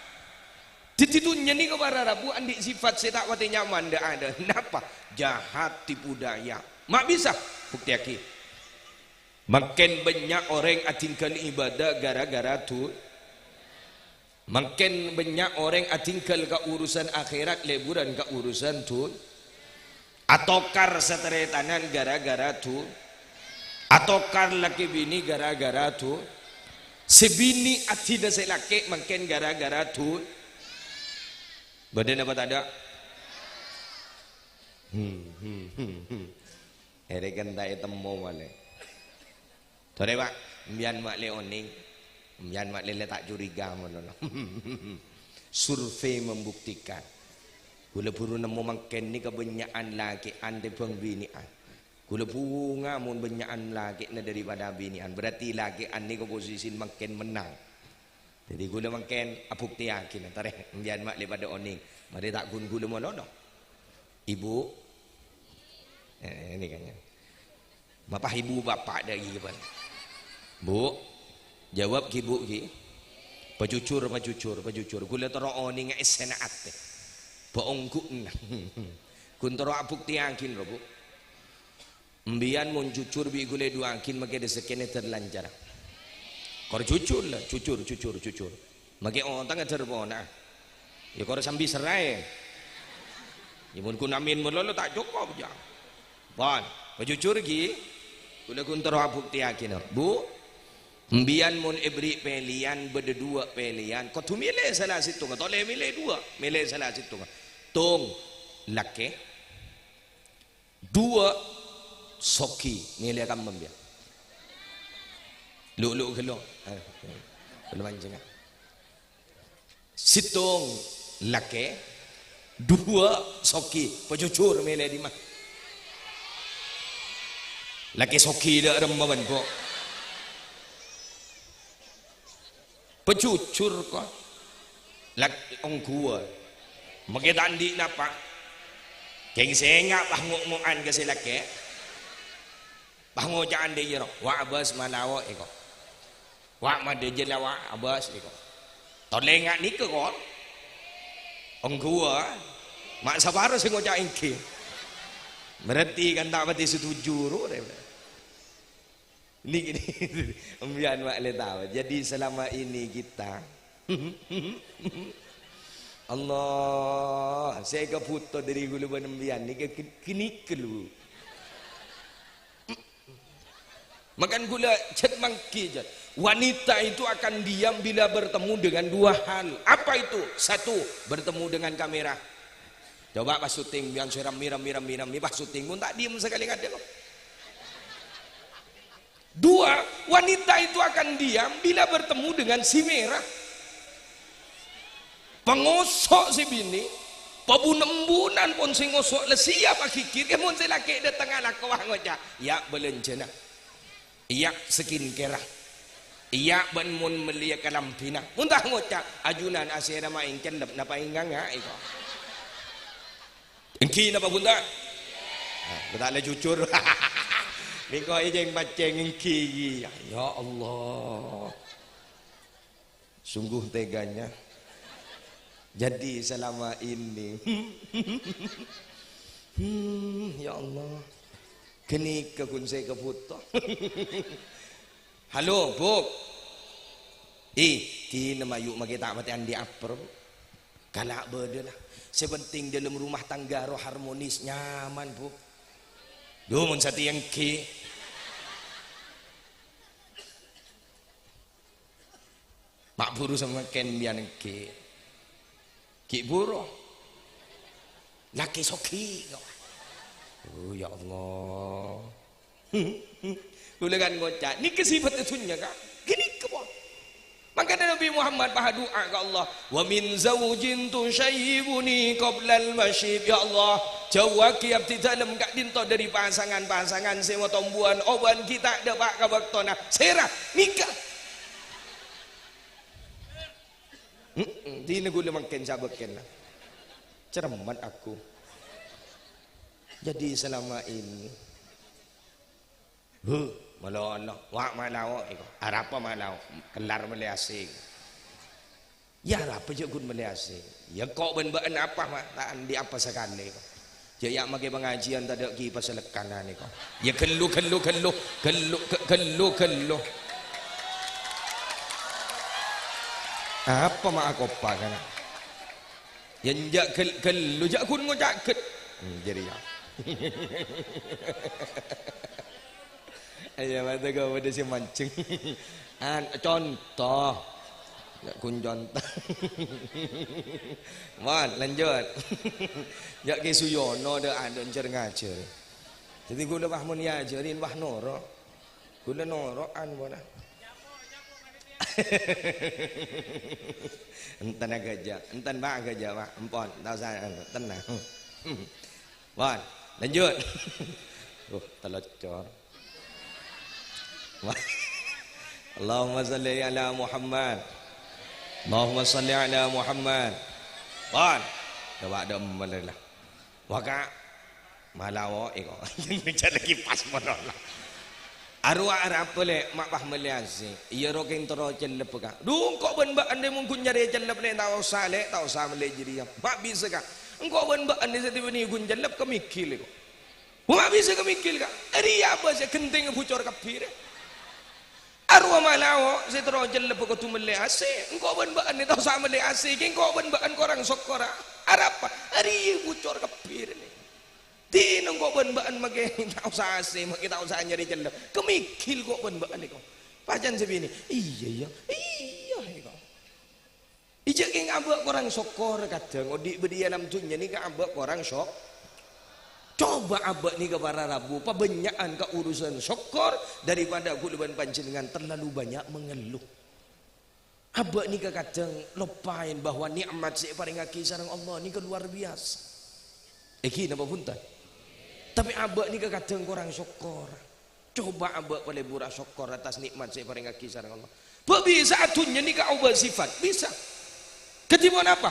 Dhâddhi dhunnya nèka para rabu andi' sifat sè ta' patè nyaman dâ'-adâ'. Napa? Jahat, tipu daya. Ma' bisa? Buktèyaghi. Mangkèn bânnya' orèng adhingghâl ibadah ghârâ-ghârâ dhun-, Mangkèn bânnya' orèng adhingghâl ka urusan akhèrat, leburan ka urusan dhun-, atokar sataretanan ghârâ-ghârâ dhun-, atokar lakè binè ghârâ-ghârâ dhun-, sè binè adina sè lakè' mangkèn ghârâ-ghârâ dhun-, Bâdâ napa tadâ'? Hmm, hmm, hmm, hmm. Èrèken ta' ètemmo malè. Torè, Pak, embiyân ma' lè onèng, embiyân ma' lè lè ta' curiga molo. Survei membuktikan. Kaulâ buru nemmo mangkèn nèka bânnya'an lakè'an tèmbhâng binè'an. Kaulâ bhunga mon bânnya'an lakè'na daripada binè'an, berarti lakè'an nèka posisi mangkèn mennang. Dhâddhi kaulâ mangkèn abhuktèyaghi, nèng torè, embiyân ma' lè padâ onèng. Marè ta' ghun kaulâ molo, no? Ibu? Eh, ini kan, ya. Mapa ibu bapa' dâ' ghi, Pak? Bu, jawab ghi, Bu, ghi. Pajujur, pajujur, pajujur. Kaulâ terro onènga essèna atè. Bâ' ongghu'na. Ghun terro abhuktèyaghi, ro, Bu. Embiyân mon jujur bi' kaulâ èdu'aaghin makè rejekkèna dâr lancar. Kor jujur la, jujur, jujur, jujur. Makè otangnga dâr pona'a. Ya kor sambi serraè. Ya mon ghun amin malolo ta' cokop, ya. Pon, pajujur ghi. Kaulâ ghun terro abhuktèyaghi, no. Bu, embiyân mon èberri' pèlèyan bâdâ duwâ' pèlèyan, kodhu mèlè sala sèttonga, ta' ollè mèlè duwâ', mèlè sala sèttonga. Tong, lakè. Duwâ', soghi, mèlè kamma, ya. Lu'-lu' ghâllu. Eh, lu manjeng, ah. Sèttong lakè, duwâ' soghi, pajujur mèlè dimma? Lakè soghi dâ' remma bân, Bu. Pajujur, ko'. Lak-, ongghuwân. Makè ta' andi' napa. Kèng sènga' pas ngo'-ngo'an ka sè lakè'. Pas ngoca'an dâjâ, "Wa' abâs malawo', èko. Wa' madâjâ la wa' abâs, èko." Tolènga nèka, ko'. Ongghuwâ. Ma' saparo sè ngoca' èngghi. Berarti kan ta' patè setuju, ro, rè. Nèka, nèka, empèyan ma' lè tao. Jadi selama ini kita, Allah, sè èkabhuto dhâri kaulâ bân empèyan nèka ghân-, ghânèka, lho. Makan gula, cet mangki, cet. Wanita itu akan diam bila bertemu dengan dua hal. Apa itu? Satu, bertemu dengan kamera. Coba pas syuting, biang sè rami, rami, rami, rami, pas syuting pun ta' diem sakalè ngadek kok. Dua, wanita itu akan diam bila bertemu dengan si merah. Pangoso' sè binè', pabun-embunan pon sè ngoso' la siap aghighir, kè mon sè lakè' dâteng alako wah ngoca', "Iyâ, bâlânjhâna. Iyâ, skincare. Iyâ, bân mon mellèya kalambhina." Mon ta' ngoca', "Ajunan asèra ma' èncellep, napa ènganga', èko?" Èngghi napa bhunten? Ah, bhunten la jujur. Nèko ècèng-pacèng èngghi. Ya Allah. Sungguh teganya. Jadi selama ini. Hmm, ya Allah. Ghânèka ghun sè èkabhuto. Halo, Bu'. Ih, dinah mayu' makè ta' patè andi' apper, Bu'. Kala' bâdâ la. Sè penting dalam rumah tangga ro harmonis, nyaman, Bu'. Duh, mon satèya èngghi. Ma' buru samangkèn biyan èngghi. Ghi' buru. Lakè soghi kok. Oh, ya Allah. Kaulâ kan ngoca', nèka sèfatta dhunnya, Ka'. Ghânèka pon. Mangkana Nabi Muhammad pas adu'a ka Allah, "Wa min zaujin tusyayyibuni qablal masyib." Ya Allah, jhâuwâghi abdhi dhâlem ka'dinto dhâri pasangan-pasangan sè matombuwân obân ghi' ta' dâpa' ka bâktona. Sèra, nèka. Mm-mm, dinah kaulâ mangkèn sabâkkèn. Cermet aku. Jadi selama ini, huh, malolo, wa' malao' èko. Arapa malao'? Kellar mellè A C. Ya, arapa jhâ' ghun mellè A C? Ya, ko' bân bâ'ân apa, ma'? Ta' andi' apa sakalè, ko'. Jhâ' ya' makè pangajiân tadâ' kipas lekkanan, ko'. Ya, ghellu, ghellu, ghellu, ghellu, ghe-, ghellu, ghellu. Apa ma' akopa, kana'? Ya, enjâ' gel-, ghellu, jhâ' ghun ngoca' ghet. Hmm, jârèya. Iyâ, bâdâ kok bâdâ sè manjeng. An-, conto. Jhâ' ghun conto. Mon, lanjut. Jhâ' Kè Suyono dâ', adâ' jhâr-ngajhâr. Dhâddhi ghulâ wah mon èajhâri, wah noro'. Ghulâ noro'an, pona. Enten ghâjâ, enten, Pak, ghâjâ, Pak. Empon, ta' osa, enten, nah. Pon, lanjut. Uh, telocor. Allahumma shalli ala Muhammad. Allahumma shalli ala Muhammad. Pon. Coba dâ' emmèl la. Waka, malao'è ko'. Jhâ' laghi pas monola. Arowa arapa lè', ma' pas mellè A C. Iyâ ro kèng terro cellep, Ka'. Dhu, engko' bân bâ'ân mon ghun nyarè cellep, lè', ta' osa, lè', ta' osa mellè jârèya. Ma' bisa, Ka'. Engko' bân bâ'ân sè dhâddhi bânnè ghun cellep, kamighil, ko'. Ma' bisa kamighil, Ka'. Arèya bâ sè ghentèng bucor kabbhi, rè. Arowa malao' sè terro cellep kodhu mellè A C. Engko' bân bâ'ân ta' osa mellè A C, kèng engko' bân bâ'ân korang sokkor. Arapa? Arèya bucor kabbhi, rè. Dinah engko' bân bâ'ân makè ta' osa A C, makè ta' osa nyarè cellep. Kamighil ko' bân bâ'ân èko. Pacan sè binè'. Iyâ, iyâ. Iyâ, èko. Ijâ kèng abâ' korang sokkor kadhâng. Odi' bâdâ è alam dhunnya nèka abâ' korang sok-, Coba abâ' nèka para rabu, pabânnya'an ka urusan sokkor daripada ghulâ bân panjhennengan terlalu banyak mengeluh. Abâ' nèka kadhâng loppaè bahwa nikmat sè èparèngaghi sareng Allah nèka luar biasa. Èngghi napa bhunten? Tapè abâ' nèka kadhâng korang sokkor. Coba abâ' palebur asokkor atas nikmat sè èparèngaghi sareng Allah. Bâ' bisa dhunnya nèka aobâ sifat? Bisa. Kadhi ponapa?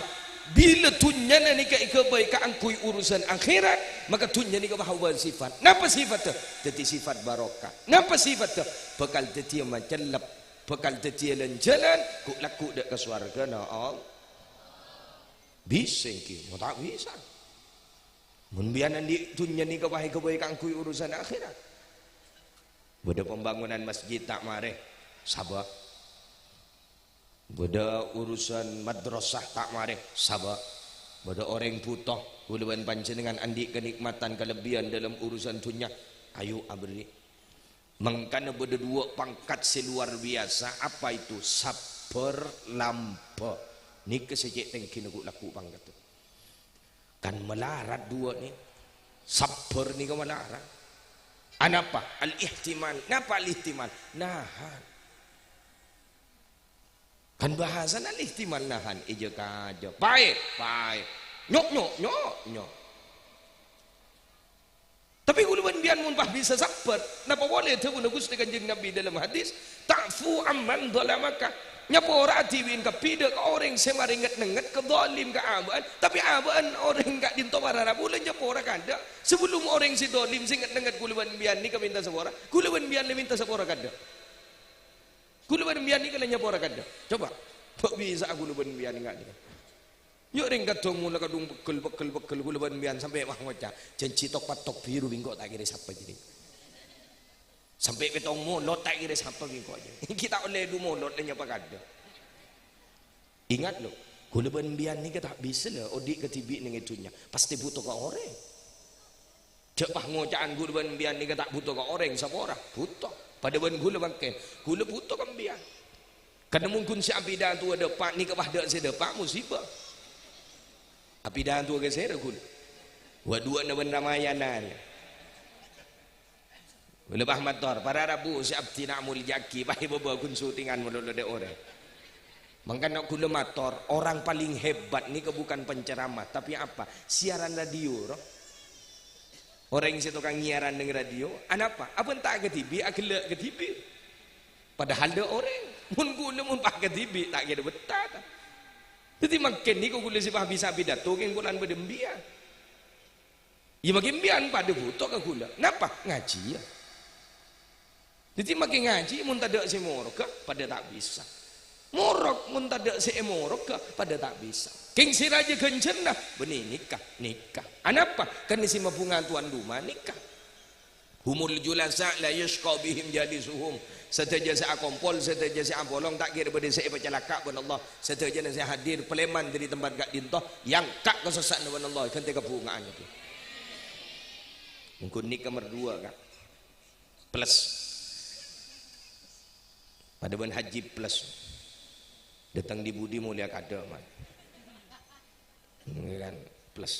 Bilâ dhunnyana nèka èghâbây kaangghuy urusan akhèrat, maka dhunnya nèka pas aobâ sifat. Napa sifatta? Dhâddhi sifat barokah. Napa sifatta? Bhâkal dhâddhiyâ macellep. Bhâkal dhâddhiyâ lan-jhâlân ghu'-lagghu' dâ' ka sowarghâna Allah. Bisa ènggi, mo ta' bisa. Mon bi'en andi' dhunnya nèka pas èghâbây kaangghuy urusan akhèrat. Bâdâ pembangunan masjid ta' marè, sabâ. Bâdâ urusan madrasah ta' marè, sabâ. Bâdâ orèng bhuto, kaulâ bân panjhennengngan andi' kanikmatan kalebbiyân dâlem urusan dhunnya, ayo aberri'. Mangkana bâdâ duwâ' pangkat sè luar biasa, apa itu? Sabbhâr lambâ. Nèka sè cè' tèngghina ghu' lagghu' pangkaddhâ. Kan malarat duwâ' nè. Sabbhâr nèka malarat. Anapa? Al-ihtimal. Napa al-ihtimal? Nahan. Kan bhâsana al-ihtimal nahan, èjâ-kajâ. Paè, paè. Nyo', nyo', nyo', nyo'. Tapè kaulâ bân bi'en mon pas bisa sabbhâr, napa polè dhâbuna Ghustè Kanjeng Nabi dâlem hadis, "Ta'fu amman dhalamaka." Nyapora'a dhibi'en kabbhi dâ' ka orèng sè marè nget-nengnget, ka dhalim ka abâ'na, tapè abâ'na orèng ka'dinto parara polè nyapora kaadâ'. Sabellumma orèng sè dhalim sè nget-nengnget kaulâ bân bi'en nèka mènta sapora, kaulâ bân bi'en la mènta sapora kaadâ'. Kaulâ bân bi'en nèka la nyapora kaadâ'. Coba, kok bisa kaulâ bân bi'en nèka nèka. Nya' rèng kadhâng mola kadhung peggel, peggel, peggel, kaulâ bân bi'en sampè' pas ngoca', "Jhânjhi tok-pattok bhiru bi' engko' ta' kèra sapa jârèya. Sampè' pèttong molot ta' kèra sapa bi' engko' jârèya." Ghi' ta' ollè du molot la nyapa kaadâ'. Ingat, lo, kaulâ bân bi'en nèka ta' bisa, la, odi' kadhibi' neng è dhunnya. Pastè bhuto ka orèng. Jhâ' pas ngoca'an kaulâ bân bi'en nèka ta' bhuto ka orèng, sapora? Bhuto. Padâ bân kaulâ mangkèn, kaulâ bhuto ka bi'en. Karna mon ghun sè abidhâtowa dâpa' nèka pas dâ' sè dâpa' musibah. Abidhâtowa ka sèra ghun? Wa duwâ'na bân Ramayana. Kaulâ pas mator, para rabu sè abdhina amoljâ'aghi, pas è bâbâ ghun syutingan malolo dâ' orèng. Mangkana kaulâ mator, orang paling hebat nèka bukan penceramah, tapi apa? Siaran radio, roh. Orèng sè tokang nyiaran neng radio, anapa? Abhânta kadhibi', aghellâ' kadhibi'. Padahal dâ' orèng. Mon kaulâ mon pas kadhibi', ta' kèra bettah, ta. Dhâddhi mangkèn nèko kaulâ sè pas bisa pidato, kèng polana bâdâ embiyan. Iyâ, mangkèn embiyan padâ bhuto ka kaulâ. Napa? Ngajhiyâ. Dhâddhi, makè ngajhi, mon tadâ' sè morogghâ, padâ ta' bisa. Morok, mon tadâ' sè èmorogghâ, padâ ta' bisa. Kèng sè rajâ ghânjhârna, bânnè nèka, nèka. Anapa? Karna sè mabhunga towan roma nèka. "Humul julasa la yasyqa bihim jalisuhum." Sadhâjâ sè akompol, sadhâjâ sè apolong, ta' kèra bâdâ sè èpacalaka' bân Allah. Sadhâjâna sè hadir, palèman dâri tempat ka'dinto, èangka' kasossa'anna bân Allah, èghântè kabhunga'an. Mongghun nèka mardhuwâ, Ka'. Plus. Padâ bân haji plus. Dâteng dhi-budhi molèya kaadâ', man. Kan plus.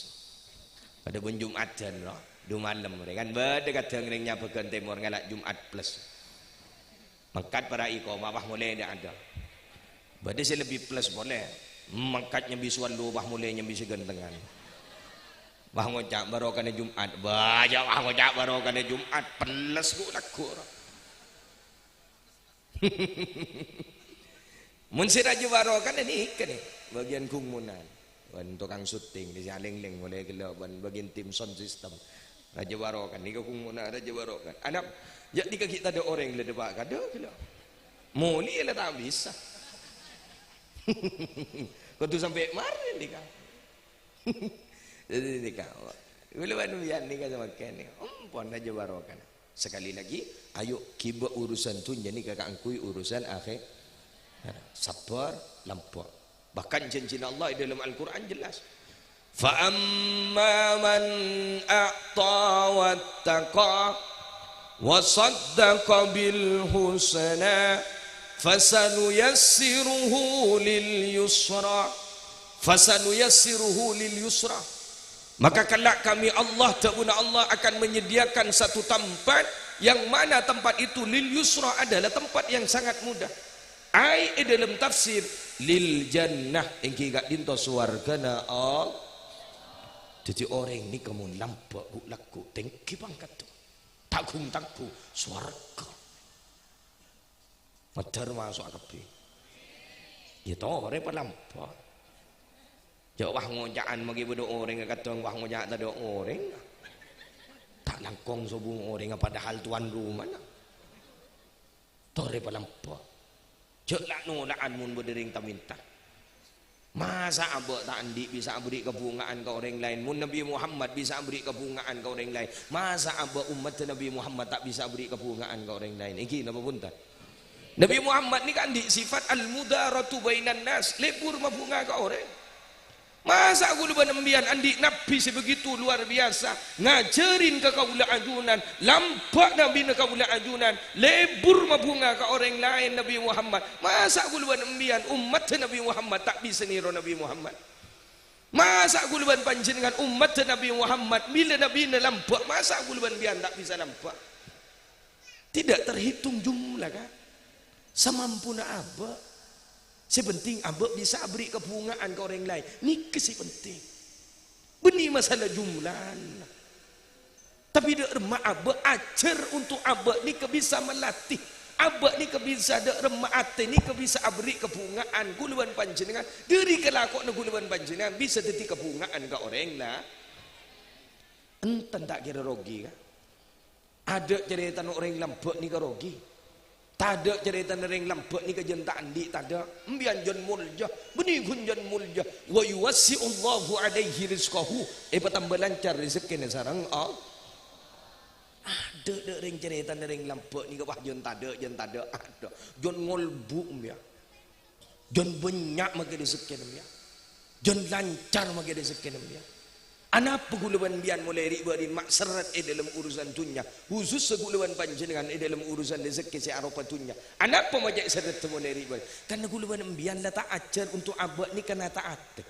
Padâ bân Jum'atan, no. Dumalem, kan bâdâ kadhâng rèng nyabâghân tèmor ngala' Jum'at plus. Mangkat para iqamah, pas molè dâ' adâ'. Bâdâ sè lebbi plus polè. Mangkat nyambi sowallu, pas molè nyambi sè ghântengan. Pas ngoca' barokana Jum'at. Bâ, ya, pas ngoca' barokana Jum'at, pelles ghu' lagghu'. Mon sè rajâ barokana nèka, nè, bâgiyân ghungmonan. Bân tokang syuting, sè alèng-lèng molè ghellâ' bân bâgiyân tim sound system. Rajâ barokana nèka ghungmonan, rajâ barokana. Anapa? Ya, nèka ghi' tadâ' orèng la dâpa' kaadâ' ghellâ'. Molèya la ta' bisa. Kodhu sampè' marè nèka. Dhâddhi nèka, kaulâ bân bi'en nèka samangkèn nèka. Ampon, rajâ barokana. Sekali lagi, ayo ghibâ urusan dhunnya nèka kaangghuy urusan akhè-, sabbhâr, lambâ'. Bahkan janjina Allah è dâlem Al-Qur'an jelas. "Fa amma man a'ta wattaqa wa saddaqa bil husna, fasanuyassiruhu lil yusra." Fasanuyassiruhu lil yusra. Maka kelak Kami Allah, dhâbuna Allah, akan menyediakan satu tempat yang mana tempat itu lil yusra adalah tempat yang sangat mudah. Ai è dâlem tafsir, lil jannah, ènggi ka'dinto sowarghâna Allah. Dhâddhi orèng nèka mon lambâ' ghu' lagghu' tèngghi pangkaddhâ. Ta' ghung-tangghu, sowarghâ. Mandhâr maso'a kabbhi. Iyâ torè palambâ'. Jhâ' wah ngoca'an maghi bâdâ orèng kadhâng wah ngoca' tadâ' orèng. Ta' langkong sobung orèng padahal towan romana. Torè palambâ'. Jhâ' la'-nola'an mon bâdâ rèng ta-mènta. Masa' abâ' ta' andi' bisa aberri' kabhunga'an ka orèng laèn? Mon Nabbhi Muhammad bisa aberri' kabhunga'an ka orèng laèn, masa' abâ' ommaddhâ Nabbhi Muhammad ta' bisa aberri' kabhunga'an ka orèng laèn? Ènggi napa bhunten? Nabbhi Muhammad nèka andi' sifat al-mudaratu bainan nas, lebur mabhunga ka orèng. Masa' kaulâ bân empèyan andi' Nabbhi sè begitu luar biasa, ngajhârin ka kaulâ ajunan, lambâ' Nabbhina kaulâ ajunan, lebur mabhunga ka orèng laèn Nabbhi Muhammad. Masa' kaulâ bân empèyan, ommaddhâ Nabbhi Muhammad, ta' bisa nèro Nabbhi Muhammad? Masa' kaulâ bân panjhennengngan, ommaddhâ Nabbhi Muhammad, bilâ Nabbhina lambâ', masa' kaulâ bân empèyan ta' bisa lambâ'? Tidak terhitung jumlah, Ka'. Samampuna abâ'. Sè penting abâ' bisa aberri' kabhunga'an ka orèng laèn. Nèka sè penting. Bânnè masalah jumlana. Tapè dâ' remma abâ' ajhâr untuk abâ' nèka bisa malatè. Abâ' nèka bisa dâ' remma atè nèka bisa aberri' kabhunga'an. Kaulâ bân panjhennengngan dâri kalakowanna kaulâ bân panjhennengngan bisa dhâddhi kabhunga'an ka orèng la-, enten ta' kèra rogi, Ka'? Adâ' carètana orèng lambâ' nèka rogi. Tadâ' carètana orèng lambâ' nèka jhân ta' andi', tadâ'. Empèyan jhân molja, bânnè ghun jhân molja. "Wa yuwassi'ullahu alaihi rizqahu." Èpatamba lancar rezekkèna sareng Allah. Adâ' dâ' orèng carètana orèng lambâ' nèka, wah, jhân tadâ', jhân tadâ', adâ'. Jhân ngolbu', empèyan. Jhân bânnya' makè rezekkèna, empèyan. Jhân lancar makè rezekkèna, empèyan. Anapa kaulâ bân empèyan molaè ri'-bâri'en ma' serret è dâlem urusan dhunnya, khusussa kaulâ bân panjhennengngan è dâlem urusan rezekkè sè aropa dhunnya? Anapa ma' cè' serret molaè ri'-bâri'en? Karna kaulâ bân empèyan la ta' ajhâr untuk abâ' nèka nata' atè.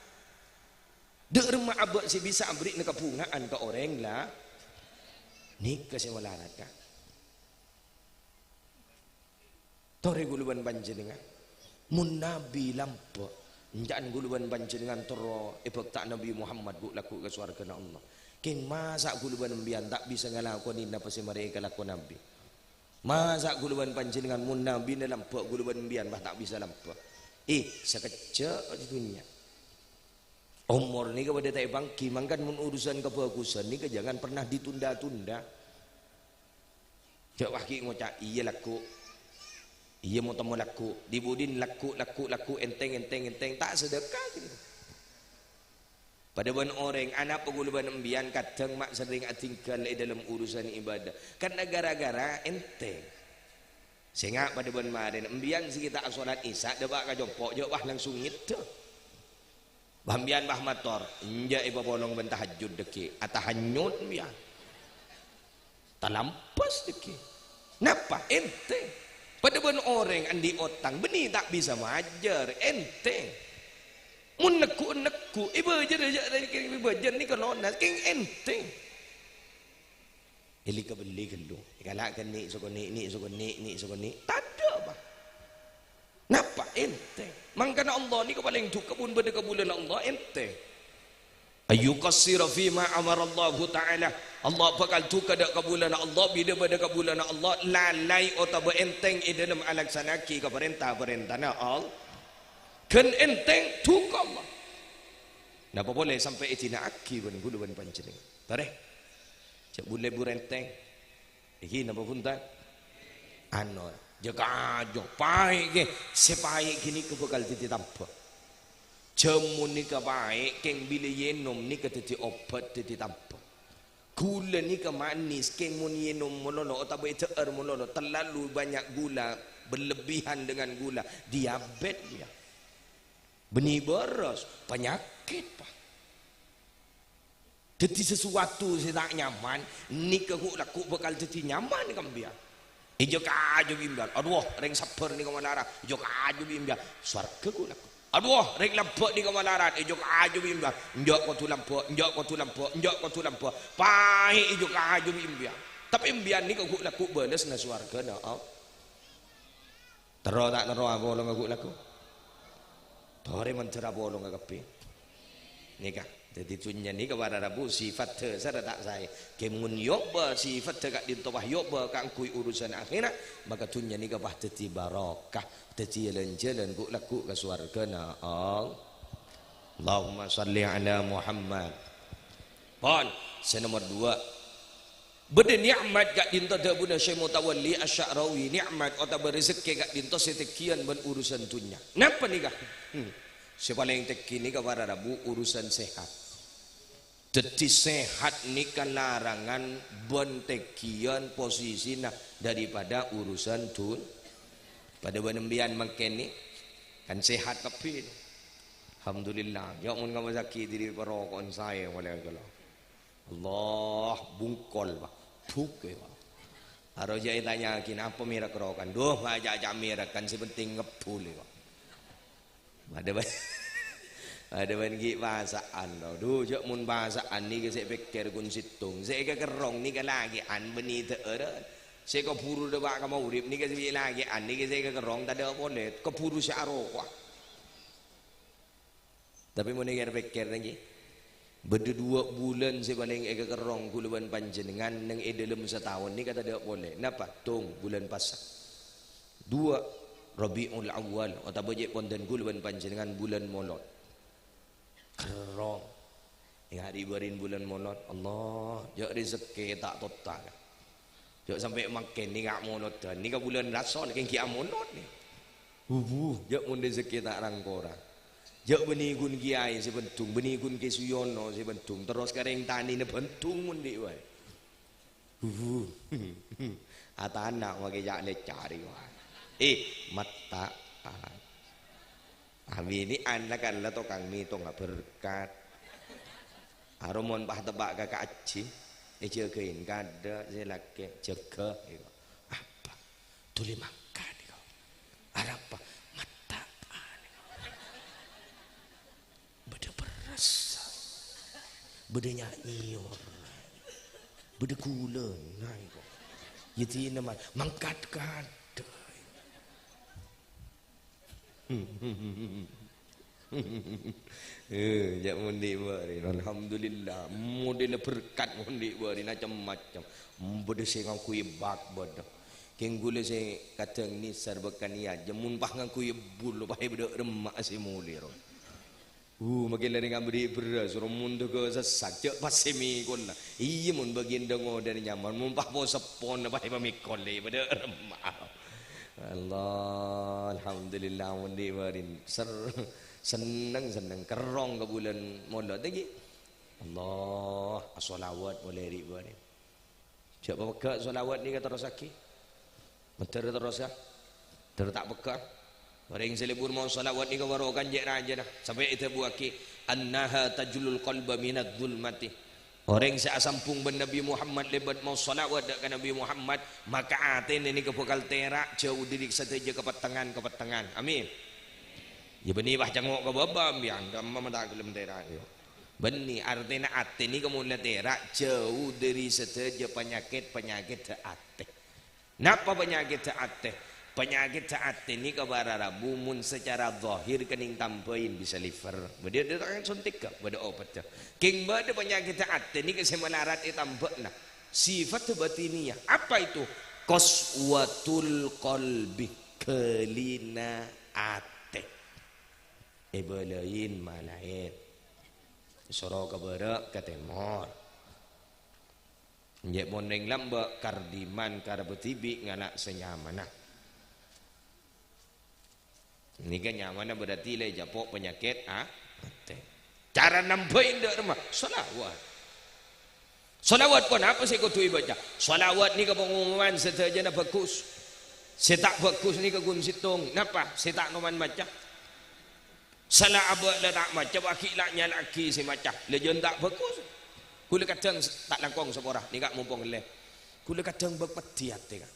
Dâ' remma abâ' sè bisa aberri'na kabhunga'an ka orèng la-, nèka sè malarat, Ka'. Torè kaulâ bân panjhennengngan. Mon Nabbhi lambâ', enca'na kaulâ bân panjhennengngan terro èbhâkta Nabbhi Muhammad ghu'-lagghu' ka sowarghâna Allah. Kèng masa' kaulâ bân empèyan ta' bisa ngalakonè napa sè marè èkalako Nabbhi? Masa' kaulâ bân panjhennengngan mon Nabbhina lambâ' kaulâ bân empèyan, bâh, ta' bisa lambâ'? Ih, sakejjhâ' dhunnya. Omor nèka padâ ta' èpangghi, mangkana mon urusan kabhâghusân nèka jangan pernah ditunda-tunda. Jhâ' wah ghi' ngoca', "Iyâ lagghu'. Iyâ mo-, temmo lagghu'. Di-budina lagghu', lagghu', lagghu', entèng, entèng, entèng." Ta' sadhâka ghânèka. Padâ bân orèng, anapa kaulâ bân empèyan kadhâng ma' serrèng adhingghâl è dâlem urusan ibadah. Karna ghârâ-ghârâ entèng. Sènga' padâ bân marèna, empèyan sè ghi' ta' asolat Isya, dâpa' ka compo', jhâ' wah langsung ngèdhâ. Bâh empèyan bâh mator, enjâ' èpapolong bân tahajjud dhâggi', atahanyut empèyan. Talampes dhâggi'. Napa? Entèng. Padâ bân orèng andi' otang, bânnè ta' bisa majâr, entèng. Mon negghu'-negghu', èbâjâr jâ' rèng kèng èbâjâr nèka lonas, kèng entèng. Èlèka bellè ghâllu. Èkala' ghân nè' sakonè', nè' sakonè', nè' sakonè'. Tadâ', bâh. Napa? Entèng. Mangkana Allah nèka palèng dhukâ, mon bâdâ kabulâna Allah, entèng. Ayyuqassira fima amarallahu ta'ala. Allah bhâkal dhukâ dâ' kabulâna Allah, bilâ bâdâ kabulâna Allah, lalai otabâ entèng è dâlem alaksana'aghi ka parènta-parèntana Allah. Ghân entèng dhukâ Allah. Napa polè sampè' èdina'aghi bân kaulâ bân panjhennengngan. Torè. Jhâ' bun-lebur entèng. Ènggi napa bhunten? Anu, jhâ' kajâ, paè' ghi, sè paè' ghânèka bhâkal dhâddhi tambhâ. Jhâmo nèka paè', kèng bilâ ènom nèka dhâddhi obat dhâddhi tambhâ. Ghulâ nèka manis, kèng mon ènom malolo otabâ èdhâ'âr malolo, terlalu banyak gula, berlebihan dengan gula, diabet, ya. Bânnè bârâs, panyakèt, Pak. Dhâddhi sasuwatu sè ta' nyaman, nèka ghu'-lagghu' bhâkal dhâddhi nyaman ka empèyan. Èjhâ' kajâ bi' empèyan. Adhu, rèng sabbhâr nèka malarat, èjhâ' kajâ bi' empèyan. Sowarghâ ghu'-lagghu'. Adhu, rèng lambâ' nèka malarat, èjhâ' kajâ bi' empèyan. Enjâ' kodhu lambâ', enjâ' kodhu lambâ', enjâ' kodhu lambâ'. Paè' èjhâ' kajâ bi' empèyan. Tapè empèyan nèka ghu'-lagghu' bâlâsna sowarghâna Allah. Terro ta' terro apolonga ghu'-lagghu'? Torè mandhâr apolonga kabbhi. Nèka, dhâddhi dhunnya nèka para rabu sifat dhâsarra ta' saè. Kèng mon èobâ sifatta ka'dinto pas èobâ kaangghuy urusan akhèrat, maka dhunnya nèka pas dhâddhi barokah, dhâddhi jhâlân-jhâlân ghu'-lagghu' ka sowarghâna Allah. Allahumma shalli ala Muhammad. Pon, sè nomor dua. Bâdâ ni'mat ka'dinto dhâbuna Syekh Mutawalli Asy-Sya'rawi, ni'mat otabâ rezekkè ka'dinto sè tènggiyân bân urusan dhunnya. Napa nèka? Hmm. Sè palèng tèngghi nèka para rabu urusan sehat. Dhâddhi sehat nèka larangan bân tèngghiân posisina daripada urusan dun-, padâ bân empèyan mangkèn nè, kan sehat kabbhi. Alhamdulillah. Ya' mon ngabâsaghi dhiri paroko'an saè polè ghellâ'. Allah, bungkol, Pak. Buk, ya, Pak. Aro jâ' ètanya'aghi, "Napa mèrek rokan?" "Duh, ma' ca'-ca' mèrek, kan sè penting ngebbhul, ya, Pak." Padâ bân, padâ bân ghi' pasa'an, to. Duh, jâ' mon pasa'an nèka sè pèkkèr ghun sèttong. Sè èkakerrong nèka lakè'an bânnè dhâ'ârân. Sè kabhuru dâpa' ka maghrib nèka sè lakè'an nèka sè èkakerrong tadâ' polè. Kabhuru sè aroko'a. Tapè mon èkèr-pèkkèr, ngghi, bâdâ duwâ' bulân sè palèng èkakerrong kaulâ bân panjhennengngan neng è dâlem sataon nèka tadâ' polè. Napa? Tong, bulân pasa. Duwâ', Rabiul Awal, otabâ jâ' pon dân kaulâ bân panjhennengngan bulân Molod. Kerrong. Ènga' ri'-bâri'na bulân Molod. Allah, jâ' rejekkè ta' totta, ka. Jâ' sampè' mangkèn nèka molodhân, nèka bulân Rasol, kèng ghi' amolod, nè. Hubu, jâ' mon rejekkè ta' rang-korang. Jâ' bânnè ghun kèyaè sè bhendhung, bânnè ghun Kè Suyono sè bhendhung, terros ka rèng tanèna bhendhung mon dhi' bhâi. Hubu. Atana' makè ca'-lèca' rèya. Eh, matta'. Abinè'an la kala tokang mètonga berkat. Aro mon pas teppa' ka ka'ajji, èjâgâi kadâ' sè lakè', jâgâ, èko. Apa? Dhuli mangkat, èko. Arapa? Matta'an, èko. Bâdâ berrâs. Bâdâ nya'-nyèyor. Bâdâ ghulâna, èko. Yâ dinah man-, mangkat kadâ'. Eh, jâ' mon dhi' bâri'. Alhamdulillah, model berkat mon dhi' bâri', macem-macem. Bâdâ sè ngangghuy bak, bâdâ. Kèng ghulâ sè kadhâng nèsèr bâkal niyat, jâ' mon pas ngangghuy bul, pas bâdâ remma' sè molè, ro. Uh, makè larè ngabâdhi' berrâs, ro mon dâgâ sessa', jâ' pas sè mèkolla. Iyâ, mon bâgiyân dâ-ngodâna nyaman, mon pas po-seppona, pas pamèkolla, bâdâ remma'. Allah, alhamdulillah, mon dhi' bâri'. Ser-, senneng, senneng. Kerrong ka bulân Molod, ghi. Allah, asholawat polè ri' bâri'. Jâ' papeggâ' sholawat nèka terrossaghi. Mandhâr terrossa. Dhâr ta' peggâ'. Orèng sè lebur maos sholawat nèka barokan jâ' rajâna. Sampè' èdhâbuwaghi, "Annaha tajlul qalba minadz dzulmati." Orèng sè asambhung bân Nabbhi Muhammad lèbât maos sholawat dâ' ka Nabbhi Muhammad, maka atèna nèka bhâkal tèra' jâu dhâri sadhâjâ kapettengngan-kapettengngan. Amin. Yâ, bânnè pas cango' ka bâbâ, bi'ang, kamma ma' ta' ghellem tèra', yâ. Bânnè, artèna atè nèka mon la tèra', jâu dhâri sadhâjâ panyakèt-panyakèt dâ' atè. Napa panyakèt dâ' atè? Panyakèt dâ' atè nèka para rabu mon sacara zahir kennèng tambâi bisa liver. Bâdâ, bâdâ tang suntik, bâdâ opèdda. Kèng bâdâ panyakèt dâ' atè nèka sè malarat ètambâ'na. Sifat batiniyah. Apa itu? Qaswatul qalbi, ghâlina atè. Èbâlâi malaèt. Soro ka bârâ', ka tèmor. Jâ' mon rèng lambâ', kardiman, karebbhâ dhibi', ngala' sè nyamana. Nèka nyamana berarti la èjapo' panyakèt, a-, atè. Cara nambâi dâ' remma, sholawat. Sholawat ponapa sè kodhu èbâca? Sholawat nèka pangomoman sadhâjâna bhâghus. Sè ta' bhâghus nèka ghun sèttong. Napa? Sè ta' toman maca. Sala abâ' la ta' maca, bâghi' la nyala'aghi sè maca. La jân ta' bhâghus. Ghulâ kadhâng s-, ta' langkong sapora, nèka mompong ellè. Ghulâ kadhâng bâk peddhi atè, Ka'.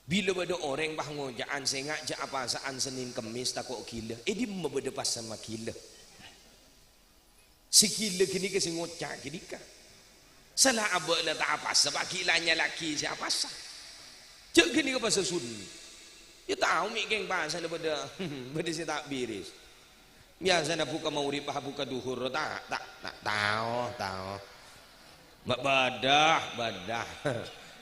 Bilâ bâdâ orèng pas ngoca'an, "Sènga' jâ' apasa'an Sennèn Kemmès, tako' ghilâ." È dimma bâdâ pasana ghilâ? Sè ghilâ ghânèka sè ngoca' ghânèka. Sala abâ' la ta' apasa, bâghi' la nyala'aghi sè apasa. Jâ' ghânèka pasa sunnah. Yâ tao mè' kèng pasana bâdâ, bâdâ sè ta' bèrès. Biyasana bhuka maghrib, bhuka dhuhur, ta', ta', ta', tao, tao. Ba-, bâdâ, bâdâ.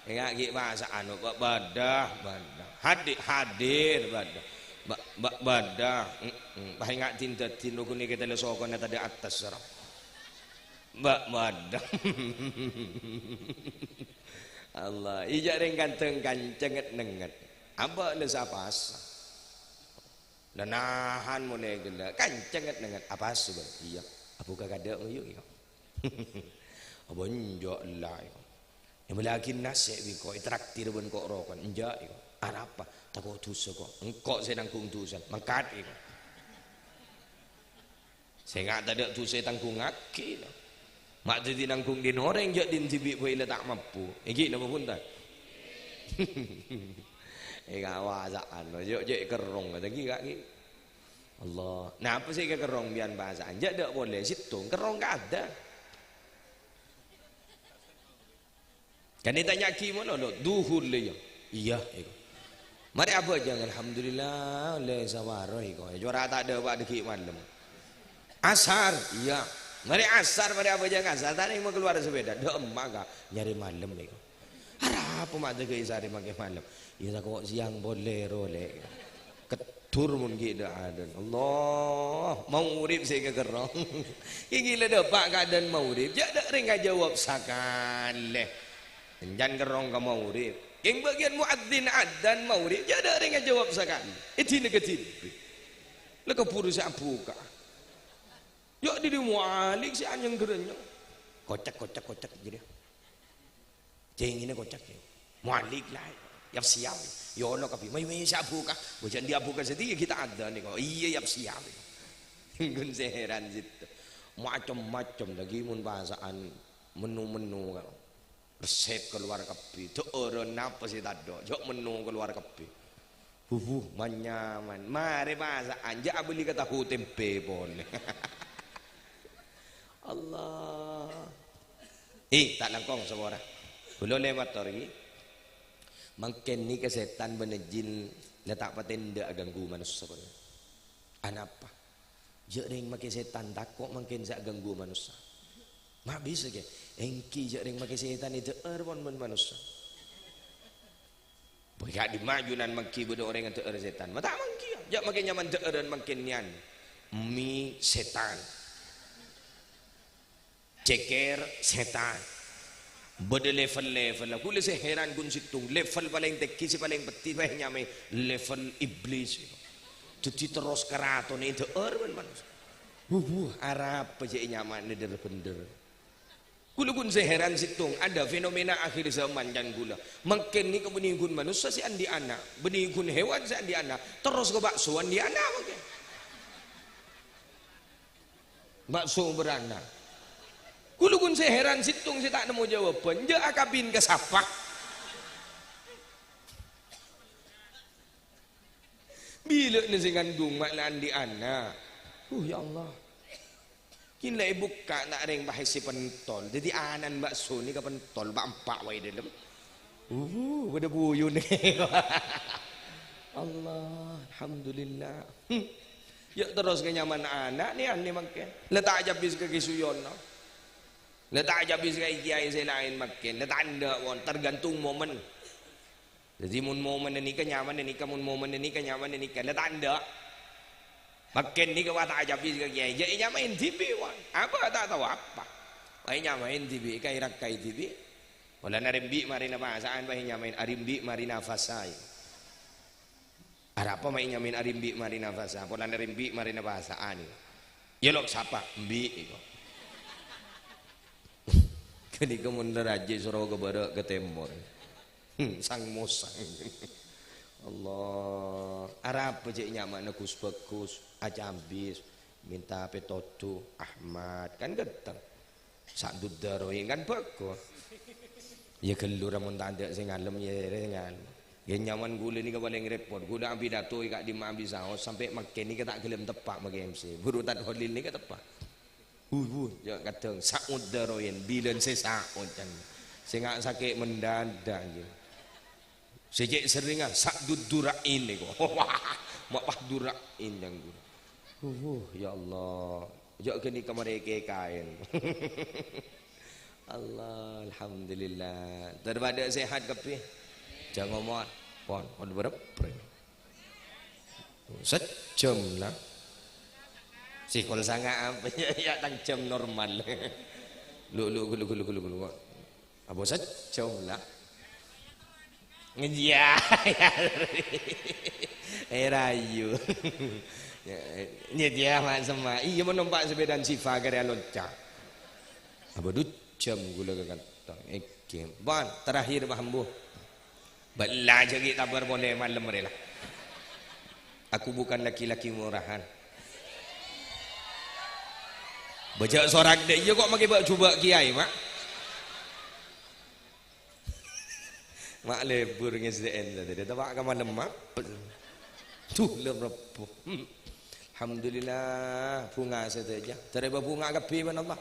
Enga' ghi' bhâsa anu, ba-, bâdâ, bâdâ. Hadi-, hadir, bâdâ. Ba-, ba-, bâdâ. Mm-mm. Bâ, enga' din-dadin rukun nèka tella sokona tadâ' attas, ra. Ba-, bâdâ. Allah, ijâ' rèng kandhâng kanca nget-nengnget. Abâ' la sapa-sapa. Nah, nahan mon èghellâ', kancengnget-nengnget. "Apa su, Bân?" "Iyâ." "Abhuka kaadâ' ngoyu', iko?" "Apa enjâ', la, iko?" "Èmellèaghi nasè', bi', ko', ètraktir bân ko'-roko'na." "Enjâ', iko." "Arapa?" "Tako' dhusa, ko'." "Engko' sè nangghung dhusana." "Mangkat, iko." Sènga' tadâ' dhusa ètanggungngaghi, no. Ma' dhâddhi nangghung dhin orèng jhâ' dhin dhibi' bhâi la ta' mampu. Èngghi napa bhunten? Èkawasa'an, no. Jhâ', jhâ' kerrong, kata ghi, Ka', ghi. Allah. Napa sè èkakerrong bi'an bhâsa'an? Jhâ' dâ' polè, sèttong kerrong kaadâ'. Kan ètanya'aghi malolo, "Dhuhur, lè, iyâ?" "Iyâ, iko." "Marè abhâjâng?" "Alhamdulillah, lè, saparo, iko." Ècorra ta' dâpa' dâgghi' malem. "Asar?" "Iyâ." "Marè asar, marè abhâjâng asar, ta' nèng makalowar sapèda?" "Dâ' emma, Ka', nyarè malem, iko." "Arapa ma' dâgghi' sarè makè malem?" "Iyâ, tako' sèyang polè, ro, lè'." Dur mon ghi' dâ' adân. Allah, maghrib sè èkakerrong. Ghi' la dâpa' ka adân maghrib. Jhâ' dâ' rèng ajâwâb sakalè. Èncan kerrong ka maghrib. Kèng bâgiyân muadzin adân maghrib. Jhâ' dâ' rèng ajâwâb sakalè. È dinna kadhibi'. La kabhuru sè abhuka. Jhâ' dâri mualik sè anyèng-ghârânyèng. Kocak, kocak, kocak, jârèya. Cèngèna kocak, yâ. Mualik la, yap-siyap. Yâ Allah, kabbhi. Mayu, mayu, sè abhuka. Bâjâ andi' abhuka sadhiyâ, ghi' ta' adân, ko'. Iyâ, yap-siyap. Ghun sè hèran sèttong. Macem-macem lagi mon bhâsa'an mennu-mennu, kan. Resep kalowar kabbhi. Dâ'ârân napa sè tadâ'. Jhâ' mennu kalowar kabbhi. Bubuh, man-nyaman. Marè bhâsa'an, jhâ' abâli ka tahu tempe polè. Allah. Eh, ta' langkong sapora. Kaulâ ollè mator ghi. Mangkèn nèka sètan bân jin la ta' patè endâ' aghânggu manossa, pon. Anapa? Jhâ' rèng makè sètan tako' mangkèn sè aghânggu manossa. Ma' bisa, Kè? Èngghi jhâ' rèng makè sètan èdhâ'âr pon bân manossa. Bâ, ka'dimma ajunan manggi bâdâ orèng adhâ'âr sètan? Ma' ta' manggi, yâ. Jhâ' makè nyamana dhâ'ârân mangkèn nèyan. Mi sètan. Cèkèr sètan. Bâdâ level-level. Kaulâ sè hèran ghun sèttong. Level palèng tèngghi sè palèng pettè bhâi nyamaè level iblis. Dhâddhi terros karaton èdhâ'âr bân manossa. Wuh, wuh, arapa jhâ' nyamana dhâr-bhendhâr. Kaulâ ghun sè hèran sèttong, adâ fenomena akhir zaman can kaulâ. Mangkèn nèka bânnè ghun manossa sè andi' ana', bânnè ghun hèwan sè andi' ana', terros ka bakso andi' ana' mangkèn. Bakso bârâna. Kaulâ ghun sè hèran sèttong sè ta' nemmo jâwâbhân, jhâ' akabin ka sapa? Bilâ'na sè ngandung ma' la andi' ana'. Uh, ya Allah. Kèng la èbukka' ta' rèng bhâi sè pentol. Dhâddhi ana'na bakso nèka pentol, pa'-empa' bhâi dâlem. Uh, bâdâ buyuna. Allah, alhamdulillah. Hmm. Yâ, terros ka nyamana ana' nè, anè mangkèn. La ta' ajâbis ka Kè Suyono. La ta' ajâbis ka kèyaè sè laèn mangkèn. La ta' endâ' pon, tergantung momen. Dhâddhi, mon momènna nèka nyamana nèka, mon momènna nèka nyamana nèka. La ta' endâ'. Mangkèn nèka wa ta' ajâbis ka kèyaè. Jhâ' ènyamaè dhibi', wa. Apa ta' tao apa. Wa ènyamaè dhibi', ka èrakkaè dhibi'. Polana rèmbi' marèna pasa'an, wa ènyamaè arèmbi' marèna pasa'an. Arapa ma' ènyamaè arèmbi' marèna pasa'an. Polana rèmbi' marèna pasa'an. Yâ, lo' sapa? Embi', iko. Ghânèka mon la rajâ soro ka bârâ' ka tèmor. Hmm, sang-mosang. Allah. Arapa jhâ' nyamana Gus Bagus, Acambis, minta pètodhu, Ahmad. Kan ghânteng. Sa' duddhâ rowa kan bhâghus. Yâ ghâllu ra mon tadâ' sè ngalem, yâ rè sè ngalem. Yâ nyamana kaulâ nèka palèng rèpot. Kaulâ apidato è ka'dimma abisaos, sampè' mangkèn nèka ta' ghellem teppa' makè M C. Buru Tad Kholil nèka teppa'. Wuh, wuh, yâ kadhâng sa'oddhâ rowa, bilân sè sa'oddhân. Sènga' sakè' mendadak, yâ. Sè cè' serrèngnga, sa'duddura'in nèko. Wah, ma' pas dura'in, jhâ' ghun. Wuh, ya Allah. Jhâ' ghânèka marè kèkaèn. Allah, alhamdulillah. Dâr padâ sehat kabbhi? Jhâ' ngomong. Pon, pon berep. Sajjhâm, la. Sè kol sanga' apa? Ya, ya, tang jhâm normal. Lu, lu, lu, lu, lu, lu, lu. Apa sajjhâm, la? Iyâ, iyâ. Eh, rayu. Nyediya ma' semma'. Iyâ, mon nompa' sepèdana Siva karè alonca'. Apa du jam ghulâ ka kantor. Èngghi. Pon, terakhir, Pak Ambo. Bâ'na jâ' ghi' tabâr polè malem rè la. Aku bukan laki-laki murahan. Bâjâ' sorak dâ' iyâ kok makè bâ'-jubâ' kèyaè, Mak. Ma' lebur ngèstè'èn tadi, dâ' tapa' ka malem, Mak. Duh, lem rebbu. Alhamdulillah, bhunga sadhâjâ. Dâri bâbhunga kabbhi bân Allah.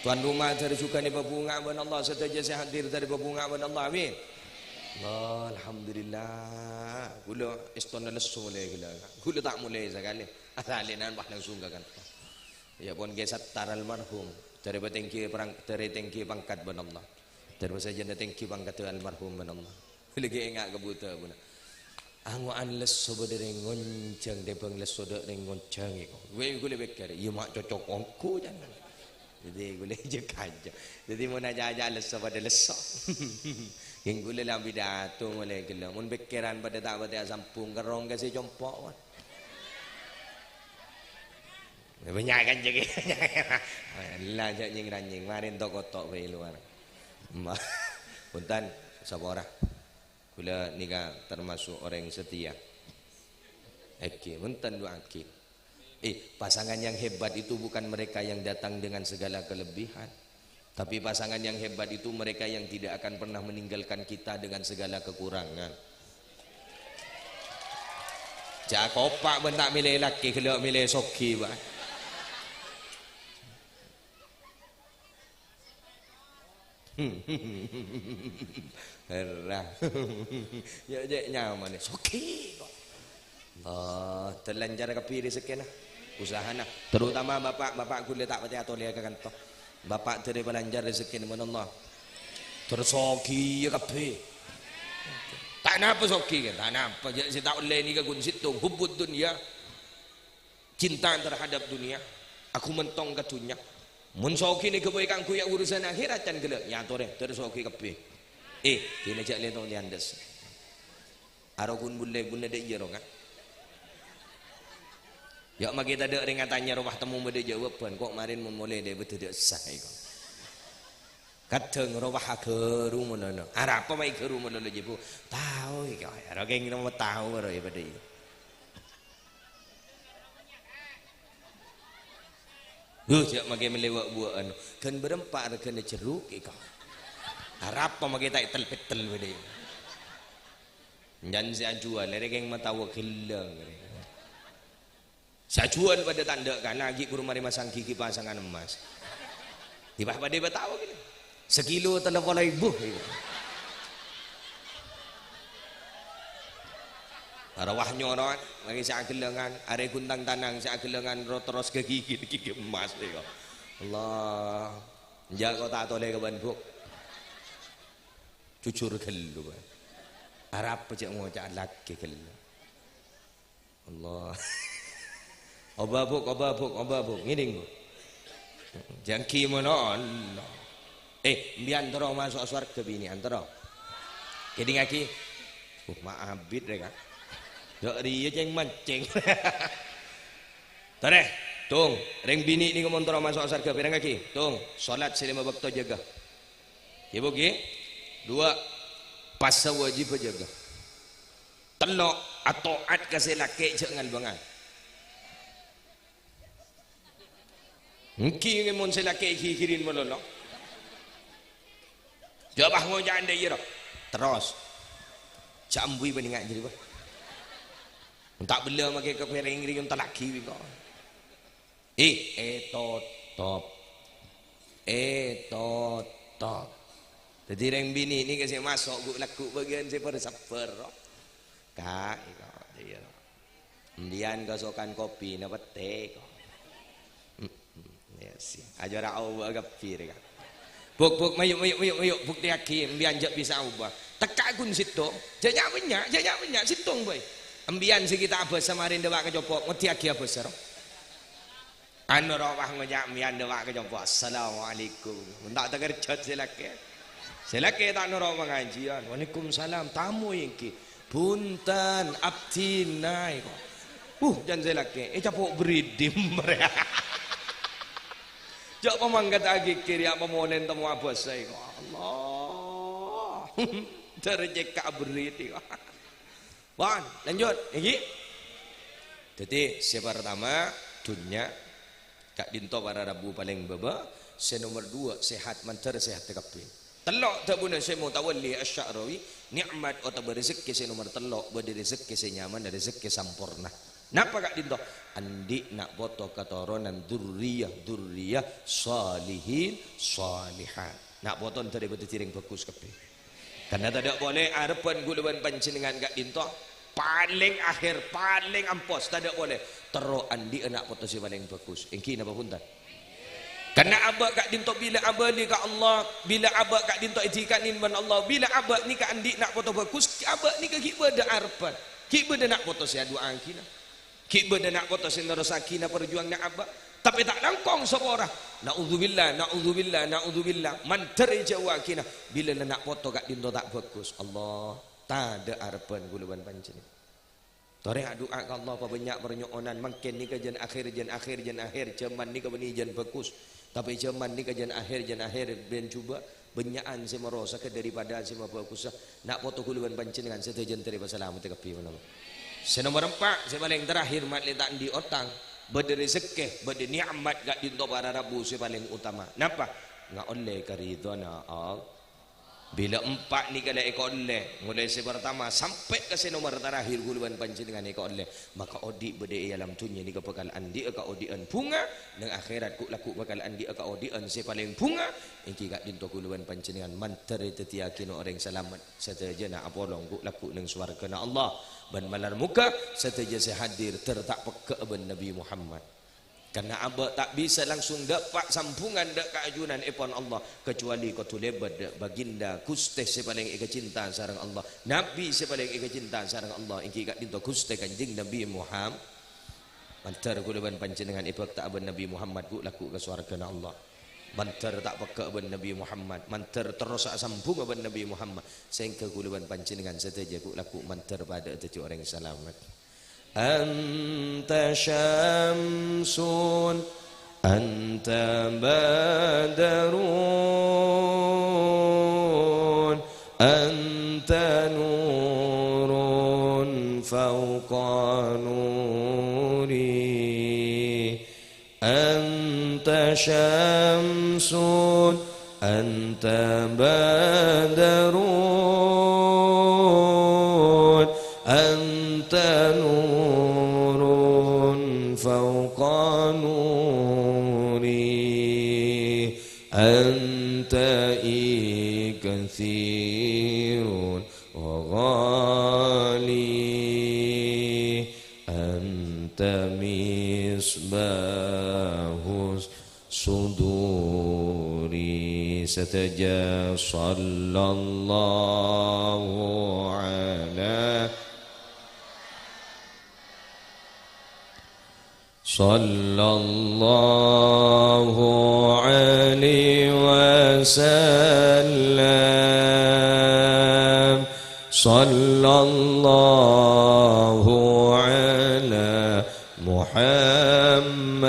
Tuan rumah dâri jhughân èbâbhunga bân Allah, sadhâjâ sè hadir dâri bâbhunga bân Allah. Amin. Allah, alhamdulillah. Ghulâ èstona lesso molè ghellâ'. Ghulâ ta' molè sakalè. Asalènan pas langsung ka kantor. Iyâ pon Kè Sattar almarhum. Dâri patèngghi perang-, dâri tèngghi pangkat bân Allah. Dâri pasajâna tèngghi pangkaddhâ almarhum bân Allah. Lagi enga' ka buta, buna. Ango'an lesso bâdâ rèng ngonjhâng, tèmbhâng lesso dâ' rèng ngonjhâng, èko. Wè, ghulâ pèkkèr, iyâ ma' cocok ongghu, can. Dhâddhi, ghulâ jâ-kajâ. Dhâddhi, mon aca'-aca' lesso padâ lesso. Kèng ghulâ la pidato molè ghellâ'. Mon pèkkèran padâ ta' patè asambhung, kerrong ka sè compo', wan. Bânnya' kan jâgâ. La, jâ' nyèng-ranyèng. Marè ento' koto' bhâi lowar. Ma-, Bhunten, sapora. Ghulâ nèka termasuk orèng setia. Èngghi, bhunten du'aaghi. Eh, pasangan yang hebat itu bukan mereka yang datang dengan segala kelebihan. Tapi pasangan yang hebat itu mereka yang tidak akan pernah meninggalkan kita dengan segala kekurangan. Jâ' kopa' bân ta' mèlè lakè, ghellâ' mèlè soghi, Pak. Herra. Ya, cè' nyamanè. Soghi kok. Allah, terlancar kabbhi rezekkèna. Usahana. Terutama bapak, bapak ghulâ ta' patè atolè ka kanto. Bapak dâri palancar rezekkèna, mon Allah. Terus soghi ya kabbhi. Ta' napa soghi kan? Ta' napa. Jâ' sè ta' ollè nèka ghun sèttong. Hubbud dunya. Cinta terhadap dunia, aku mentong ka dhunnya. Mon soghi nèka bhâi kaangghuy urusan akhèrat, can ghellâ', nyatorè, terros soghi kabbhi. Eh, dinah jâ' lètong tèyandes. Aro ghun bullè bunna dâ' iyâ ro, kan? Ya, makè tadâ' rèng atanya ro, wah, temmo bâdâ jâwâbhân, kok marèn mon molè dâ' bâdâ dâ' essa, èko. Kadhâng rowa aghâru malolo. Arapa ma' èghâru malolo, jâ, Bu? Tao, èko. Aro kèng nomo tao, aro, ya, padâ, ya. Duh, jâ' makè mellè wâ'-buwâ'ân. Ghân bârâmpa arghâna jeruk, èko. Arapa makè ta' ètel-pètel, padâ, ya. Jân sè ajhuwâl, èrèng kèng matawa ghellâng, èrèng. Sè ajhuwâl padâ tandhâ kana, ghi' bhuru marè masang gigi pasangan emmas. Iyâ, pas padâ èpatawa ghi'. Sakilo tello polo èbu. Iyâ. Arwah nyoro, lagi sè aghellângan, arè guntang tanang sè aghellângan ro-, terros ka gigi, gigi emmas, iyâ. Allah. Jâ' kok ta' tolè ka bân, Bu'. Jujur ghâllu, Pak. Arapa jâ' ngoca' lakè ghâllu. Allah. Oba, Bu', oba, Bu', oba, Bu'. Ngèdhing, Bu'. Jânggi mono, Allah. Eh, embiyân terro maso' sowarghâ binè'an terro. Kèdhingngaghi. Uh, ma' abit rè, Ka'. Jâ' rèya cèng-mancèng. Torè, Tong, rèng binè' nèko mon terro maso' sowarghâ, pèrèngngaghi. Tong, solat sè lèma bâkto jâgâ. Ghi, Bu', ghi. Dua, pasa wajib jâgâ. Tello', ato'at ka sè lakè' jâ' ngalbângan. Èngghi mon sè lakè' ghighiri malolo. Jâ' pas ngoca' dâ' iyâ ro. Terros. Jâ' ambuwi panènga' jârèya, Pak. Enta' bellâ makè ka pèrèng rèya entallaghi bi' ko. Ih, ètotop. Ètotop. Dhâddhi rèng binè' nèka sè maso' ghu'-lagghu' bâgiyân sè paḍâ sabbhâr, ro. Ka', iko, iyâ, ro. Embiyân kasokan kopi napa tè, ko? Mm-mm, iyâ, sih. Aja ra aowa kabbhi, rè, Ka'. Buk, Buk, mayu', mayu', mayu', mayu', buktèyaghi, embiyân jâ' bisa aowa. Tekka' ghun sèttong, jâ' nya'-bânnya', jâ' nya'-bânnya', sèttong bhâi. Embiyân sè ghi' ta' abhâsa marèn dâpa' ka compo', ngoddhiyaghi abhâsa, ro. Anu ro pas ngoca' mèyan dâpa' ka compo', "Assalamualaikum." Mon ta' takerjhât sè lakè'. Sè lakè' ta' noro' pangajiyân, "Waalaikumsalam, tamoy èngghi." Bhunten, abdhina iko. Uh, jhân sè lakè', ècapo' beridim. Jhâ' pamangkat agigir ya pamonèn temmo abhâsa iko. Allah. Dâri cekka' aberrit iko. Pon, lanjut, èngghi. Dhâddhi, sè partama, dhunnya. Ka'dinto para rabu palèng bâbâ. Sè nomer duwâ', sehat, mandhâr sehat kabbhi. Tello' dhâbuna Syekh Mutawalli Asy-Sya'rawi, ni'mat otabâ rejekkè sè nomer tello', bâdâ rejekkè sè nyaman, rejekkè samporna. Napa ka'dinto? Andi' na' poto katoronan dzurriyah-dzurriyah shalihin shalihat. Na' poto dhâri bâdâ dhâddhi orèng bhâghus kabbhi. Karna tadâ' polè arebbhân kaulâ bân panjhennengngan ka'dinto, palèng akhèr, palèng ampos, tadâ' polè. Terro andi'â na' poto sè palèng bhâghus. Èngghi napa bhunten? Karna abâ' ka'dinto bilâ abâli ka Allah, bilâ abâ' ka'dinto èdhika'in bân Allah, bilâ abâ' nèka andi' na' poto bhâghus, abâ' nèka ghi' bâdâ arebbhân, ghi' bâdâ na' poto sè adu'aaghina. Ghi' bâdâ na' poto sè nerrossaghina parjuwanganna abâ', tapè ta' langkong sapora. Na'udzubillah, na'udzubillah, na'udzubillah. Mandhâr èjhâuwaghina bilâ na' poto ka'dinto ta' bhâghus. Allah, tadâ' arebbhân kaulâ bân panjhennengngan. Torè adu'a ka Allah, pabânnya' parnyo'onan. Mangkèn nèka jân akhèr, jân akhèr, jân akhèr. Jhâman nèka bânnè jân bhâghus. Tapè jhâman nèka jân akhèr, jân akhèr, bân jhubâ'. Bânnya'an sè marosaghâ dâripada sè mabhâghussâ. Na' poto kaulâ bân panjhennengngan sadhâjâna tarèma salameddhâ kabbhi manabi. Sè nomer empa', sè palèng terakhir, mat lè ta' andi' otang. Bâdâ rejekkè, bâdâ ni'mat ka'dinto para rabu sè palèng otama. Napa? Ngaollè karidhâna Allah. Bilâ empa' nèka la èkaollè, molaè sè partama sampè' ka sè nomer terakhir kaulâ bân panjhennengngan èkaollè. Maka odi' bâdâ è alam dhunnya nèka bhâkal andi'â kaodi'ân bhunga, neng akhèrat ghu'-lagghu' bhâkal andi'â kaodi'ân sè palèng bhunga, èngghi ka'dinto kaulâ bân panjhennengngan mandhâr èdhâddhiyâghinah orèng salamet, sadhâjâna apolong ghu'-lagghu' neng sowarghâna Allah. Bân malar moghâ sadhâjâ sè hadir dhâr ta' pegghâ'â bân Nabbhi Muhammad. Karna abâ' ta' bisa langsung dâpa' sambhungan dâ' ka ajunanèpon Allah, kacuali kodhu lèbât dâ' Baginda Ghustè sè palèng èkacinta sareng Allah, Nabbhi sè palèng èkacinta sareng Allah, èngghi ka'dinto Ghustè Kanjeng Nabbhi Muhammad. Mandhâr kaulâ bân panjhennengngan èbhâkta bân Nabbhi Muhammad ghu'-lagghu' ka sowarghâna Allah. Mandhâr ta' pegghâ'â bân Nabbhi Muhammad, mandhâr terrosa asambhunga bân Nabbhi Muhammad, sehingga kaulâ bân panjhennengngan sadhâjâ ghu'-lagghu' mandhâr padâ'â dhâddhi orèng salamet. أنت شمس، أنت بدر، أنت نور فوق نوري. أنت شمس، أنت بدر، أنت نور فوق نوري، أنت إكثير وغالي. أنت مصباح الصدور. Sadhâjâ, صلى الله على، صلى الله عليه وسلم. صلى الله على محمد،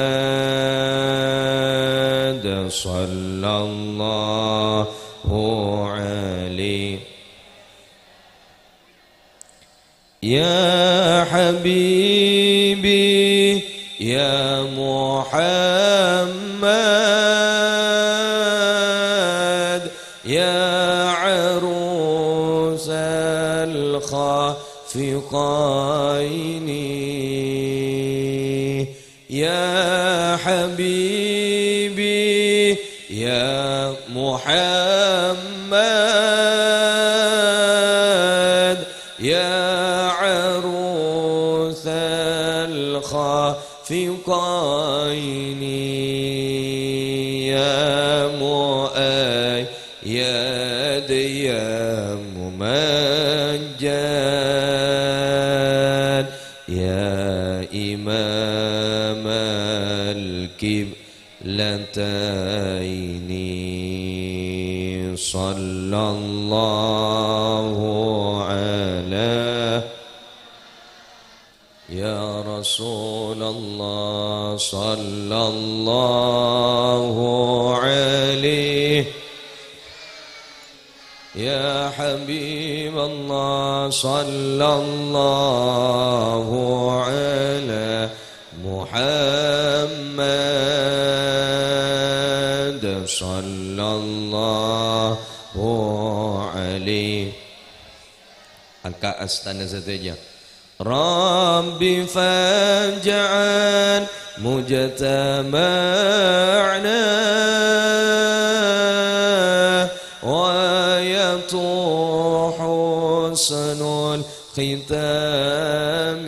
صلى الله عليه. يا حبيبي يا محمد، يا عروس الخافقين، يا حبيبي يا محمد، يا عروس الخافقين، يا مؤيد يا ممجد، يا إمام القبلتين، صلى الله على رسول الله صلى الله عليه، يا حبيب الله صلى الله على محمد صلى الله عليه. Angka' astana sadhâjâ. رب فاجعل مجتمعنا غاية حسن الختام.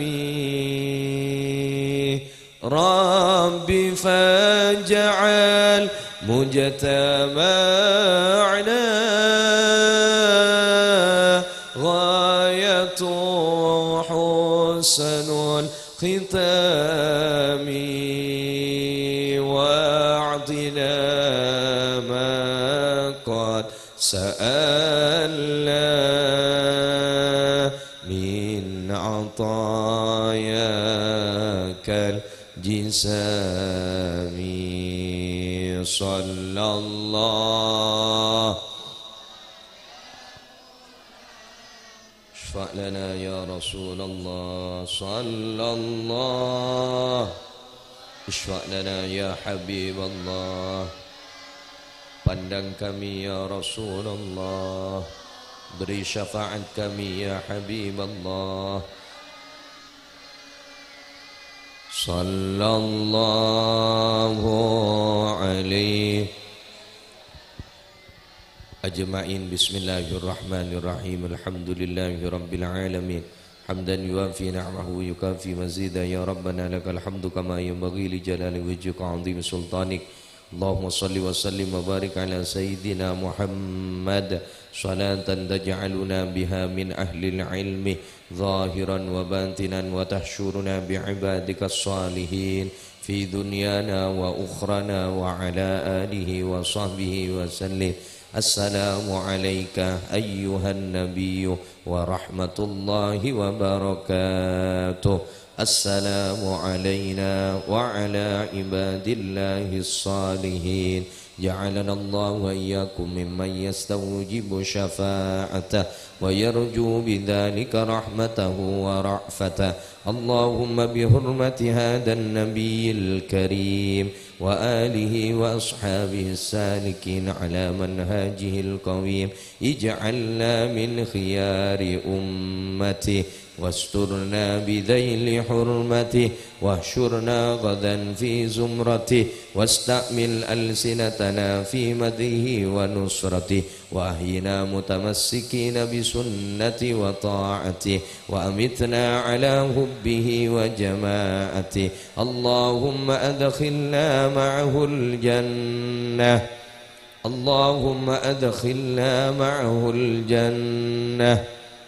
رب فاجعل مجتمعنا غاية حسن الختام، وأعطنا ما قد سألنا من عطاياك الجسام. صلى الله. اشفع لنا يا رسول الله، صلى الله. اشفع لنا يا حبيب الله. Pandang kami, ya Rasulullah. Beri syafaat kami, ya Habiballah. صلى الله عليه أجمعين. بسم الله الرحمن الرحيم. الحمد لله رب العالمين. حمدا يوافي نعمه ويكافي مزيده. يا ربنا لك الحمد كما ينبغي لجلال وجهك وعظيم سلطانك. اللهم صل وسلم وبارك على سيدنا محمد صلاة تجعلنا بها من أهل العلم ظاهرا وباطنا وتحشرنا بعبادك الصالحين في دنيانا وأخرانا وعلى آله وصحبه وسلم. السلام عليك أيها النبي ورحمة الله وبركاته. السلام علينا وعلى عباد الله الصالحين. جعلنا الله وإياكم ممن يستوجب شفاعته ويرجو بذلك رحمته ورأفته. اللهم بحرمة هذا النبي الكريم وآله وأصحابه السالكين على منهجه القويم اجعلنا من خيار أمته، واسترنا بذيل حرمته، واحشرنا غدا في زمرته، واستعمل ألسنتنا في مدحه ونصرته، وأحينا متمسكين بسنته وطاعته، وأمتنا على حبه وجماعته. اللهم أدخلنا معه الجنة. اللهم أدخلنا معه الجنة.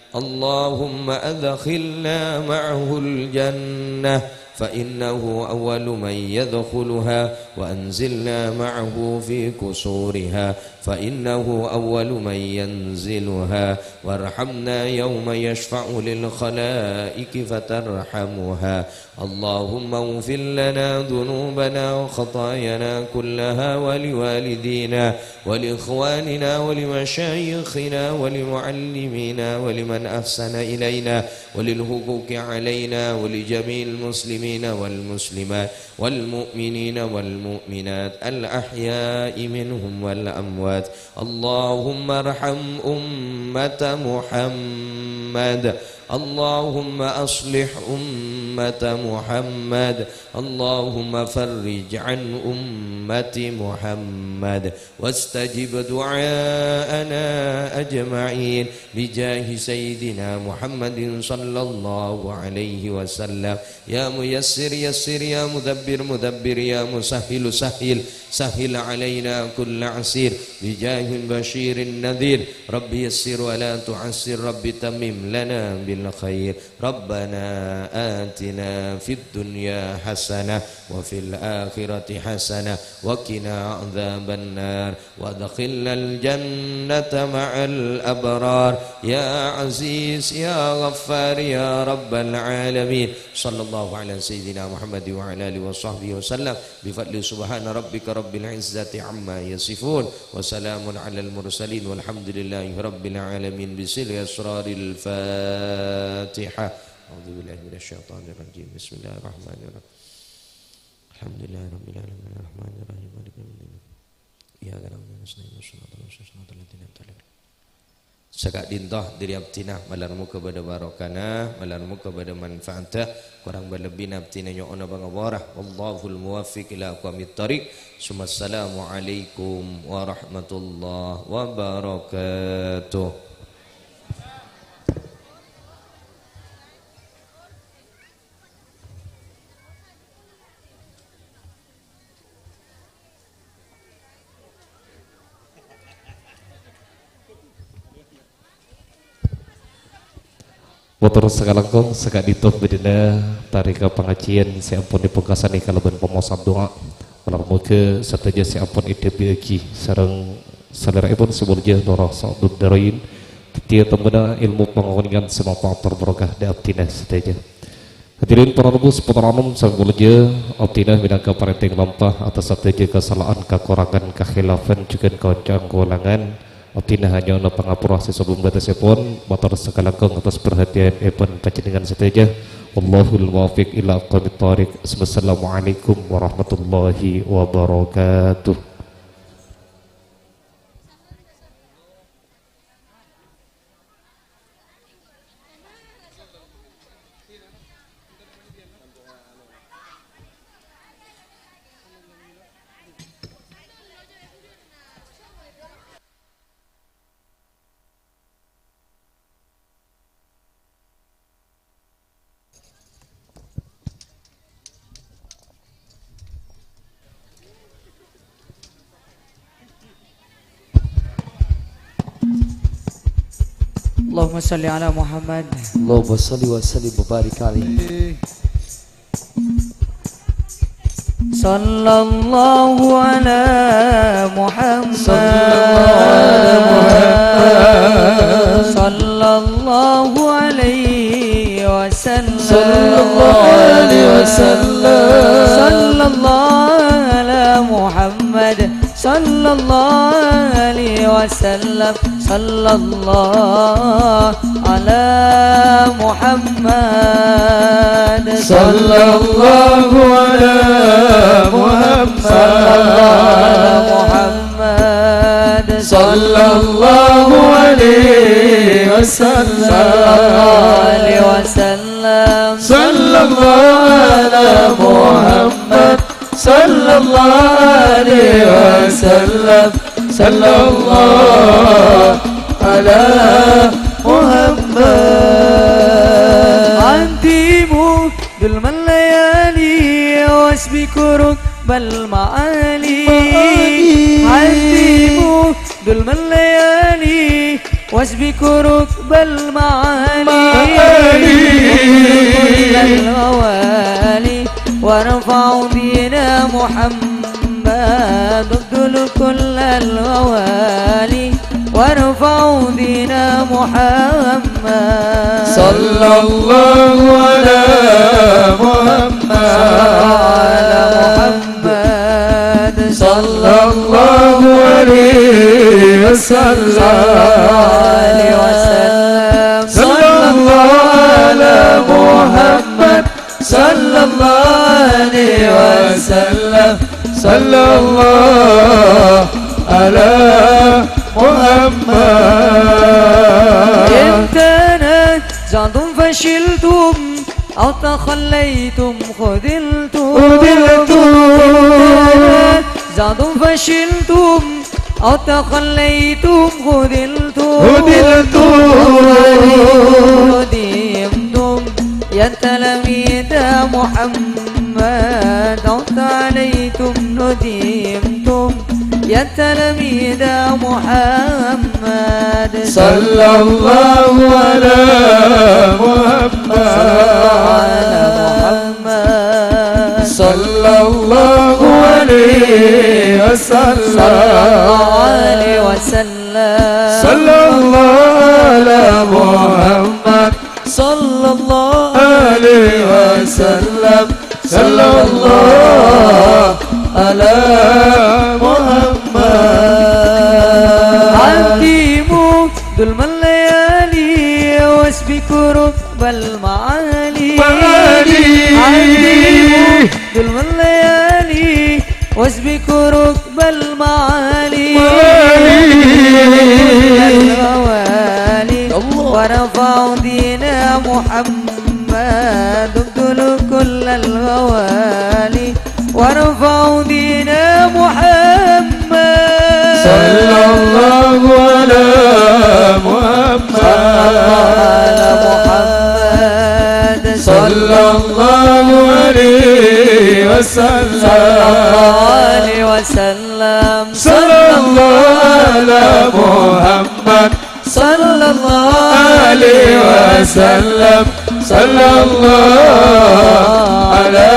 اللهم أدخلنا معه الجنة، فإنه أول من يدخلها، وأنزلنا معه في قصورها، فإنه أول من ينزلها، وارحمنا يوم يشفع للخلائق فترحمها. اللهم اغفر لنا ذنوبنا وخطايانا كلها ولوالدينا ولإخواننا ولمشايخنا ولمعلمينا ولمن أحسن إلينا وللحقوق علينا ولجميع المسلمين والمسلمات والمؤمنين والمؤمنات الأحياء منهم والأموات. اللهم ارحم أمة محمد. اللهم أصلح أمة محمد. اللهم فرج عن أمة محمد واستجب دعاءنا أجمعين بجاه سيدنا محمد صلى الله عليه وسلم. يا ميسر يسر، يا مدبر دبر، يا مسهل سهل، سهل علينا كل عسير بجاه البشير النذير. رب يسر ولا تعسر، رب تمم لنا بالخير. ربنا آتنا آتنا في الدنيا حسنة وفي الآخرة حسنة وقنا عذاب النار وأدخلنا الجنة مع الأبرار يا عزيز يا غفار يا رب العالمين. صلى الله على سيدنا محمد وعلى آله وصحبه وسلم. بفضل سبحان ربك رب العزة عما يصفون وسلام على المرسلين والحمد لله رب العالمين. بسر أسرار الفاتحة. أعوذ بالله من الشيطان الرجيم. بسم الله الرحمن الرحيم. الحمد لله رب العالمين. الرحمن الرحيم. مالك يوم الدين. إياك نعبد وإياك نستعين. اهدنا الصراط المستقيم. صراط الذين أنعمت عليهم. Saka'dhinto dhâri abdhina, malar moghâ bâdâ barokana, malar moghâ bâdâ manfaatta, korang bân lebbina abdhina nyo'ona pangapora. Wallahul muwaffiq ila aqwamit thariq. Tsummassalamualaikum warahmatullahi wabarakatuh. Mator sakalangkong, saka'dhinto bâdâna tarèka pangajiyân sè ampon èpungkasanè kalabân pamosan du'a. Malar moghâ sadhâjâ sè ampon èdhâbiyâghi sareng salèra'èpon sè molja Lurah Sa'dud Darain, dhâddhiyâ tembhâna èlmo pangongèyan sè manfaat tor barokah dâ' abdhina sadhâjâ. Hadirin para rabu sè pottra anom sè molja, abdhina mènangka parèntèng lampa atas sadhâjâ kasala'an, kakorangan, kakhilafan, jhughân kaonca'an kaolangan. Abdhina nyo'ona pangapora sè sobung bâtessèpon, mator sakalangkong atas parhatèyanèpon panjhennengngan sadhâjâ. Wallahul muwaffiq ila aqwamit thariq. Wassalamualaikum warahmatullahi wabarakatuh. اللهم صل على محمد. اللهم صل وسلم وبارك عليه. صلى الله على محمد. صلى الله على محمد. صلى الله عليه وسلم. صلى الله عليه وسلم. صلى الله على محمد. صلى الله عليه وسلم. صلى الله على محمد. صلى الله على محمد. صلى الله على محمد. صلى الله عليه وسلم. صلى الله عليه وسلم. صلى الله على محمد. صلى الله عليه وسلم. صلى الله على محمد. أنت مدى الليالي وأسبق ركب المعالي. معالي. أنت مدى الليالي وأسبق ركب المعالي. معالي. كل الموالي وارفع دين محمد. ابذل كل الموالي وارفع دين محمد. صلى الله على محمد. صلى الله على محمد. صلى الله عليه وسلم. صلى الله عليه وسلم. صلى الله على محمد. صلى الله عليه وسلم. صلى الله على محمد. إن تنازعتم فشلتم أو تخليتم خذلتم. خذلتم. إن تنازعتم فشلتم أو تخليتم خذلتم. خذلتم. أو تخليتم ندمتم يا تلاميذ محمد. أو تعاليتم ندمتم يا تلميذ محمد. صلى الله على محمد. صلى الله على محمد. صلى الله عليه وسلم. صلى الله عليه وسلم. صلى الله على محمد. صلى الله عليه وسلم. صلى الله على محمد. عظموا ظلم الليالي واسبقوا ركب المعالي. معالي. عظموا ظلم الليالي واسبقوا ركب المعالي. معالي. الغوالي. الله. وارفعوا دين محمد، ابذلوا كل الغوالي. وارفعوا دين محمد. صلى الله على محمد. صلى الله على محمد. صلى الله عليه وسلم. صلى الله عليه وسلم. صلى الله على محمد. صلى الله عليه وسلم. صلى الله على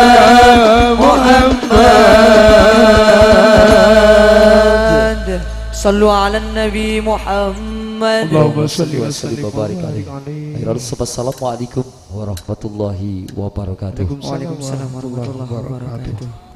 محمد. صلوا على النبي محمد. اللهم صل وسلم وبارك عليه. Akhirul sapa, assalamualaikum warahmatullahi wabarakatuh. Waalaikumsalam warahmatullahi wabarakatuh.